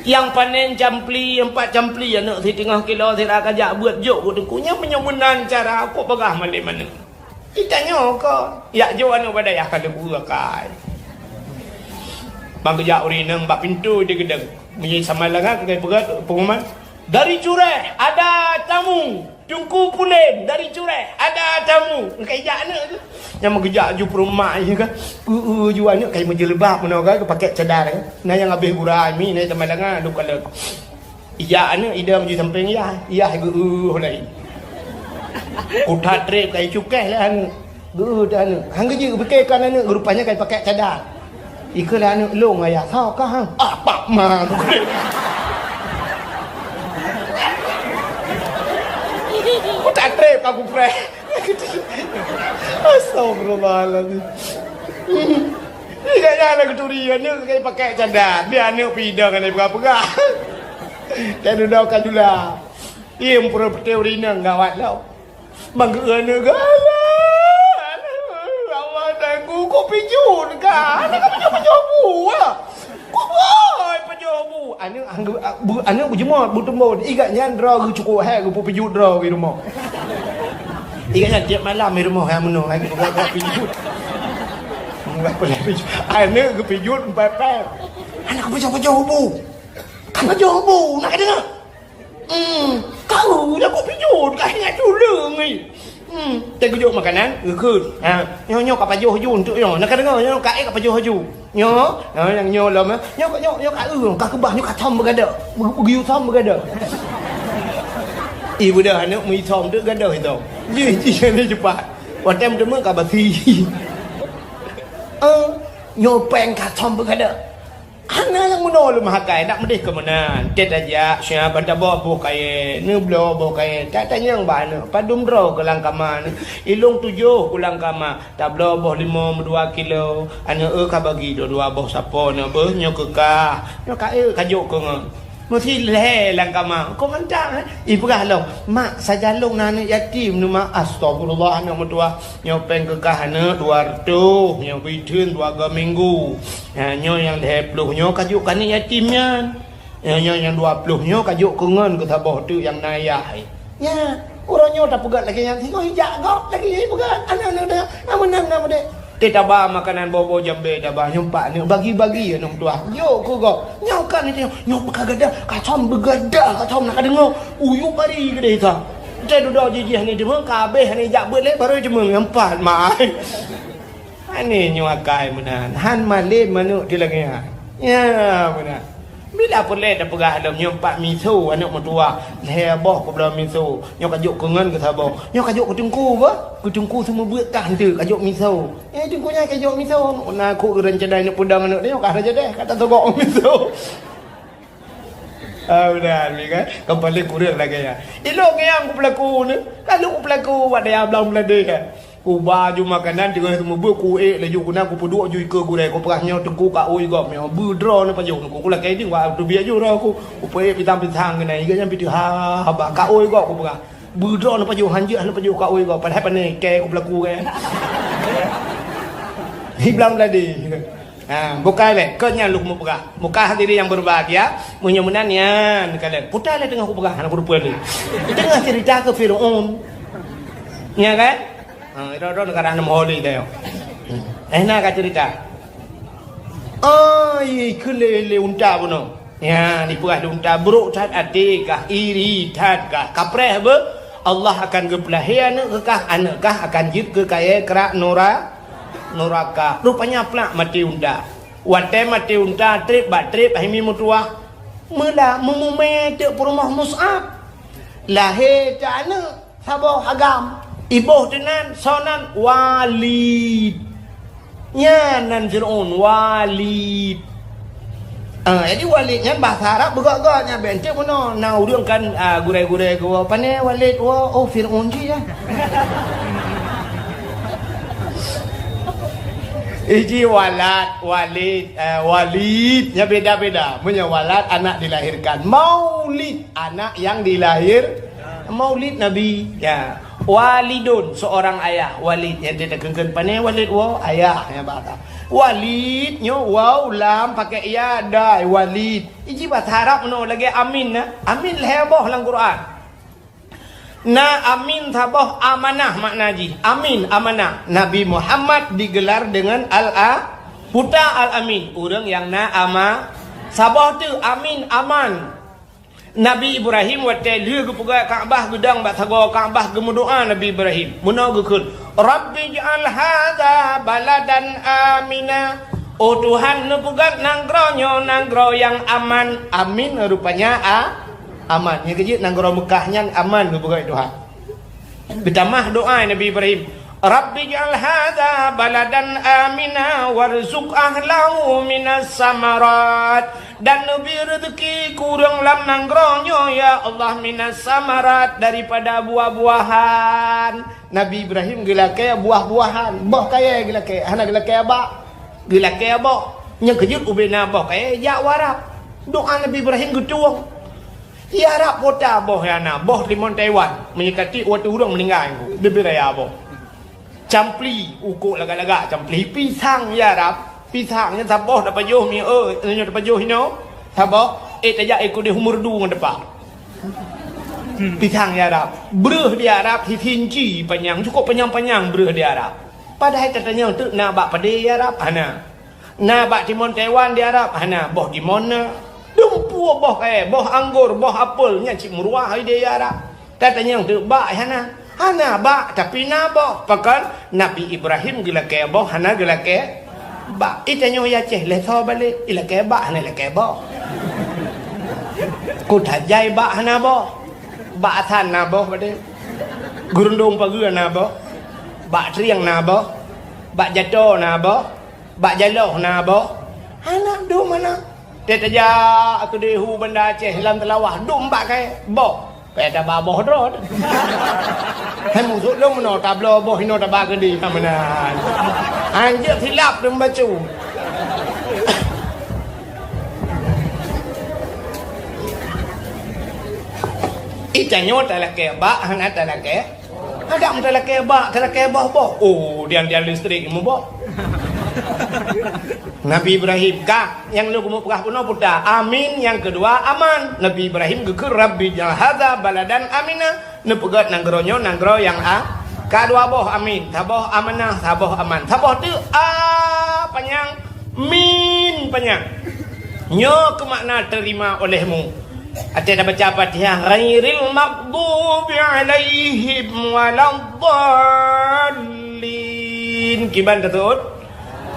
Nyang panen campli, empat campli aneuk siteungoh kilo sira kajak beuet jok keu teungku. Nyan meunyoe meunan cara kok peugah malem aneuk. Itanyoe kon, yak jok aneuk bak dayah ka leubu akai. Bang geujak ureueng inong bak pintoe di geudong. Meunyoe sama langa keukai peugah pengumuman, "Dari Cureh ada tamu." Teungku Pulen dari Cureh, ada tamu. Ka ijak aneuk tu. Nyang meugeujak ju peurumak je kan. Eu, eu, ju aneuk kai meujeuleuba meunoe kan, geupakèk cadar kan. Na nyang habéh gura mi, na teuma langa lôn kalon. Ijak aneuk idong ju sampéng yah, yah geu, eu, laén. Kutat trép kai cukéh lé aneuk. Geu, eu, aneuk. Hang geujeuet geupike kan aneuk, rupanya kai pakèk cadar. Ikeu lé aneuk lôn ayah, "Soe kah, hang?" "Ah, Pak Ma." Ku tak trép aku preh. Astagfirullahaladzim. Ingat nyan aku turi aneuk kai pakèk cadar. Dia aneuk pidong kan peugah-peugah. Dan udah ka jula. Im pura peuteu rinang gawat lom. Bang geuneuk galak. Allah tanggu, kok pijut kah? Aneuk ka pajoh-pajoh bu, ah. Kok boy pajoh bu? Aneuk, aneuk, bu, aneuk beujeumoe, beutumbon. Igat nyan droe geuh cukôp hai geupeu pijut droe geuh rumoh. Igat nyan tiep malam di rumoh hai meunoe hai geupeu pijut. Aneuk geupijut empat pèh. Aneuk ka pajoh-pajoh bu. Ka pajoh bu, nak ka deungoe. Hmm, kau dah kok pijut, kau ingat tuleueng ni. Hmm, teugeujok makanan, geukheun. Ha, nyoe, nyoe ka pajoh ju untuk nyoe. Nak ka deungoe, nyoe ka ék ka pajoh ju. Nyoe, ha, nyang nyoe lom, eh. Nyoe, nyoe, nyoe ka eu, ka keubah, nyoe ka thom beugadôh. Beu-, beugeuyue thom beugadôh. Ih, beudah aneuk meuithom tu gadôh ithom. Jih, jih, ni cepat. Watèe meuteumé ka basi. Eh, nyoe péng ka thom beugadôh. Hana nyang meunoe lôn meuhakai, nak meudeh keu meunan. Tét tajak, siab ban taboh boh kayèe, neubloe boh kayèe. Tak tanyong bak aneuk, padum droe keu lam kama nyoe. Ilông tujoh keu lam kama, tabloe boh limong meudua kilo. Aneuk eu ka bagi dua-dua boh sapo nyoe beuh, nyoe keu kah. Nyoe ka eu ka jok keu ngon. Meusi lhèe lam kama, kok mantap, eh? Ipeugah lom, "Mak, sajan lôn na aneuk yatim nyoe, Mak." Astagfirullah, aneuk meutuwah. Nyoe péng keu kah aneuk dua reutôh, nyoe beuitheun dua go minggu. Ha, nyoe nyang lhèe ploh nyoe ka jok keu aneuk yatim nyan. Nyoe, nyoe nyang dua ploh nyoe ka jok keu ngon keu saboh teuk nyang na yah. Nyan, uroe nyoe tapeugöt lagèe nyan, singoh ijak gob lagèe nyan ipeugöt. Aneuk-aneuk dah, na meunan, na meudeh. Teuh taba makanan boh-boh jambé taba nyoe pat aneuk bagi-bagi aneuk meutuwah. Jok keu gob. Nyoe kan nyoe, nyoe beuka gadah, ka thom beugadah, ka thom na ka deungoe. Uyup bari keudeh ka. Teuh dudoe jijih ni deungoe, ka abéh ni jak beuet lé, barô ceumeung nyan pat, mak. Aneuk nyoe akai meunan, han malém aneuk di lagèe nyan. Ya, meunan. Bila peureulèe tapeugah lom nyoe pat miso aneuk meutuwah, lhèe boh keubloe miso. Nyoe ka jok keu ngon keu saboh. Nyoe ka jok keu teungku beuh. Keu teungku seumeubeuet kah enteuk ka jok miso. Eh, teungku nyan ka jok miso. Na kok geurencana neuk peudong aneuk nyoe ka rajadeh, ka tatogok miso. Ah, meunan, kan? Keupaléng kureueng lagèe nyan. Ilông nyang kupeulaku ni, ka lheueh kupeulaku bak dayah Blang Bladeh, kan? Kuba ju makanan, teungoh seumeubeuet, kuék laju keunan, kupeuduek ju ikeue gurèe, kupeugah nyoe teungku ka ui gob, nyoe beu droe neupajoh, ku, kulakèe deuh, watèe teubiet ju droe ku, kupeuék pisang-pisang keunan, iga nyan pih teuh ha, haba, ka ui gob, kupeugah. Beu droe neupajoh, hanjeuet neupajoh, ka ui gob, padahai pané, kèe kupeulaku, kan? Di Blang Bladeh. Ha, bukai lé, kon nyan lôn mupeugah. Bukai hadirin yang berbahagia, meunyoe meunan nyan, kalon. Puta lé teungoh kupeugah, hana kuteupeu lé. Teungoh cerita keu Fir'aun. Nya kan? Ha, droe-droe neugara nem holi deh. Eh, na ka cerita. Ai, keu lé, lé unta bunoe. Nya, dipeugah lé unta, brok that até kah, iri that kah. Kapreh beuh, Allah akan geupeulahé aneuk keu kah, aneuk kah akan jeuet keu kayèe krak nura-, nuraka. Rupanya plak maté unta. Watèe maté unta, trép bak trép, hai mi meutuwah. Meula meumumé teuk peurumoh Mus'ab. Lahé teuk aneuk saboh agam. Iboh teunan, soe nan? Walid. Nyan nan Fir'aun, Walid. Ah, jadi Walid nyan bahasa Arab beugöt-göt nyan, bèk enteuk bunoe. Na ureueng kan, ah, gurèe-gurèe geuwoe, "Pané Walid woe?" "Oh, Fir'aun jih, ya." Iji Walad, Walid, eh, Walid, nya beda-beda. Meunyoe Walad, anak dilahirkan. Maulid, anak yang dilahir-, Maulid Nabi. Ya. Walidun, seorang ayah. Walid, nyang teuka keungkeuen pané Walid, woe, ayah nyang bahasa. Walid nyoe waw lam pakai ya dai, Walid. Iji bahasa Arab meunoe lagée amin na. Amin lhée boh lam Quran. Na amin saboh amanah makna jih. Amin, amanah. Nabi Muhammad digelar dengan al-a-, puta al-amin. Ureuëng nyang na ama-, saboh teuk amin, aman. Nabi Ibrahim watée lheueh geupeugah Ka'bah geudong bak sagoe Ka'bah geumeudoá Nabi Ibrahim. Meunoe geukheun, "Rabbi ij'al hadza baladan amina." Oh Tuhan, neupeugét nanggroe nyoe nanggroe nyang aman. Amin rupanya a-, aman. Nyang keujeuet nanggroe Meukah nyan aman geupeugét Tuhan. Geutamah doá Nabi Ibrahim, "Rabbi ij'al hadza baladan amina warzuq ahlahu minas samarat." Dan neubri reuzeuki keu ureuëng lam nanggroe nyoe, ya Allah, minas samarat, daripada buah-buahan. Nabi Ibrahim geulakée buah-buahan, boh kayée geulakée, hana geulakée bak, geulakée boh. Nyang keujeuet ubena boh kayée jak u Arab. Doá Nabi Ibrahim geutueng. Di Arab kota boh nyang na, boh limong Taiwan, meunyoe ka tiek watée ureuëng meuninggai, bibir raya boh. Campli, ukok lagak-lagak campli, pisang di Arab, pisang nyan saboh tapajoh mi, eh, nyoe tapajoh inoe, saboh, eh, tajak ikut di humur du ngon depan. Pisang di Arab, breueh di Arab, sisinci panyang, cukup panyang-panyang breueh di Arab. Padahai tatanyong teuk na bak padé di Arab, hana. Na bak timon Taiwan di Arab, hana, boh timon na. Dumpeue boh kayée, boh anggor, boh apel, nyan cit meuruah idéh di Arab. Tatanyong teuk bak hana. Hana bak, tapi na boh. Pakon Nabi Ibrahim geulakée boh, hana geulakée bak. Itanyoe i Aceh, lhée tho balek, ilakée bak, hana ilakée boh. Kuta jai bak hana boh. Bak asan na boh bade. Geurundong pageue na boh. Bak trieng na boh. Bak jato na boh. Bak jaloh na boh? Hana dum hana. Teuh tajak keudeh u Banda Aceh lam teulawah dum bak kayée boh. Kayée taba boh droe. Hai musuh lôn meunoe tabloe boh inoe taba keudeh ka meunan. Anjeuk silap dum bacu. Itanyoe talakée bak hana talakée. Adak meutalakée bak, talakée boh-boh. Oh, dian-dian listrik muboh. Nabi Ibrahim, ka, nyang lôn keumeung peugah bunoe puta. Amin, nyang keudua aman. Nabi Ibrahim geukheun, "Rabbi ij'al hadza baladan amina." Neupeugét nanggroe nyoe nanggroe nyang a-, ka dua boh amin. Saboh amanah, saboh aman. Saboh teuk a panyang, min panyang. Nyoe keumakna terima olehmu. Watée tabaca Fatihah, ghairil maghdubi alaihim waladdallin. Kiban taseuôt?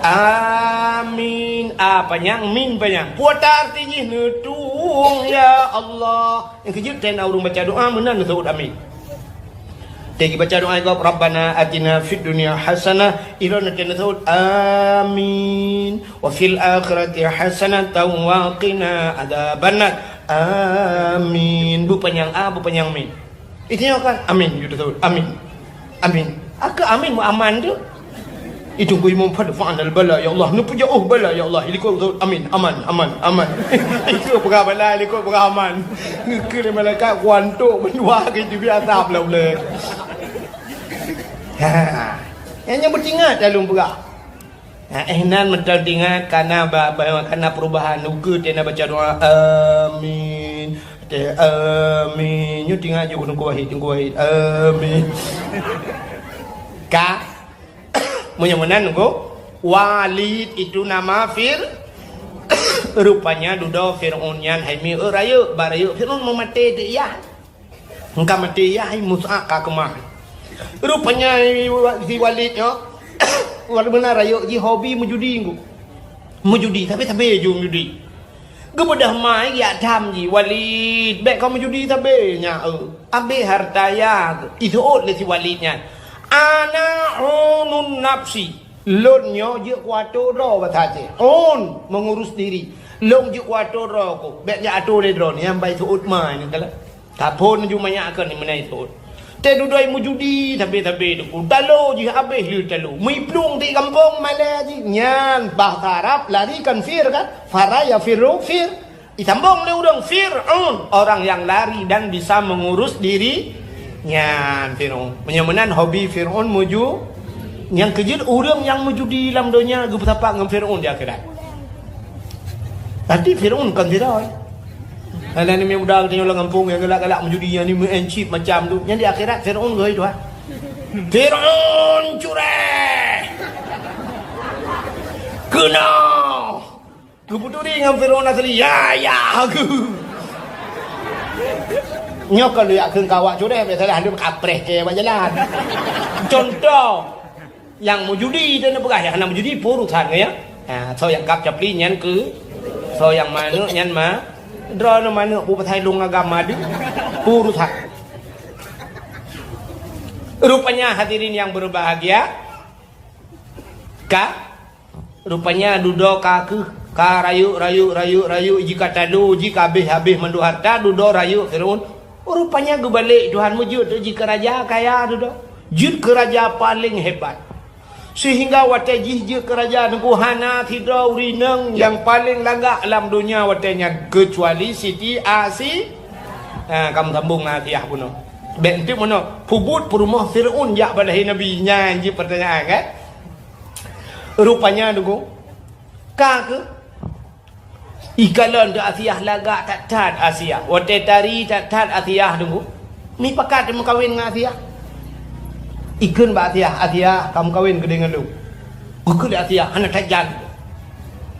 Amin. A panyang, min panyang. Peue arti jih? Neutueng, ya Allah. Nyang keujeuet teuh na ureuëng baca doá meunan neuseuôt amin. Teuh baca doá gob, "Rabbana atina fid dunya hasanah," ilôn teuh neuseuôt amin, "wa fil akhirati hasanatan wa qina adzabannar." Amin. Beupanyang a, beupanyang min. Itanyoe kan amin, jeuet neuseuôt amin. Amin. Akai amin meuaman tu. Itu ku imum fadfa'nal bala, ya Allah. Neupeujeuet bala, ya Allah. Ilikot tu, amin, aman, aman, aman. Itu peugah bala, ilikot peugah aman. Ngeukeu lé malaikat kuantok mendua ke itu biasa pula-pula. Ha. Nyang, nyang beutingat dalam peugah. Ha, eh, nan meutal tingat kana ba, ba, kana perubahan. Ukeue tena baca doa, amin. Teh, amin. Nyoe tingat ju Teungku Wahid, Teungku Wahid. Amin. Ka? Meunyoe meunan, Teungku, Walid itu nama Fir-, rupanya dudoe Fir'aun nyan hai mieu rayeuk, ba rayeuk Fir'aun meumaté di yah. Engka maté yah hai Musa ka keumah. Rupanya si Walid nyoe, walaupun na rayeuk jih hobi meujudi, Teungku. Meujudi, tapi sabe ju meujudi. Geubeudôh mai jak tham jih, "Walid, bék kau meujudi sabe nyan, eu. Abéh harta yah," iseuôt lé si Walid nyan. "Ana unun nafsi." Lôn nyoe jeuet kuato droe basa Aceh. Un, mengurus diri. Lôn jeuet kuato droe ku. Bék jak ato lé droe nyan, nyang bai seuôt mai nyan kala. Taphon ju manyak keu ni meunai seuôt. Teuh dudoe meujudi sabe-sabe Teungku. Talo jih abéh lé talo. Meuplueng di gampông malée jih. Nyan bahasa Arab lari kan fir kan? Fara yafirru fir. Disambong lé ureuëng Fir'aun, orang yang lari dan bisa mengurus diri. Nyan Firaun. Meunyoe meunan hobi Firaun muju-, nyang keujeuet ureuëng nyang meujudi lam donya geupeusapat ngon Firaun di akhirat. Tapi Firaun kon sidroe. Hana ni muda geutanyoe lam gampông nyang galak-galak meujudi, nyang ni meu'en chip macam tu. Nyang di akhirat Firaun geuhôi Tuhan. Firaun cureh. Keunoe. Geuputuri ngon Firaun asli. Ya, ya, aku. Nyoe kon leuyak kheun kawak cureh, biasalah dia kapreh ke bak jalan. Contoh, nyang meujudi dia nak peugah, nyang hana meujudi pun urusan ya. Ha, so nyang kap capli nyan ke, so nyang manuk nyan ma, droe manuk bu pasai lung agama dia. Pun urusan. Rupanya hadirin yang berbahagia, ka Rupanya dudoe ka keuh, ka rayeuk, rayeuk, rayeuk, rayeuk, jih ka talo, jih ka habéh-habéh mandum harta, dudoe rayeuk Firaun. Rupanya geubalek Tuhan meujeuet teuk jih keu raja kaya dudoe. Jeuet keu raja paleng hebat. Sehingga watée jih jeuet keu raja teungku hana sidroe ureuëng inong nyang paleng lagak lam donya watée nyan, keucuali Siti Asi-, ha, ka meusambong ngon Asiah bunoe. Bék enteuk meunoe, peubuet peurumoh Firaun jak bak lahé Nabi, nyan jih peurtanyaan kan? Rupanya teungku, ka keuh, ikalon teuh Asiah lagak that-that Asiah. Watée tari that-that Asiah teungku, mipakat teumeukawen ngon Asiah. Ikheun bak Asiah, "Asiah, kameukawen keudeh ngon lôn." Geukheun lé Asiah, "Hana that jan."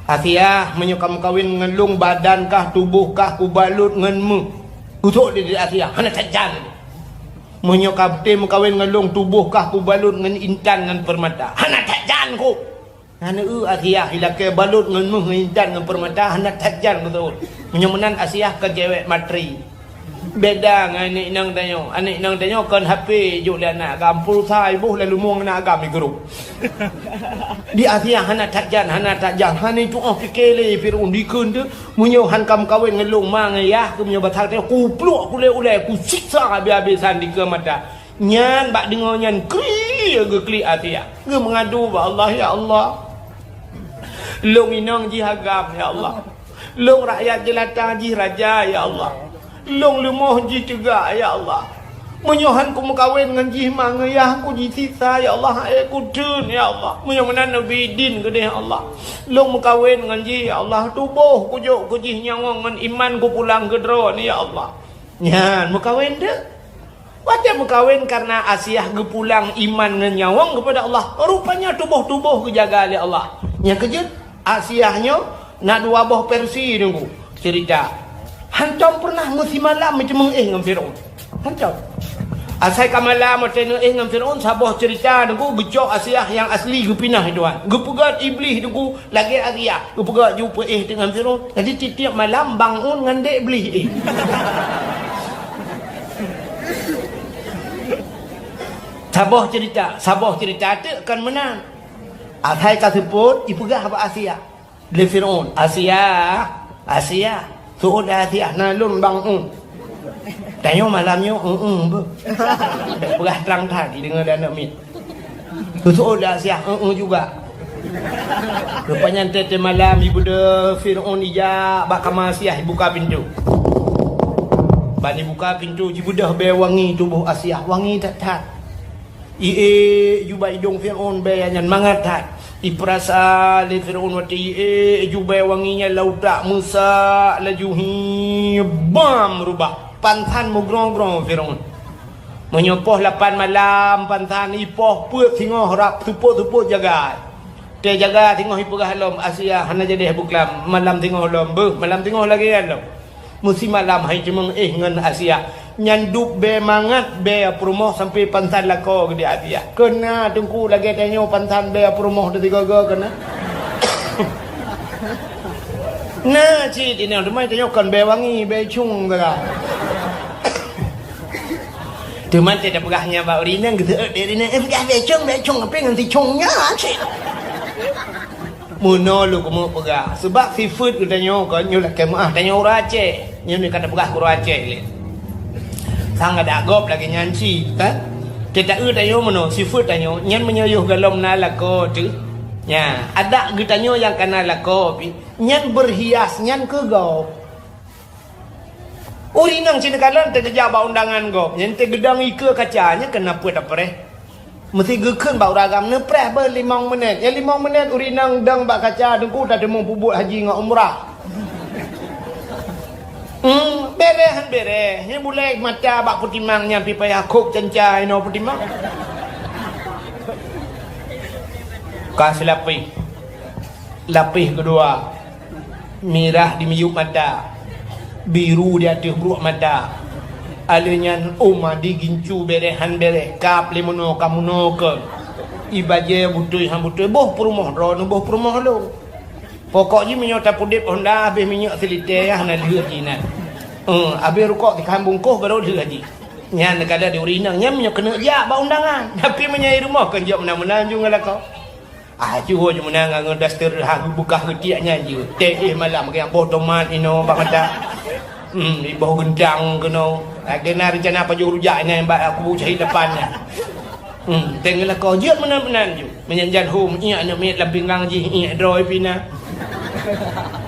"Asiah, meunyoe kameukawen ngon lôn, badan kah, tuboh kah kubalot ngon méuh." Geusok lé Asiah, "Hana that jan." "Meunyoe ka beutôi meukawen ngon lôn, tuboh kah kubalot ngon intan ngon peurmata." "Hana that jan kok." "Hana eu Asiah, ilakée balot ngon méuh ngon intan ngon peurmata, hana that jan," geuseuôt. Meunyoe meunan Asiah kon cewek matri. Beda ngon aneuk inong tanyoe. Aneuk inong tanyoe kon H P jok lé aneuk agam, pulsa iboh lalu mueng aneuk agam igrôp. Di Asiah hana that jan, hana that jan. Hana tuoh pike lé Firaun dikeue teuh. Meunyoe han kameukawen ngon lôn ma ngon yah keuh, meunyoe batal teuh, kupluek kulét ulée, kusiksa habéh-habésan dikeue mata. Nyan bak deungoe nyan kri geuklik Asiah. Geumeungadu bak Allah, "Ya Allah, lôn inong jih agam, ya Allah. Lôn rakyat jeulata jih raja, ya Allah. Lôn leumoh jih teuga, ya Allah. Meunyoe han kumeukawen ngon jih ma ngon yah, kujisiksa, ya Allah, hai kuteun, ya Allah. Meunyoe meunan neubi idin keudeh, ya Allah. Lôn meukawen ngon jih, ya Allah, tuboh kujok keu jih nyawöng ngon iman kupulang keu droeneuh, ya Allah." Nyan meukawen teuh. Watée meukawen kareuna Asiah geupulang iman ngon nyawöng keupada Allah, rupanya tuboh-tuboh geujaga lé Allah. Nyang keujeuet, Asiah nyoe na dua boh versi teungku ceurita. Hantom peureunah meusimalam meuceumeung éh ngon Firaun. Hantom. Asai ka malam watée neuéh ngon Firaun, saboh ceurita teungku geucok Asiah nyang asli geupinah Tuhan. Geupeugét Iblih teungku lagée Asiah. Geupeugét ju peuéh teungoh Firaun. Jadi tieb-tieb malam bangun ngon dék Iblih éh. Saboh ceurita, saboh ceurita teuk kon meunan. Asai ka seupôt, ipeugah bak Asiah. Lé Firaun, "Asiah, Asiah, seuôt lé Asiah, na lôn bangun." Tanyoe malam nyoe, "Eueh, beuh." Peugah trang that, ideungoe lé aneuk miet. Geuseuôt lé Asiah, "Eueh juga." Rupanya teuh malam, ibeudôh Firaun ijak bak kama Asiah, ibuka pintoe. Ban ibuka pintoe, jibeudôh bée wangi tuboh Asiah, wangi that-that. Iék ju bak idong Firaun bée nyan mangat that. Ipeurasa lé Firaun watée iék ju bée wangi nyan lam utak, meusak laju hi bam rubah. Pansan meugrong-grong Firaun. Meunyoe poh lapan malam pansan ipoh peuet singoh rab seupôt-seupôt jaga. Teujaga singoh ipeugah lom, "Asiah, hana jadeh beuklam, malam singoh lom, beuh, malam singoh lagée nyan lom." Meusimalam hai ceumeung éh ngon Asiah. Nyan dub bée mangat bée peurumoh sampoe pansan lakoe geudeh Asiah. Keu na teungku lagée tanyoe pansan bée peurumoh teusigoe-goe keu na. Na cit inong teuma tanyoe kon bée wangi, bée cung sagai. Teuma teupeugah nyan bak ureuëng inong geuseuôt lé ureuëng inong, "Eh, peugah bée cung, bée cung, ape ngon si cung nyan cit?" Meunoe lôn keumeung peugah, seubab sifeuet geutanyoe kon nyoe lakée meuáh, tanyoe ureuëng Aceh. Nyoe ka tapeugah keu ureuëng Aceh lé. Sang adak gob lagée nyan cit, kan? Teuta-eu tanyoe meunoe, sifeuet tanyoe, nyan meunyoe yoh gohlom na lakoe teuh. Nya, adak geutanyoe nyang ka na lakoe pih, nyan beurhias nyan keu gob. Ureueng inong cit neukalon teugeujak bak undangan gob, nyan teugeudong ikeue kaca, nyan keuneuk peuet apreh. Meusti geukheun bak ureueng agam neupreh beuh limong menit. Nyan limong menit ureueng inong dong bak kaca, Teungku, tateumé peubuet haji ngon umrah. Hmm, bereh han bereh. Nyan bulèe mata bak peutimang nyan pih payah khôb canca inoe peutimang. Ka seulapéh. Lapéh keudua, mirah di miyueb mata, biru di ateueh bruek mata. Alèh nyan, ôm adi gincu bereh han bereh, kab lé meunoe ka meunoe keu. Ié bajèe beutôi han beutôi, boh peurumoh droeneuh, boh peurumoh lôn. Pokok jih meunyoe tapeudeb honda habéh minyeuk silitée, hana lheueh jih nyan. Eh, habéh rukok tikhan bungkôh barô lheueh jih. Nyan neukalon di ureueng inong, nyan meunyoe keuneuk jak bak undangan. Tapi meunyoe i rumoh kon jok meunan-meunan ju ngon lakoe. Ah, ju ho ju meunan ngon daster ha geubeukah geutiek nyan ju. Teuh malam geujak boh tomat inoe bak mata. Hmm, iboh geuntang keunoe. Lagèe na reuncana pajoh rujak nyan bak kubu syahid lapan nyan. Hmm, teuh ngon lakoe jeuet meunan-meunan ju. Meunyan jan hom, iék aneuk miet lam pinggang jih, iék droe pih na.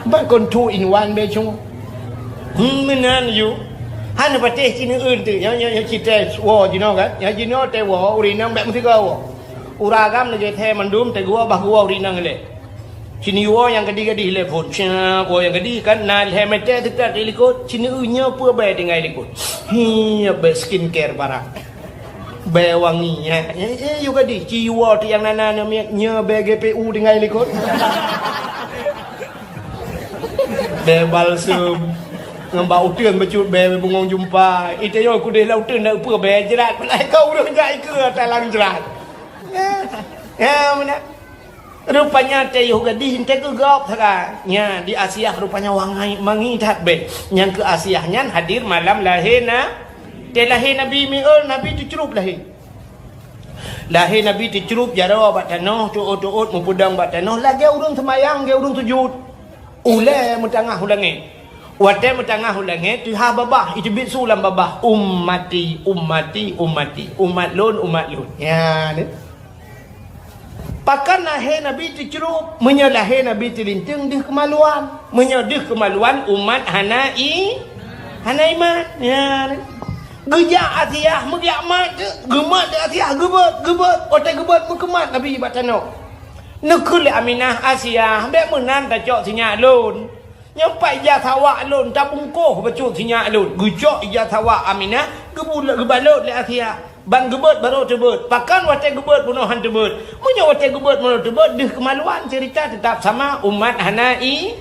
Ban kon two in one bèe cungoh. Hmm, meunan ju. Hana patéh ci neueun teuh. Nyoe, nyoe, nyoe ci teuh woe jinoe kan. Nyoe jinoe teuh woe, ureueng inong bèk meusigoe woe. Ureueng agam lagèe thèe mandum teuh geuwoe bah geuwoe ureueng inong ilèe. Ci neuwoe nyang gadih-gadih lé phôn. Cak, woe nyang gadih kan, na lhèe mètè teutat di likot. Ci neueun nyoe peue bèe tinggai likot. Hi, bèe skincare barang. Bèe wangi, eh. Eh, eh, yue gadih, ci yue woe teuh nyang na na nyoe miet, nyoe bèe G P U tinggai likot. Bèe balsem. Ngon bak uteuen bacut bèe bungong jumpa. Ita nyoe kudeh lam uteuen na peue bèe jrat. Peulai kau ureueng jak ikeue ata lam jrat. Ya, ya, meunan. Rupanya teuh yoh gadih teuh geugop sagai. Nya, di Asiah rupanya wangai mangi that bèe. Nyang keu Asiah nyan hadir malam lahé na-, teuh lahé Nabi miseue, Nabi teucrup lahé. Lahé Nabi teucrup jaroe bak tanoh, teuôt-teuôt meupeudong bak tanoh, lagèe ureueng seumayang, lagèe ureueng sujut. Ulèe meutangah u langèt. Watèe meutangah u langèt, teuhah babah, iteubiet su lam babah, "Ummati, ummati, ummati." Umat lôn, umat lôn. Nyan. Pakon lahé Nabi teucrup? Meunyoe lahé Nabi teulinteung deuh keumaluan. Meunyoe deuh keumaluan, umat hana i-, hana iman. Nyan. Geujak Asiah, meugeujak mat, geumat di Asiah, geubeuet, geubeuet. Watèe geubeuet, meukeumat Nabi bak tanoh. Neukheun lé Aminah, "Asiah, bèk meunan tacok sinyak lôn. Nyoe pat ija sawak lôn, tabungkôh bacut sinyak lôn." Geucok ija sawak Aminah, geubul-, geubalot lé Asiah. Ban geubeuet barô teubeuet. Pakon watèe geubeuet bunoe han teubeuet? Meunyoe watèe geubeuet bunoe teubeuet, deuh keumaluan, ceurita teutap sama, umat hana i-,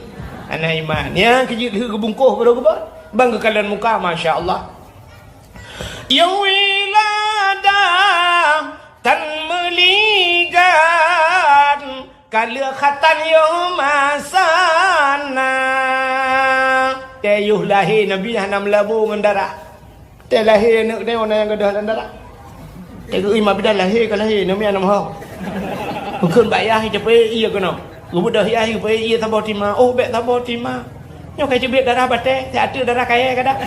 hana iman. Nyan keuh jeuet lheueh geubungkôh barô geubeuet. Ban geukalon muka, masya Allah. Nyang wilada tan meuligan, ka lheueh khatan yoh masa na. Teuh yoh lahé Nabi hana meulabô ngon darah. Teuh lahé aneuk teuh na nyang gadôh lam darah. Teuh geuh imam bidan lahé ka lahé, namiet aneuk meuho. Bukon bak yah, ié capée ié keunoe. Geubeudôh yah, ié capée ié saboh tima. Oh, bèk saboh tima. Nyoe ka iteubiet darah batèe, siat teuk darah kayèe kadang.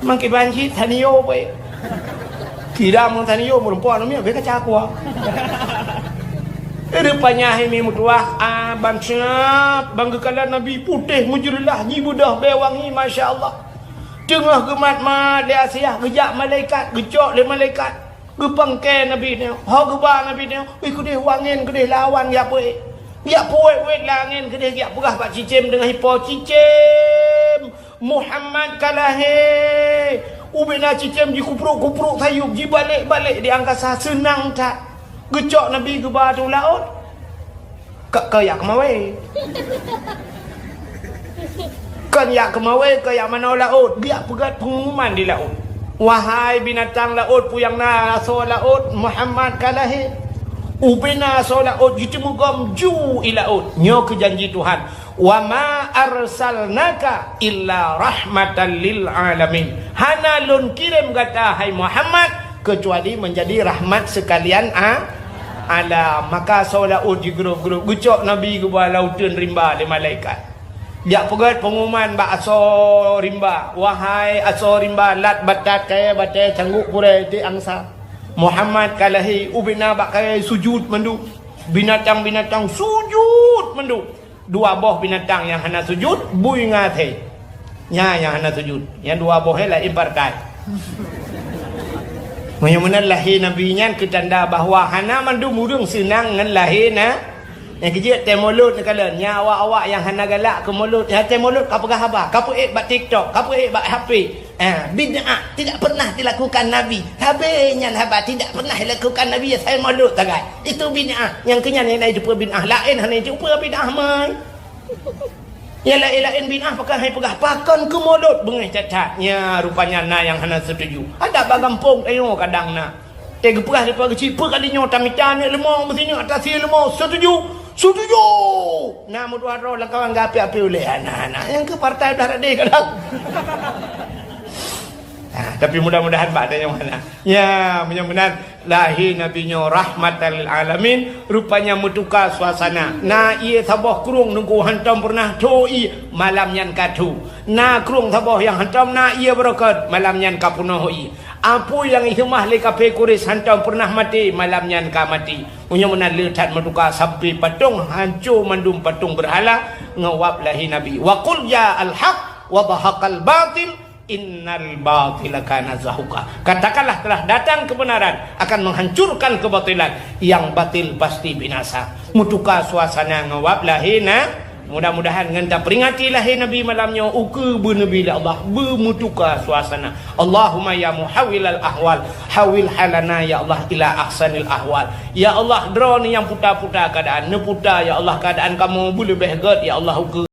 Mangkiban cit tanio bèe. Kira meutanio meureumpok namiet bèe kaca kuah. Rupanya hai mi meutuah, ah, ban siap, ban geukalon Nabi putéh meujeulaih, jibeudôh bèe wangi, masya Allah. Teungoh geumat-mat lé Asiah, geujak malaikat, geucok lé malaikat. Geupangkée Nabi nyoe, ho geuba Nabi nyoe, "Wih, keudeh u angén, keudeh lam awan geujak peuék. Geujak peuwét-wét lam angén, keudeh geujak peugah bak cicém deungon ipo, 'Cicém, Muhammad ka lahé.'" Ubé na cicém jikuprok-kuprok sayup, jibalek-balek di angkasa, seunang that. Geucok Nabi geuba ateueh laôt. Ka, ka jak keumawé. Kon jak keumawé, ka jak manoe laôt, geujak peugét peungumuman di laôt. "Wahai binatang laôt, peue nyang na asoe laôt, Muhammad ka lahé." Ubé na asoe laôt jiteumugom ju i laôt. Nyoe keuh janji Tuhan, "Wa ma arsalnaka illa rahmatan lil alamin." Hana lôn kirém gata, hai Muhammad, keucuali meunjadi rahmat seukalian a-, alam. Maka asoe laôt jigrôp-grôp, geucok Nabi geuba lam uteuen rimba lé malaikat. Jak peugét peungumuman bak asoe rimba, "Wahai asoe rimba, lat batat kayèe batèe, cangguek purèe tiek angsa, Muhammad ka lahé." Ubé na bak kayèe sujut mandum. Binatang-binatang sujut mandum. Dua boh binatang nyang hana sujut, bui ngon asèe. Nyan nyang hana sujud. Nyang dua boh nyan laén partai. Meunyoe meunan lahé Nabi nyan keu tanda bahwa hana mandum ureuëng seunang ngon lahé na-, nyang keujeuet tée mulod neukalon. Nyan awak-awak nyang hana galak keu mulod. Nyan tée mulod ka peugah haba, ka peuék bak TikTok, ka peuék bak H P. Ah, bid'ah tidak pernah dilakukan Nabi. Sabé nyan haba tidak pernah dilakukan Nabi, ya saya mulod sagai. Itu bid'ah. Nyang keu nyan nyang na jumpa bid'ah laén, hana jumpa bid'ah mai. Nyang laén-laén bid'ah pakon hai peugah, pakon keu mulod beungéh that-that. Nya rupanya na nyang hana setuju. Ada bak gampông tanyoe kadang na. Teuh geupeugah sipa geuchik, peue kali nyoe tamita aneuk leumo, meusineuk ata sie leumo, setuju? Setuju! Na meutuah droe lam kawan geuapi-api ulée aneuk-aneuk. Nyang keu partai blah radeh kadang. Ha, tapi mudah-mudahan bak tanyoe hana. Ya, meunyoe meunan lahé Nabi nyoe rahmatan lil alamin, rupanya meutuka suasana. Na ié saboh krueng teungku hantom peureunah tho ié, malam nyan ka tho. Na krueng saboh nyang hantom na ié beureukat, malam nyan ka peunoh ié. Apui nyang iseumah lé kaphé Quraisy hantom peureunah maté, malam nyan ka maté. Meunyoe meunan le that meutuka sampai patong hanco mandum patong beurhala ngon wab lahé Nabi. Wa qul ja'al haq wa zahaqal batil innal batila kana zahuqa. Katakanlah telah datang kebenaran akan menghancurkan kebatilan, yang batil pasti binasa. Meutuka suasana ngon wab lahé na-, mudah-mudahan ngon taperingati lahé Nabi malam nyoe ukeue beuneubi lé Allah, beumeutuka suasana. Allahumma ya muhawwilal ahwal, hawwil halana ya Allah ila ahsanil ahwal. Ya Allah, droeneuh nyang puta-puta keuadaan, neuputa ya Allah keuadaan kamoe beuleubeh gét ya Allah ukeue.